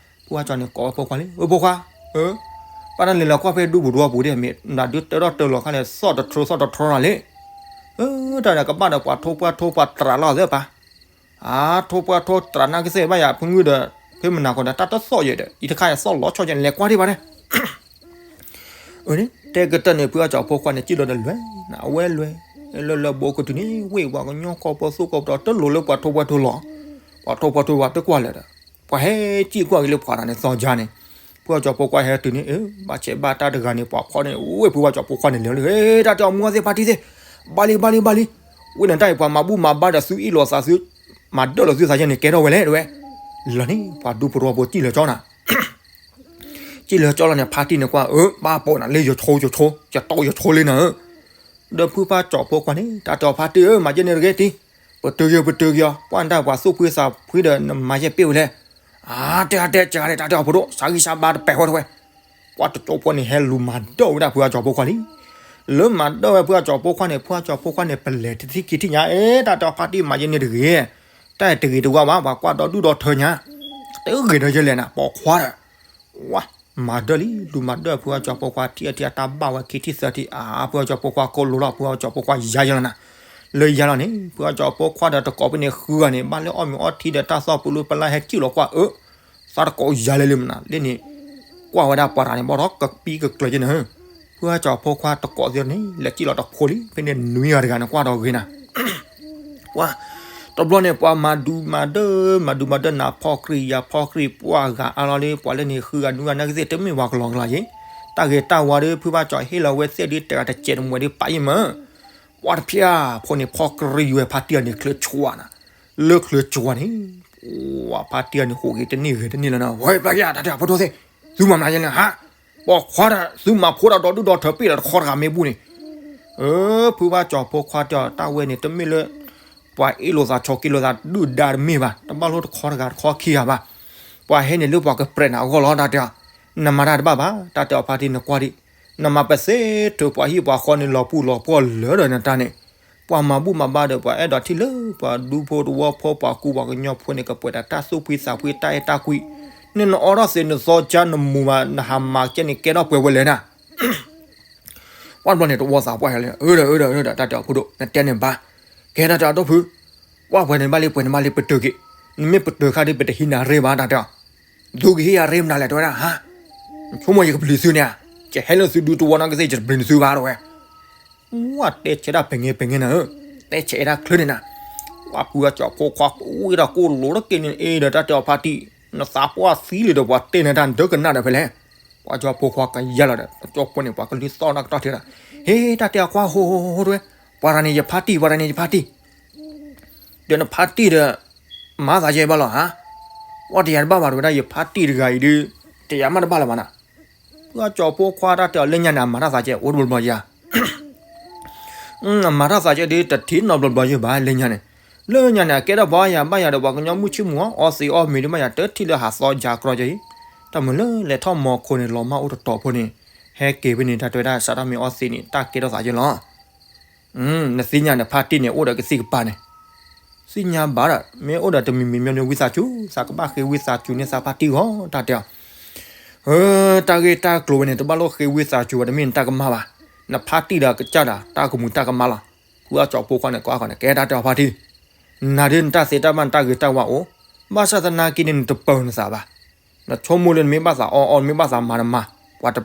ဖုဖးကၠီၤန့ၣ်ကိးဝဲဖိခွါလံ, အၢ ဖိခွါ, အၢ ဘၣ်တၢ်လဲၤလီၤကွၢ်ဖဲဒူပူၤတဝီပူၤဒ် မ့ၢ်နဒုးတၢထီၣ်တၢလီၤခါလဲၣ် သီၣ်တထြိသီၣ်တထြီလီၤလံ, အၢ တၢ်ဒီးကဘၣ်ဒီးပှၤထိပှၢ်ထိပှၢ်တြးလီၤသ့ၣ်ပၢ်, အါ ထိပှၢ်ထိတြးနၢ်ကသ့ၣ်ဘၣ်ယၤ ဖုငုၢ်ဒီး ဖဲမနၤဃီဒီး တၢ်တသီၣ်ယဲၢ်ဒီး အံၤတခါယသီၣ်လီၤဆီယဲၢ် လဲၤကွၢ်ဒံးဘၣ်န့ၣ် အၢ တဲကတၢၢ်န့ၣ် ဖုဖးကၠီၤဖိခွါန့ၣ် စံၣ်လီၤဒီးလွဲၢ်, အဝဲလွဲၢ်, လၢလၢဘိကတုၤန့ၣ် ဝ့ၢ်ပှၤကညီကီၢ်ပီသိၣ်ကီၢ်ပဒီး တလိၣ်လၢပှၤထိပှၢ်ထိလီၤ, ပှၤထိပှၢ်ထိပှၤတကွၢ်လၢာ်ဒီး ပှၤဟဲစံၣ်ကွၢ်က့ၤလၢပှၤတၢ်န့ၣ်သီကါန့ၣ်, ဖုဖးကၠီၤဖိခွါဟဲတုၤန့ၣ် အၢ ဘၣ်ဆဲးဘၣ်တၢ်တဂၤန့ၣ် ပှၤဖီၣ်န့ၣ် ဝ့ၢ်ဖုဖးကၠီၤဖိခွါန့ၣ်လဲၤလၢ တၢ်တဲအီၤ မူအသ့ၣ်ဖါတံၢ်သ့ၣ်, ဘၣ်လံဘၣ်လံဘၣ်လံ, ဝ့ၢ်နတၢ်အံၤ ပှၤမၤဘူၣ်မၤဘါဒီးသုအ့ၣ်လိာ်သးသု မၤဒၢၣ်လိာ်သုသးယဲၢ်န့ၣ် ကဲထီၣ်ဝဲလဲၣ်တဲဝဲ, လီၤန့ၣ် ပှၤဒူဖိတဝီဖိစံၣ်လီၤကၠီနၤ စံၣ်လီၤကၠီလီၤန့ၣ် ဖါတံၢ်န့ၣ်ကွၢ် အၢ ဘၣ်ပိာ်နၤလၢယဆိယဆိ ယတီယဆိလံနၤဧၢ, ဒီးဖုဖးကၠီၤဖိခွါန့ၣ် တၢ်တဲအီၤဖါတံၢ်ဧၢ မၤယဲၢ်န့ၣ်တဂ့ၤတံၢ်, ပတုာ်က့ၤပတုာ်က့ၤအီၤ ကွၢ်နတၢ်ပှၤသူၣ်ဖှံသးဖှံဒီးနမၤယဲၢ်ပ့ၢ်ဝဲလဲၣ်, အါ တဲအါတဲကဂၤန့ၣ် တၢ်တဲအီၤဖိဒိၣ် စးဂံၢ်စးဘါတပဲာ်ဃီတဝဲ, ပှၤတကၠိဖိန့ၣ် ဟဲလူၤမၤဒၢၣ်ဝဲဒၣ်ဖုဖးကၠီၤဖိခွါလံ လၢမၤဒၢၣ်ဝဲဖုဖးကၠီၤဖိခွါန့ၣ် ပလဲၤတထံၣ်ခံထံၣ်ညါ အဲ တၢ်တဲအီၤဖါတံၢ်မၤယဲၢ်န့ၣ်တဂ့ၤ, တၢ်တဂ့ၤတဝါဘၣ် ပှၤကွၢ်ဒီဒူၣ်ဒီထၢညါ, တဂ့ၤဒီးယဲၢ်လဲၣ်နၤ ပိာ်ခွါဒီး, ဝါ, မၤဒၢၣ်လံ လူၤမၤဒၢၣ်ဖုဖးကၠီၤဖိခွါ ထံၣ်အထံၣ်အတၢ်ဘၣ်ဝဲခံထံၣ်သၢထံၣ် အါ ဖုဖးကၠီၤဖိခွါကိးလိၤလီၤ ဖုဖးကၠီၤဖိခွါယါယဲၢ်လီၤနၤ, လၢယါလီၤန့ၣ် ဖုဖးကၠီၤဖိခွါဒီးတကိးဖဲန့ၣ်ဃုဂၤန့ၣ် ဘၣ်လၢအီၣ်မ့ၤအီထံဒီးတၢ်သီၣ်ပူၤလၢပလၢ်ဟဲစံၣ်လီၤကွၢ်အၢ သးတကိးယါလဲၣ်လံမနၤ လၢန့ၣ် ကွၢ်ဝဲဒၣ်ပှၤတဂၤန့ၣ် ဘီထီၣ်ကပံကကျၢၤက့န့ၣ်, ဖုဖးကၠီၤဖိခွါတကိးသ့ၣ်န့ၣ် လဲၤစံၣ်လီၤတဖိလံ ဖဲန့ၣ်နွံဂၤတဂၤန့ၣ် ကွၢ်ဒီးဂ့ၤနၤ ပှၤ, တဘျီန့ၣ် ပှၤမၤဒူမၤဒၢၣ် မၤဒူမၤဒၢၣ်နၤ ဖီၣ်ကြံၢ်ယၤဖီၣ်ကြံၢ် ပှၤဂၤအါလီၤလံ ပှၤလၢန့ၣ်ဃုဂၤနွံဂၤနာ်ကသ့ၣ် တမ့ၢ်ပှၤကလီကလီယ့ၣ်, တၢ်ဂ့ၤတၢ်ဝါဒီး ဖုဖးကၠီၤဟ့ၣ်လီၤဝဲသ့ၣ်ဒ်တဂၤတစဲးတမှဲၤဒ်ပာ်အံၤမၢ်, ပှၤတဖျၢၣ်ဖိန့ၣ် ဖီၣ်ကြံၢ်ဝဲဖါတံၢ်အန့ၣ် ချၢးဆှးနၤ, လၢချၢးဆှးန့ၣ် ပှၤဖါတံၢ်အန့ၣ် ဟူးဂ့ၤတန့ၢ်ဂ့ၤတန့ၢ်လၢနၤ ဝဲပျၢ်ယၤ တၢ်တဲအီၤဖိဒိၣ်သ့ၣ်, သုမၤမနုၤယဲၢ်လဲၣ်ဟါ ပိာ်ခွါဒီး သုမၤဖိဒီးဒီဒူၣ်ဒီထၢပ့ၢ်ဒီးတခီတဂၤမ့ၢ်ဘူၣ်န့ၣ်, အၢ ဖုဖးကၠီၤဖိခွါတဲအီၤ တၢ်ဝဲန့ၣ် တမ့ၢ်လၢ ပှၤအ့ၣ်လိာ်သးဆိးက့လိာ်သးဒုၣ်ဒါတမ့ၢ်ဘၣ်, တဘၣ်လိၣ်တခီတဂၤတခီခံဂၤဘၣ်, ပှၤဟဲန့ၣ်လၢပှၤကပြဲးနၤအဂီၢ်လီၤ တၢ်တဲအီၤ, နမၤတၢ်တဘၣ်ဘၣ် တၢ်တဲအီၤဖါတံၢ်နကွၢ်ဒံး, နမၤပသ့ထုးပှၤဟံၣ်ပှၤဃီန့ၣ်လီၤပူၤလီၤပှီၢ်လၢာ်ဒီးနတၢ်န့ၣ်, ပှၤမၤဘူၣ်မၤဘါဒီး ပှၤအဲၣ်ဒိးထံၣ်လၢ ပှၤဒူဖိတဝီဖိပှၤကူပှၤကညီဖိန့ၣ် ကပှဲၤဒီးတၢ်သူၣ်ဖှံသးဖှံတၢ်အဲၣ်တၢ်ကွံ, နနအီထီၣ်သ့နသီကါနမူၤဘၣ် နဟးမၤကဲန့ၣ် ကဲထီၣ်ပှဲၤဝဲလဲၣ်နၤ ပှၤတဘျီန့ၣ် တဝီသးပှၢ်ယၤလၢ အၢဒီး အၢဒီး အၢဒီး တၢ်တဲအီၤဖိဒိၣ် နတဲန့ၣ်ဘၣ်, ကဲတၢ်တဲအီၤဒိၣ်ဖု, ပှၤပှဲၤန့ၣ်ဘၣ်လံ ပှဲၤန့ၣ်ဘၣ်လံ ပတုာ်က့ၤ, နမ့ၢ်ပတုာ်ခါဒ်ပတဟံးနၤရ့ဘၣ် တၢ်တဲအီၤ, သုကဟ့ၣ်ယၤရ့မနုၤလဲၣ် တဲဝဲဒၣ်ဟါ, ဆိကမိၣ်ယကပျံၤသုန့ၣ်ဧါ, ယဟဲလၢသုဒူတဝီနီၢ်ကသ့ၣ် ယတပျံၤနသုဘၣ် တဲဝဲ ဝဲတဲဆဲးဒၣ်ပဲၤငဲပဲၤငဲနၤဧၢ, တဲဆဲးဒၣ်ချၢန့ၣ်နၤ, ပှၤဖုအကၠီၤဖိခွါကအိၣ်ဒီးကိၣ်လိၤတက့ၢ်န့ၣ် အ့ဒီးတၢ်တဲအီၤဖါတံၢ်, နသးပှၢ်သံလံဒီးပှၤတဲနၤတၢ်ဒၢကနၣ်ဒီးဖဲလဲၣ်, ပှၤကၠီၤဖိခွါကယါလီၤဒီး ကၠီဖိန့ၣ် ပှၤကလုၢ်သီၣ်တၢ်ကတီၢ်ထဲဒၣ်, ဟ့ တၢ်တဲအီၤခွါဟိဟိဟိတဝဲ, ပှၤတဂၤန့ၣ်ယဖါတံၢ် ပှၤတဂၤန့ၣ်ယဖါတံၢ် ဒီးနဖါတံၢ်ဒီး မၤသးကဲဘၣ်လီၤဧါ, ပှၤတယၤတဘၣ်ဘၣ်တဝဲဒၣ် ယဖါတံၢ်တဂၤအံၤဒုး တယၤမးတဘၣ်လၢၤဘၣ်နၤ, ပှၤကၠီၤဖိခွါတၢ်တဲအီၤလၢညါန့ၣ် အမၤတၢ်သးကဲအိၣ်တဘျီဘျီယၤ အမၤတၢ်သးကဲဒ်တထံၣ်နီတဘျီဘျီယိာ်ဘၣ်လၢညါန့ၣ်, လၢညါန့ၣ် အကဲထီၣ်ပှၤယၤဘၣ်ယၤဒီး ပှၤကညီမုၢ်ဆ့ၣ်မုၢ်ဂီၤ အီသံးအီမ့ၤဒ်မးယၤ တထံၣ်လၢဟးသီယၤကြီယၤအံၤ, တၢ်မုာ်လၢလဲၤထီၣ်မီၤခိၣ်န့ၣ် လီၤမၢ်အိၣ်တတီၤဖိန့ၣ်, ဟဲက့ၤဖဲန့ၣ် တၢ်တဲဝဲဒၣ် စးထီၣ်မ့ၢ်အီသံးန့ၣ် တၢ်ကဲထီၣ်သးယဲၢ်လီၤ. နသ့ၣ်ညါန့ၣ် ဖါတံၢ်န့ၣ် အိၣ်ဒီးကသံၣ်ကပၤန့ၣ်, သ့ၣ်ညါဘၣ်ဒီး မ့ၢ်အိၣ်ဒီးတမံၤမံၤမ့ၢ်န့ၣ် ဝံသးစူၤ သးကဘၣ်ဃ့ဝံသးစူၤန့ၢ်သးဖါတံၢ်ဂီၢ် တၢ်တဲအီၤ တၢ်ဂ့ၢ်တၢ်ကျိၤဝဲန့ၣ် တဘၣ်လိၣ်ဃ့ဝံသးစူၤဝဲတမ့ၢ်နတၢ်ကမၣ်ဘၣ်. နဖါတံၢ်ဒီးကစၢ်ဒီး တၢ်ကမူၤတၢ်ကမၣ်လီၤ. ဖုအကၠီၤဖိခွါန့ၣ် ကိးဂၤန့ၣ် ကဲတၢ်တဲအီၤဖါတံၢ်, နၤဒ်နတၢ်သ့တၢ်ဘၣ်နတၢ်ဂ့ၤတၢ်ဝါအိၣ်, ဘၣ်ဆၣ်သနာ်က့န့ၣ် နတပၢၤနသးဘၣ်. နဆိကမိၣ်လၢနမ့ၢ်ဘၣ်သးအီအီ နမ့ၢ်ဘၣ်သးမၤတမၤ, ပှၤတ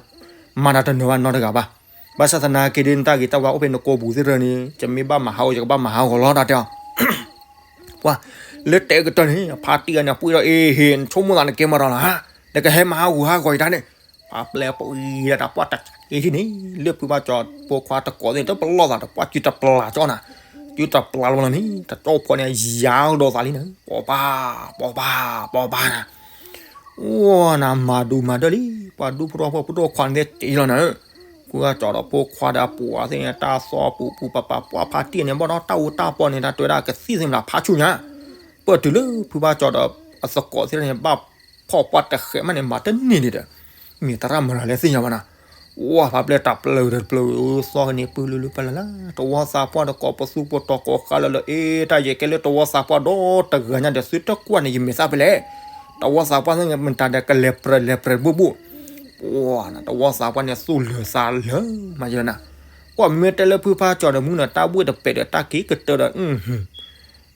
မၤတၢ်တနၢၤဘၣ်နီတဂၤဘၣ်. ဘၣ်ဆၣ်သနာ်က့ဒ်နတၢ်ဂ့ၤတၢ်ဝါအိၣ်ဖဲ နကိာ်ပူၤသ့ၣ်တဖၣ်န့ၣ် ယမ့ၢ်ဘၣ်မၤဟးဂီၤ ယကဘၣ်မၤဟးဂီၤလီၤ တၢ်တဲအီၤ ပှၤလၢတဲကတၢၢ်န့ၣ် အဖါတံၢ်အန့ၣ် အပှ့ၤဒီးအ့ဟ့ၣ် နဆိကမိၣ်သးနကဲမၤဒီးလီၤဧါ, နကဟဲမၤဟးဂူာ်ဟးဂီၤယတၢ်န့ၣ်, ပှၤပျဲပှ့ၤဒီးတၢ်ပှၢ်တက့ထံၣ်န့ၣ် လၢဖုဘၣ်ကၠီၤဖိခွါတကိးသ့ၣ် တပလီၢ်သးဒီးပှၢ်စုတပျၢ်ကၠီနၤ, စုတပျၢ်လီၤလီၤန့ၣ် တကၠီဖိန့ၣ် ယၤကဒီးသးလံန့ၣ် ပိာ်ပၢ် ပိာ်ပၢ် ပိာ်ပၢ်နၤ အိၣ်နၤမၤဒူမၤဒၢၣ်လံ, ပှၤဒူဖိတဝီဖိ ဖိဒိၣ်ခွါန့ၣ်သ့ၣ်တ့လီၤနၤဧၢ, ဖုဘၣ်ကၠီဒီးဖိခွါဒီးအပှၤသ့ၣ်န့ၣ် တၢ်သီပူၤပူၤပၤပၤ ပှၤဖါတံၢ်န့ၣ် ဘၣ်ဒီးတၢ်အူတၢ်ပီန့ၣ် တၢ်တဲဝဲဒၣ်ကသံၣ်သ့ၣ်မတၤဖးဆူၣ်ညါ, ပၢၢ်တုၤလၢဖုဘၣ်ကၠီဒီးအသကိးသ့ၣ်န့ၣ် ဘၣ်ဖီၣ်ပှၢ်တဃဲးမးန့ၣ် မၤတန့ၢ်ဒံးဒီး မ့ၢ်သရၣ်မတၤလဲၣ်သ့ၣ်ညါဘၣ်နၤ, ဝါဖးပျဲၢ်တၢ်ပျၢၤဒီးတပျၢၤ သီကန့ၣ် ပုၢ်လုၢ်လုၢ်ပၢ်လၢ်လၢ် တဝီသးပှၢ်ဒီးကိးပသူကိးတီၤကိးဃါလၢလၢ အ့ တၢ်ယဲကဲလၢတဝီသးပှၢ်ဒီတဂၤညါဒီး သုတကွၢ်န့ၣ် ယမဲာ်သၣ်ဖဲလဲၣ်, တဝီသးပှၢ်သ့ၣ်မတၤဒီးကလဲၤပြဲးလဲၤပြဲးတဘူၣ်ဘူၣ် ပှၤနၤ တဝီသးပှၢ်န့ၣ်သူၣ်လၢာ်သးလၢာ်မးယဲလၢနၤ, ကွၢ်မ့ၢ်တဲလၢဖုဖါကၠီဒီးမုၢ်နၤ တၢ်ဘှ့ၣ်တပဲာ်ဒီးတၢ်က့ၤကတၢၢ်ဒီး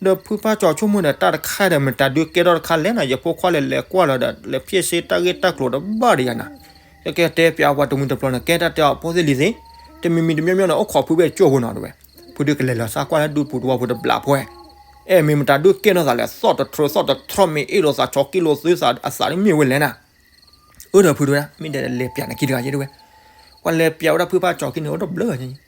ဒီးဖုဖါကၠီဆိကမိၣ်ဒီးတၢ်တခါဒီး မတၤဒုးကဲထီၣ်တခါလဲၣ်နၤ ယဖိခွါလဲၤလဲၤကွၢ်လီၤဒီး လဲၤဖျဲၣ်စ့တၢ်ဂ့ၢ်တၢ်ကျိၤတဘၣ်ဒီးယၤနၤ, ကဲကဲတဲပျးပှၤတမုာ်တပျီၤန့ၣ် ကဲတၢ်တဲအီၤဖိသ့ၣ်လံၤသ့ၣ်, တမံၤမံၤတမံၤမံၤန့ၣ် အိၣ်ခိးဖုဘၣ်ကၠိၢ်ဖိနီၤတဝဲ, ဖုဒုးကလဲၤလီၤစၢ်ကွၢ်လၢဒူပူၤတဝီဖိတဘျးဖိဝဲ, အဲၣ်မ့ၢ်မတၤဒုးကဲထီၣ်သးလဲၣ် သီၣ်တထြၢသီၣ်တထြီၣ်မ့ၢ်အ့ၣ်လိာ်သးဆီက့လိာ်သုသးအသးန့ၣ်မ့ၢ်ဝဲလဲၣ်နၤ အၢဒီးဖုတဝဲဒၣ် မ့ၢ်ဒီးလဲၤပျးနခံတဂၤယဲတဝဲ, ပှၤလဲၤပျးဝဲဒၣ်ဖုဖါကၠီခံန့ၣ် အိၣ်တဘျီညါ,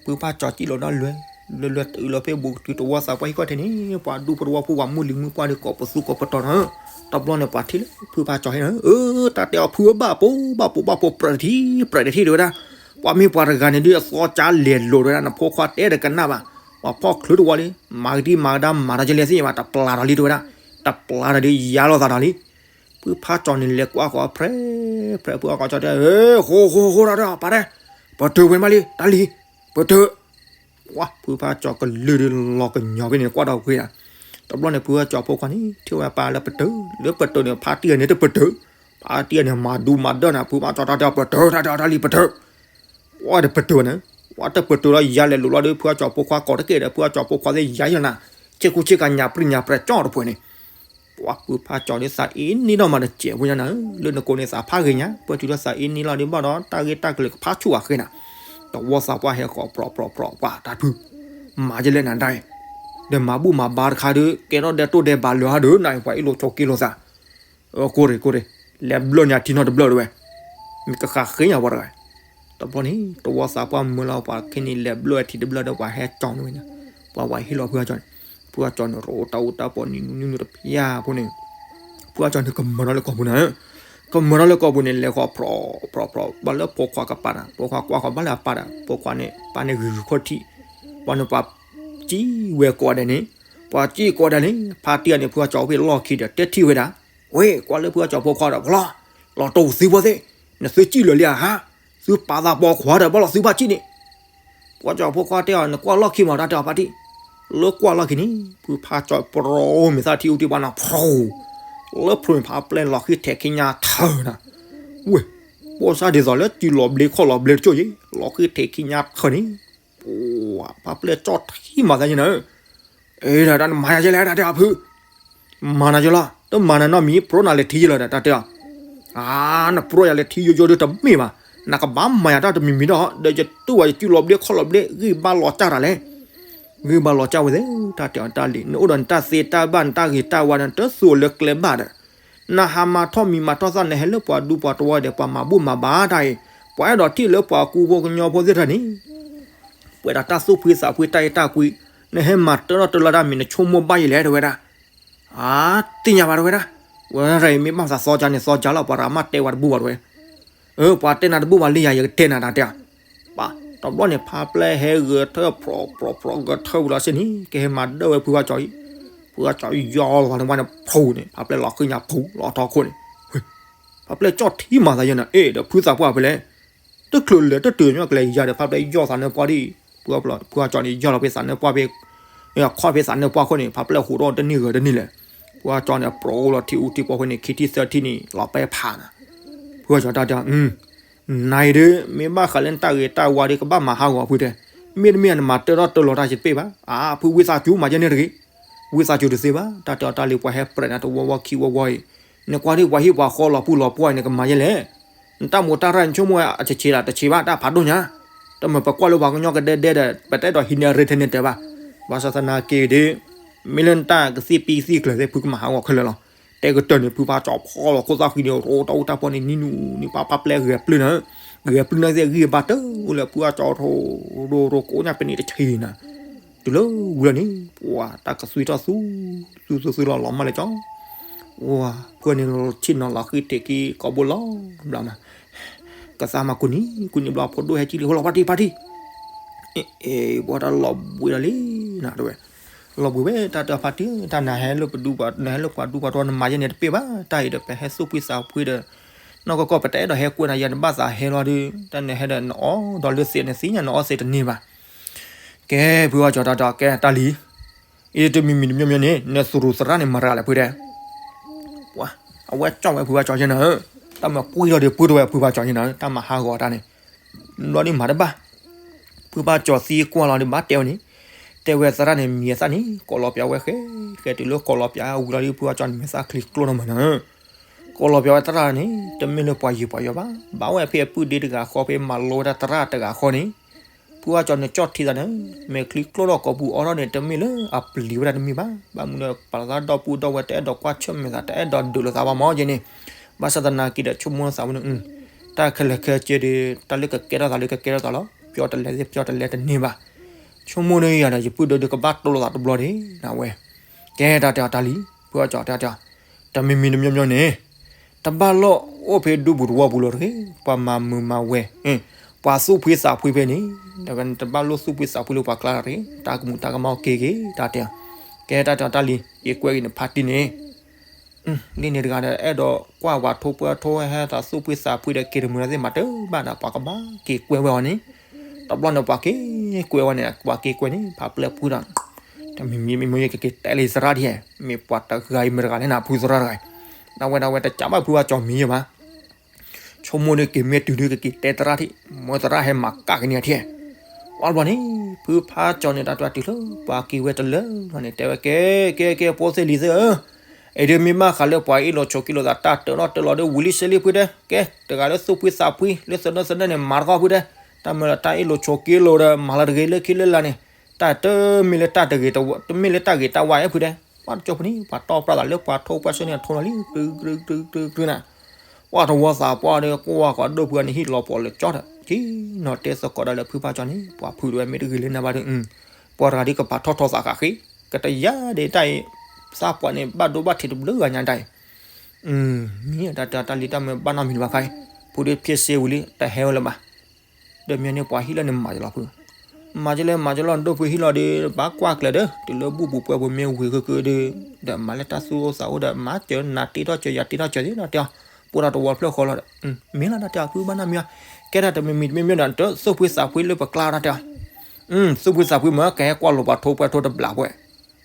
ဖုဖါကၠီစံၣ်လီၤဒီးလွဲ, လွဲလွဲတုၤလီၤဖဲဘူးတုၤတဝီသးပှၢ်ဟံၣ်ခီၣ်ထံးန့ၣ် ပှၤဒူဖိတဝီဖိပှၤမုၢ်လံၤမုၢ်ပှၢ်ဒီးကိးပသူကိးပတီၤနီၤ, တဘျီန့ၣ်ပှၤထံၣ်လၢဖုဖါကၠီဟဲနၤ, အၢ တၢ်တဲအီၤဖုဘၣ်ပိာ်ဘၣ်ပိာ်ဘၣ်ပိာ်ပြဲးတထံၣ်ပြဲးတထံၣ်တဝဲဒၣ်, ပှၤမ့ၢ်ပှၤတဂၤန့ၣ်ဒုးအသီကၠါလဲၤလိာ်တဝဲဒၣ် နဖိခွါတဲတကနၣ်ဘၣ်, ပှၤဖီၣ်ချုးတဝီလံ, မၤကဒံမၤကဒါမၤတၢ်ကလဲၣ်သ့ၣ်ညါဘၣ် တပျၢ်ဒီးလံတဝဲဒၣ်, တပျၢ်ဒီးဒုးယါလိာ်သးဒီးလံ ဖုဖါကၠီန့ၣ်လဲၤကွၢ်ဃီၤ ဖြဲဖြဲ ဖုဖါကၠီတဲ ဟ့ ဃိဃိဃိတၢ်တဲအီၤ ပၢ်တဲ, ပတုာ်ဝဲမးလံ တၢ်လံၤ, ပတုာ်, ဝါ ဖုဖါကၠီကလုၢ်ဒုးလီၤကညီၤဖဲန့ၣ် ကွၢ်ဒီးဂ့ၤဒၣ်, တဘျီန့ၣ် ဖုဖါကၠီဖိခွါန့ၣ် ထံၣ်ဝဲပၢ်လၢပတုာ်, လၢပတုာ်န့ၣ် ဖါတံၢ်န့ၣ်တပတုာ်, ဖါတံၢ်န့ၣ် မၤဒူမၤဒၢနၤ ဖုဖါကၠီတၢ်တဲအီၤ ပတုာ် တၢ်တဲအီၤ တၢ်လံၤ ပတုာ် ဝဲတပတုာ်န့ၣ်, ဝဲတပတုာ်လီၤ ယါလဲၤလိာ်လီၤဒီး ဖုအကၠီဖိခွါကိးတက့ၢ်ဒီး ဖုအကၠီဖိခွါသ့ၣ်ယါယလနၤ, ဆ့ကူဆ့ကၤညၣ်ပြံညၣ်ပြဲးကၠီတပှဲၤန့ၣ်, ပှၤဖုဖါကၠီဒီးသးအ့န့ၢ်ဒီးမၤတစဲးဖိညါနၤ, လၢနကိးန့ၣ်သးဖးဂ့ၤညါ ပၢၢ်တုၤဒီးသးအ့န့ၢ်လီၤဒီး ဘၣ်ဒီးတၢ်ဂ့ၢ်တၢ်ကျိၤကဖးဆူၣ်အဃဲနၤ, တဝီသးပှၢ်ဟဲဃီၤပြီပြီပြီ ပှၤတၢ်ဖု, မၤယလဲၣ်နၤဒၣ်အံၤ, ဒီးမၤဘူၣ်မၤဘါတခါဒီး ကဲထီၣ်ဒဲးတိၢ်ဒဲးဘးလၢၤဟါဒီး နၤအံၤပှၤအ့ၣ်လိာ်ဆိးက့လိာ်သး ကိၢ်ရ့ၣ်ကိၢ်ရ့ၣ်, လဲၤဘျၢၣ်န့ၢ်အထံနီတဘျၢၣ်တဝဲ, မ့ၢ်ကဃးဃ့ညါပှၤတဂၤ, တဘျီန့ၣ် တဝီသးပှၢ်မၢလီၤပှၤခဲန့ၣ် လဲၤဘျၢၣ်အထံတဘျၢၣ်ဒီး ပှၤဟဲကၠီန့ၢ်ဝဲန့ၣ်, ပှၤဝဲဟ့ၣ်လီၤဖုအကၠီန့ၣ်, ဖုအကၠီန့ၣ် ရိတၢ်အူတၢ်ပီနံၤနံၤနံၤတဖျၢၣ်ဖိန့ၣ်, ဖုအကၠီန့ၣ်ကမၤထီၣ်လၢကိာ်ပူၤန့ၣ်, ကမၤထီၣ်လၢကိာ်ပူၤန့ၣ် လဲၤဃီၤပြီပြီပြီ ဘၣ်လၢဖိခွါကပၤဒီး ဖိခွါကွၢ်ဃီၤဘၣ်လၢအပၢ်ဒီး ဖိခွါန့ၣ် ပၢ်န့ၣ်ဂုာ်ဂုာ်ခီၣ်ထံး, ပှၤန့ၣ်ပှၤစံၣ်ဝဲကိးဂၤဒဲးန့ၣ်, ပှၤစံၣ်ကိးဂၤဒဲးန့ၣ် ဖါတံၢ်အန့ၣ် ဖုအကၠီအိၣ်ဖဲလီၢ်ခံဒီး တဲထံၣ်ဝဲဒၣ်, ဝဲကွၢ်လၢဖုအကၠီဖိခွါဒီး ဖီလီၤ, လီၤတိၢ်သုဖိသ့ၣ်, နသုစံၣ်လၢာ်လံဧါ, သုပာ်သးပိာ်ခွါဒီး ဘၣ်လီၤသုဘၣ်စံၣ်န့ၣ်, ဖုအကၠီဖိခွါတဲအီၤ နကွၢ်လီၢ်ခံမး တၢ်တဲအီၤဖါတံၢ်, လၢကွၢ်လီၢ်ခံန့ၣ် ဖုဖါကၠီပရိမ့ၢ်သၣ်ထံအူထံပှၢ်နီၤ ဖျိ, လၢဖျိန့ၣ် ဖါပျဲၢ်လီၤဃံထဲခံညါထၢနၤ, ဝဲ, ဘၣ်ဆၣ်ဒ်သိးလၢစံၣ်လီၤဘျ့ခီၣ်လီၤဘျ့တကၠိၢ်ယဲ, လီၤဃံထဲခံညါထၢန့ၣ်, ပှၤ ဖါပျဲၢ်ကၠီထံမၤသးယဲနၤ, အဲ တၢ်နမၤယၤယဲလဲၣ် တၢ်တဲအီၤဖု မၤနၤယလီၤ, တမၤနၤနီတမံၤ ပရိနၤလဲၤထံယဲလီၤဒီး တၢ်တဲအီၤ, အါ နပရိယၤလဲၤထံယိယိဒီးတမ့ၢ်ဘၣ်, နကဘၣ်မၤယၤတၢ်တမံၤမံၤဒီး ဒီးယတူၢ်ဝဲယစုလီၤဘျ့ခီၣ်လီၤဘျ့ ဂံၢ်ဘါလီၤစၢ်တၢ်လဲၣ်, ဂံၢ်ဘါလီၤစၢ်ဝဲသ့ၣ် တၢ်တဲအီၤတၢ်လံၤ နအိၣ်ဒီးနတၢ်သ့တၢ်ဘၣ် နတၢ်ဂ့ၤတၢ်ဝါဒီး နတသူၣ်လၢကျဲဘၣ်ဒီး နဟးမၤထီၣ်မံၤမၤထီၣ်သၣ် နဟဲလၢပှၤဒူပှၤတဝီဒီး ပှၤမၤဘူၣ်မၤဘါတၢ်အံၤ, ပှၤအဲၣ်ဒိးထံၣ်လၢပှၤကူဖိကညီဖိသ့ၣ်တဖၣ်န့ၣ် ပှဲၤဒီးတၢ်သူၣ်ဖှံသးဖှံတၢ်အဲၣ်တၢ်ကွံ, နဟဲမၤတၢထီၣ်တလီၤတၢ်မံၤ နဆိကမိၣ်ဘၣ်ယဲလဲၣ် တဲဝဲဒၣ်. အါ သ့ၣ်ညါဘၣ် တဲဝဲဒၣ်. ဝဲဒၣ်အံၤမ့ၢ်ဘၣ်သးသီကၠါန့ၣ် သီကၠါလီၤ, ပှၤတဂၤမ့ၢ်တဲဝဲတဘူၣ်ဘၣ် တဲဝဲ. အၢ ပှၤတဲနၤတဘူၣ်ဘၣ်လံယၤ ယကတဲနၤတၢ်တဲ. ပှၤ တဘျီန့ၣ် ဖါပျဲၢ်ဟဲဂဲၤထၢၣ်ဖြီဖြီဖြီ ဂဲၤထၢၣ်ဝံၤလီၤစ့ၢ်န့ၣ် ကဟဲမၤဒၢဝဲဖုဂၤကၠီအံၤ, ဖုဂၤကၠီယီၤလီၤန့ၣ် ဝဲန့ၣ်ဖူးန့ၣ် ဖါပျဲၢ်လီၤဃံညါဖူးလီၤထီခိၣ်န့ၣ် ဖါပျဲၢ်ကၠီထံမၤသးယဲၢ်န့ၣ် အဲၣ်ဒီးဖုသးပှၢ်ဖဲလဲၣ်. တချုးလဲၤတတုၤညီကလဲၤယၤဒီး ဖါပျဲၢ်ယီၢ်သးနၢပှၢ်ဒံး, ဖုဂၤကၠီန့ၣ် ယီၢ်လီၤဖဲသးနၢပှၢ်ဖဲ, ခီၣ်ဖဲသးနၢပှၢ်ခိၣ်န့ၣ် ဖါပျဲၢ်ဟူးထီၣ်တန့ၢ်ဂၢၤတန့ၢ်လဲၣ်. ဖုဂၤကၠီန့ၣ် ပြိးလီၤထံအူထံပှၢ်ခိၣ်န့ၣ် ခံထံၣ်သၢထံၣ်န့ၣ် လီၤပဲဖးနၤ. ဖုဂၤကၠီတၢ်တဲ နၤအံၤဒီး မ့ၢ်ဘၣ်ဃးလၢနတၢ်ဂ့ၤတၢ်ဝါဒီး ကဘၣ်မၤဟးဂီၤဖုတဲ, မ့တမ့ၢ်နမၤတၢထီၣ်တလီၤတၢ်စ့တပ့ၢ်ဘၣ်. အါ ဖုဝံသးစူၤမၤယဲၢ်န့ၣ်တဂ့ၤ. ဝံသးစူၤတသ့ဘၣ်, တၢ်တဲအီၤတၢ်လံၤ ပှၤဟဲပြဲးနၤတဝီဝီခံဝီဝီအံၤ, နကွၢ်ဒံးပှၤဟံၣ်ပှၤဃီလီၤပူၤလီၤပှီၢ်အံၤ နကမၤယဲၢ်လဲၣ်. နတၢ်မူးတၢ်ရၢ်နဆိကမိၣ်ဝဲအတဆံးလီၤ တဆံးဘၣ် တၢ်ဖးဒိၣ်ညါ, တမ့ၢ်ပကွၢ်လၢပှၤကညီကဒဲဒဲဒီး ပတအဲၣ်ဒိးဟံးန့ၢ်အရ့ထဲန့ၣ်တဲဘၣ်. ဘၣ်ဆၣ်သနာ်က့ဒီး မ့ၢ်လၢနတၢ်ကသံၣ်ပံသံၣ်ကျၢၤသ့ၣ် ဖုကမၤဟးဂီၤခဲလၢာ်လီၤ. တဲကတၢၢ်န့ၣ် ဖုဖါကၠီဖီလီၤခိၣ်သၣ်ဃံန့ၣ် ရိတၢ်အူတၢ်ပီၢ်န့ၣ် နံၤနူၤနံၤ ဖါပျဲၢ်ဂဲၤပျုၢ်နၤ, ဂဲၤပျုၢ်န့ၣ်သ့ၣ်ဂံၢ်ဘါတၢ်အိၣ်လၢဖုဂၤကၠီထိရိရိကိးညါပနံးတဆံနၤ. တုၤလၢဝံၤလီၤန့ၣ် ပှၤတၢ်ကသွံထီၣ်သူ သူသူသူလီၤလီၤမၢ်လၢကၠီ ဝါ ဖုန့ၣ်ဆ့ၣ်နီၤလီၤဃံထံးခံကိာ်ဘိလီၤဘျီမး, ကသါမၤကူၣ်နံၤ ကူၣ်နံၤဘျီ ဖိဒိၣ်ဟဲကံၣ်လံ ဟိလီၤဖါတံၢ် ဖါတံၢ်, အ့ၣ် ပှၤတၢ်လီၤဘှံးဒီးလံ နတဲဝဲ, လီၤဘှံးဝဲ တၢ်တဲဖါတံၢ် တၢ်နဟဲလၢပဒူပှၤ နဟဲလၢပှၤဒူပှၤတီၤ နမၤယဲန့ၣ်တပ့ၢ်ဘၣ်, တၢ်အံၤဒီးပဟဲသူၣ်ဖှံသးဖှံဒီး နီၢ်ကီၢ်ကီၢ် ပတအဲၣ်ဒိးဟဲကွဲးနၤယဲ နဘၣ်သးဟဲလီၤဒီး တၢ်နဟဲဒီးနအီၣ်ဒီးလၢသ့း နသ့ၣ်ညါနအီၣ်သ့းတန့ၢ်ဘၣ်. ကဲ ဖုဘၣ်ကၠီၤ တၢ်တဲ ကဲတၢ်လံၤ, အံၤတမံၤမံၤတမံၤမံၤန့ၣ် နသူၣ်ရူၢ်သရၣ်န့ၣ် မၤတဂၤလဲၣ်ဖုတဲ, ပှၤ အဝဲကၠီဝဲဖုဘၣ်ကၠီၤယဲနၤဧၢ, တၢ်မၤပှံၢ်လီၤဒီးပှံၢ်ထီၣ်ဝဲ ဖုဘၣ်ကၠီၤယဲနၤဧၢ, တၢ်မၤဟးဂီၤတၢ်န့ၣ် ဘျီဒ်မၤတဘၣ်. ဖုဘၣ်ကၠီၤသံကွၢ်လီၤဒီး ဘၣ်တဲဝဲန့ၣ်, တဲဝဲသရၣ်န့ၣ် မံၤအသၣ်န့ၣ် ကိးလီၤပၠးဝဲဃဲ, ဃဲတုၤလၢကိးလီၤပၠးဝံၤလီၤဒီး ဖုဘၣ်ကၠီၤန့ၣ် မဲာ်သၣ်ချံကျိနီၢ်မးနၤဧၢ, ကိးလီၤပၠးဝဲသရၣ်န့ၣ် တမ့ၢ်လၢပှၤယုၢ်ပှၤယီၤဘၣ်, ဘၣ်ဝဲဖဲအပုၢ်ဒ့တဂၤဃီ ဖဲမၤလိဝဲဒၣ်သရၣ်တဂၤဃီန့ၣ်, ဖုဘၣ်ကၠီၤန့ၣ်ကၠီၣ်ထံသးန့ၣ်, မဲာ်ချံကျိထီၣ်ကိာ်ပူၤအီထီၣ်န့ၣ် တမ့ၢ်လၢအပျံၤဝဲဒၣ်တမ့ၢ်ဘၣ်, ဘၣ်မနုၤဒီး ပှၤသးဒီပုၢ်ဒီဝဲၢ်တအဲၣ်ဒိးကွၢ်ဆၢၣ်မဲာ်သး တအဲၣ်ဒိးဒုးလိာ်သးဘၣ်မးယဲန့ၣ်, ဘၣ်ဆၣ်သနာ်က့ဒီး ဆိကမိၣ်သးဝဲန့ၣ် တၢ်ခဲလၢာ်ခဲဆ့ဒီး တၢ်လၢကကဲထီၣ်သးလၢကကဲထီၣ်သးလီၤ, ပျီတလဲသ့ၣ်ပျီတလဲတန့ၢ်ဘၣ်. ဆိကမိၣ်န့ၣ်ယၤဒီး ယပုၢ်ဒိၣ်ဒုးကဘၣ်တိၢ်လိာ်သးတဘျီဒၣ် နဝဲ. ကဲတၢ်တဲအီၤတၢ်လံၤ ဖုဘၣ်ကၠီၤတဲတဲ, တမံၤမံၤတမံၤမံၤန့ၣ် တဘၣ်လိၣ်အိၣ်ဖဲဒူပူၤသဝီပူၤလီၤတဂ့ၤ, ပှၤမၤမုာ်မၤဝဲၤ, ပှၤသူၣ်ဖှံသးဖှံဖဲန့ၣ်, တဘၣ်လိၣ်သူၣ်ဖှံသးဖှံလၢပှၤကျါတဂ့ၤ, တၢ်ကမူးတၢ်ကမၣ်က့ၤက့ၤ တၢ်တဲအီၤ. ကဲတၢ်တဲအီၤတၢ်လံၤ ယကွဲးက့ၤန့ၣ်ဖါတံၢ်န့ၣ် လံန့ၣ်တဂၤဒီး အဲၣ်ဒိးကွၢ်ပှၤထိပှဲၤထိ ဟဲသးသူၣ်ဖှံသးဖှံဒီး က့ၤတမုာ်လၢသ့ၣ်မးတဘၣ်ဒီး ပှၤကဘၣ်က့ၤကွဲးဝဲအီၤန့ၣ်, တဘျီန့ၣ် ပှၤက့ၤကွဲးဝဲန့ၣ် ပှၤက့ၤကွဲးန့ၣ် ဖးပျဲၢ်ဖှံဒီး တမံၤမံၤမံၤမံၤ ယကက့ၤတဲလၢယသရၣ်ဒ်ဟဲ, မ့ၢ်ပှၤတဂၤအံၤမ့ၢ်တဂၤလဲၣ်နၤ ဖုသရၣ်တဂၤအံၤ, ဒၣ်ဝဲဒၣ်ဝဲတကးဘၣ်ဖုဘၣ်ကၠီၤမံၤယဲဘၣ်. ဆိကမိၣ်န့ၣ်က့ၤမ့ၢ်တုၤဒုးကက့ၤတဲသရၣ်ထံၣ်, မ့ၢ်သရၣ်ဟဲမၤကၣ်က့ၤန့ၢ်အထံၣ်, ဝံၤဘျီန့ၣ် ဖုဖါကၠီၤန့ၣ် တၢ်တတုၤလၢ ပှၤက့ၤဝဲတလၢလီၤန့ၣ် တဲဝဲ ကဲ ကဲ ကဲ ဖိသ့ၣ်လံၤသ့ၣ်ဧၢ, အံၤဒုးမ့ၢ်ဘၣ်ဃးလၢပှၤအ့ၣ်လိာ်ဆိးက့လိာ်သး တၢ်တၢၤထီၣ်တၢၤလီၤဒီး ဝံၤလံစ့လံဖုတဲ, ကဲ တဂၤလၢသူၣ်ဖှံသးဖှံ လၢသနၢၣ်သနၢၣ်န့ၣ် မၤတခီဖုတဲ, တၢ်မ့ၢ်လၢတၢ်အ့ၣ်လိာ်ဆိးက့လိာ်ဒီး မၤလီၤတဂ့ၤလၢခံလၢလာ်န့ၣ်, တၢ်တမ့ၢ်လၢတၢ်တဂ့ၤ တမ့ၢ်လၢတၢ်ဂ့ၤတၢ်ဝါအံၤဖုတဲ, ပှၤတကၠိဖိန့ၣ် ပှၤတီပှၢ်သးလၢပှၤထိပှၢ်ဆိန့ၣ် အထိလီၤလံ ကြုကြုကြုကြုနၤ ပှၤတဝီသးပှၢ်ဒီး ကွၢ်ကွၢ်ဒိၣ်ဖုန့ၣ် ဟံၣ်လီၤပှီၢ်လၢကၠီဒီး က့ၤနီၤတဲသကိးဒီးလၢဖုဖါကၠီၤန့ၣ် ပှၤဖုဒိၣ်ဝဲမ့ၢ်တဂ့ၤလၢနၤဘၣ်ဒီး ပှၤတဂၤဒ်ကပာ်ထီၣ်ထီသးဃးဃ့ ကတယၤဒ်တၢ်အံၤ သးပှၢ်န့ၣ် ဘၣ်ဒိဘၣ်ထံးတဘျုးဂၤညါတၢ်အံၤ မ့ၢ်တၢ်တၢ်လံၤတၢ်မ့ၢ်ဘၣ်နီတမံၤတဘၣ်ခါအံၤ ဖုဒိၣ်ဖ့စ့ဝံၤလံ တဟဲဝဲလၢၤဘၣ် ဒီးမ့ၢ်န့ၣ်ပှၤဟံၣ်လၢန့ၣ်မၤယလီၤဖု မၤကလၢမၤကလီၤ ဒိၣ်ဖုဟံၣ်လီၤဒီး ဘၣ်ကွၢ်ကျဲၤဒီး တုၤလၢဘူၣ်ပူၤပှဲၤပူၤမ့ၢ်ဝံၤဃုာ်ဃုာ်ဒီး ဒီးမၤလၢတၢ်သူၣ်အိၣ်သးအိၣ်ဒီး မၤစၢၤနၤတ့ထီၣ်စၢၤယၤတ့ထီၣ်စၢၤသ့ဒီးတဲအီၤ ပှဲၤဒီးတဝီဖျၢၣ်ဃီလီၤဒီး မ့ၢ်လီၤဒီးတဲအီၤ ဖုဘၣ်နီတမံၤဘၣ် ကဲဒၣ်တမံၤမံၤတမံၤမံၤဒီး တၢ်သူၣ်ဖှံသးဖှံလၢပကျါဒီးတဲအီၤ သူၣ်ဖှံသးဖှံမ့ၢ်ကဟဲကွၢ်လိာ်ပှၤထိပှဲၤထိတဘျီပှဲၤ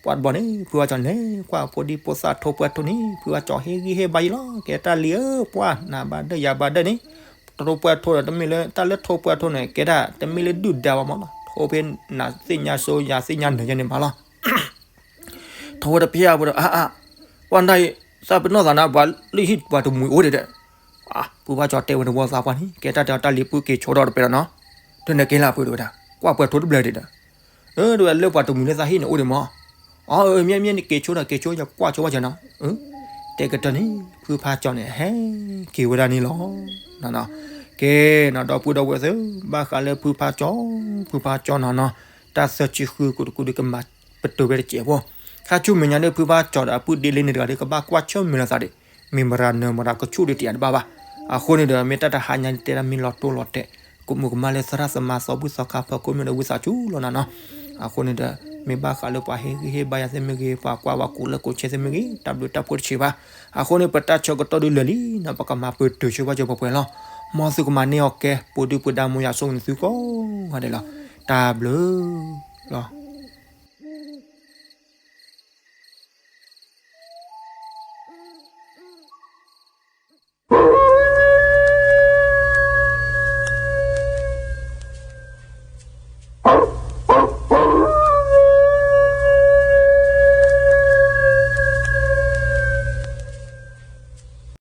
ပှၤတဘျီန့ၣ် ဖုဘၣ်ကၠီၤန့ၣ် ကွၢ်ဖိဒံဖိသၣ်ထိပှဲၤထိန့ၣ် ဖုဘၣ်ကၠီၤဟ့ၣ်ဂံၢ်ဟ့ၣ်ဘါယံၤလီၤ ကဲတၢ်လံၤဧၢ ပှၢ်နၤဘၣ်ဒၢးယၤဘၣ်ဒၢးန့ၣ် ထိပှဲၤထိဒီးတမ့ၢ်လၢ တၢ်လၢထိပှဲၤထိန့ၣ် ကဲဒၣ်တမ့ၢ်လၢဒုၣ်ဒါဘၣ်မးလီၤ ထိဖဲနၤသ့ၣ်ညါစိယၤသ့ၣ်ညါနၢၤယဲန့ၣ်မးလီၤ ထိဝဲတဖျဲၣ်အပူၤဒီး အါအါ ပှၢ်နၤအံၤ သးပ့ၤနီၣ်သးနၤ ပှၤလၢဟံၣ်ပှၤတမှံၤအိၣ်ဒံးဒီး ဖုဘၣ်ကၠီၤတဲဝဲတဝီသးပှၢ်န့ၣ် ကဲတၢ်တဲအီၤတၢ်လံၤပုၢ်က့ၤဆိထီၣ်တပဲဒီးနီၤ ဒ်န့ၣ်က့ၤလၢအပူၤတဝဲဒၣ် ကွၢ်ပှဲၤထိတဘျီဒံးဒီး တဝဲလၢပှၤတမှံၤလၢသးဟံၣ်န့ၣ်အိၣ်ဒံးမး အီ မ့ၢ်မ့ၢ်န့ၣ်က့ၤဆိဒီးက့ၤဆိယကွၢ်ဆိဘၣ်ကၠီၤနီၤ တဲကတၢၢ်န့ၣ် ဖုဖါကၠီၤန့ၣ် ဟဲက့ၤဝဲဒၣ်န့ၣ်လီၤ ကဲနီၤ ဒီပုၢ်ဒီဝဲၢ်သ့ၣ် ဘၣ်ဃးလၢဖုဖါကၠီၤ ဖုဖါကၠီၤနီၤနီၤ တၢ်သၢဆံဃုကိးတကိးဒီးကမၤပတုာ်ဝဲတစဲးဖိ ခါဆူမဲာ်ညါဒီး ဖုဖါကၠီၤဒီးအပုၢ်ဒ့လ့န့ၣ်တဂၤဒီး ကဘၣ်ကွၢ်ဆၢၣ်မဲာ်လိာ်သးဒီး မ့ၢ်မရၤနၢၤမရၤကဆူၣ်ဒီးတယၤတဘၣ်ဘၣ် အဃိန့ၣ်ဒီး မ့ၢ်တၢ်တဟါညါန့ၣ် တဲဒၣ်မ့ၢ်လီၤတိၢ်လီၤတဲာ် ကမူးကမၣ်လၢသရၣ်သမါသီဘူၣ်သီခါဖီခိၣ်မ့ၢ်ဒီးဝံသးစူၤလီၤနၤနီၤ အဃိန့ၣ်ဒီး မ့ၢ်ဘၣ်ဃးလၢပှၤဟ့ၣ်ဂံၢ်ဟ့ၣ်ဘါယၤသ့ၣ်မ့ၢ်ဂ့ၤ ပှၤကွၢ်ပှၤကိးလၢကိးဆဲသ့ၣ်မ့ၢ်ဂ့ၤ တၢ်ဘျုးတၢ်ဖှိၣ်တဆံးဘၣ် အဃိန့ၣ် ပတၢ်ဆၢကတီၢ်ဒုးလၢာ်လံနီၤ ပကမၤပတုာ်ဆိဘၣ်ကၠီၤပှဲၤပှဲၤလီၤ မ်သုကမၤန့ၢ်အီၤကဲ ပူၤဒုၣ်ပူၤဒါ မ်ယွၤဆိၣ်ဂ့ၤနသုကိးဂၤဒဲးလီၤ တၢ်ဘျုးလီၤ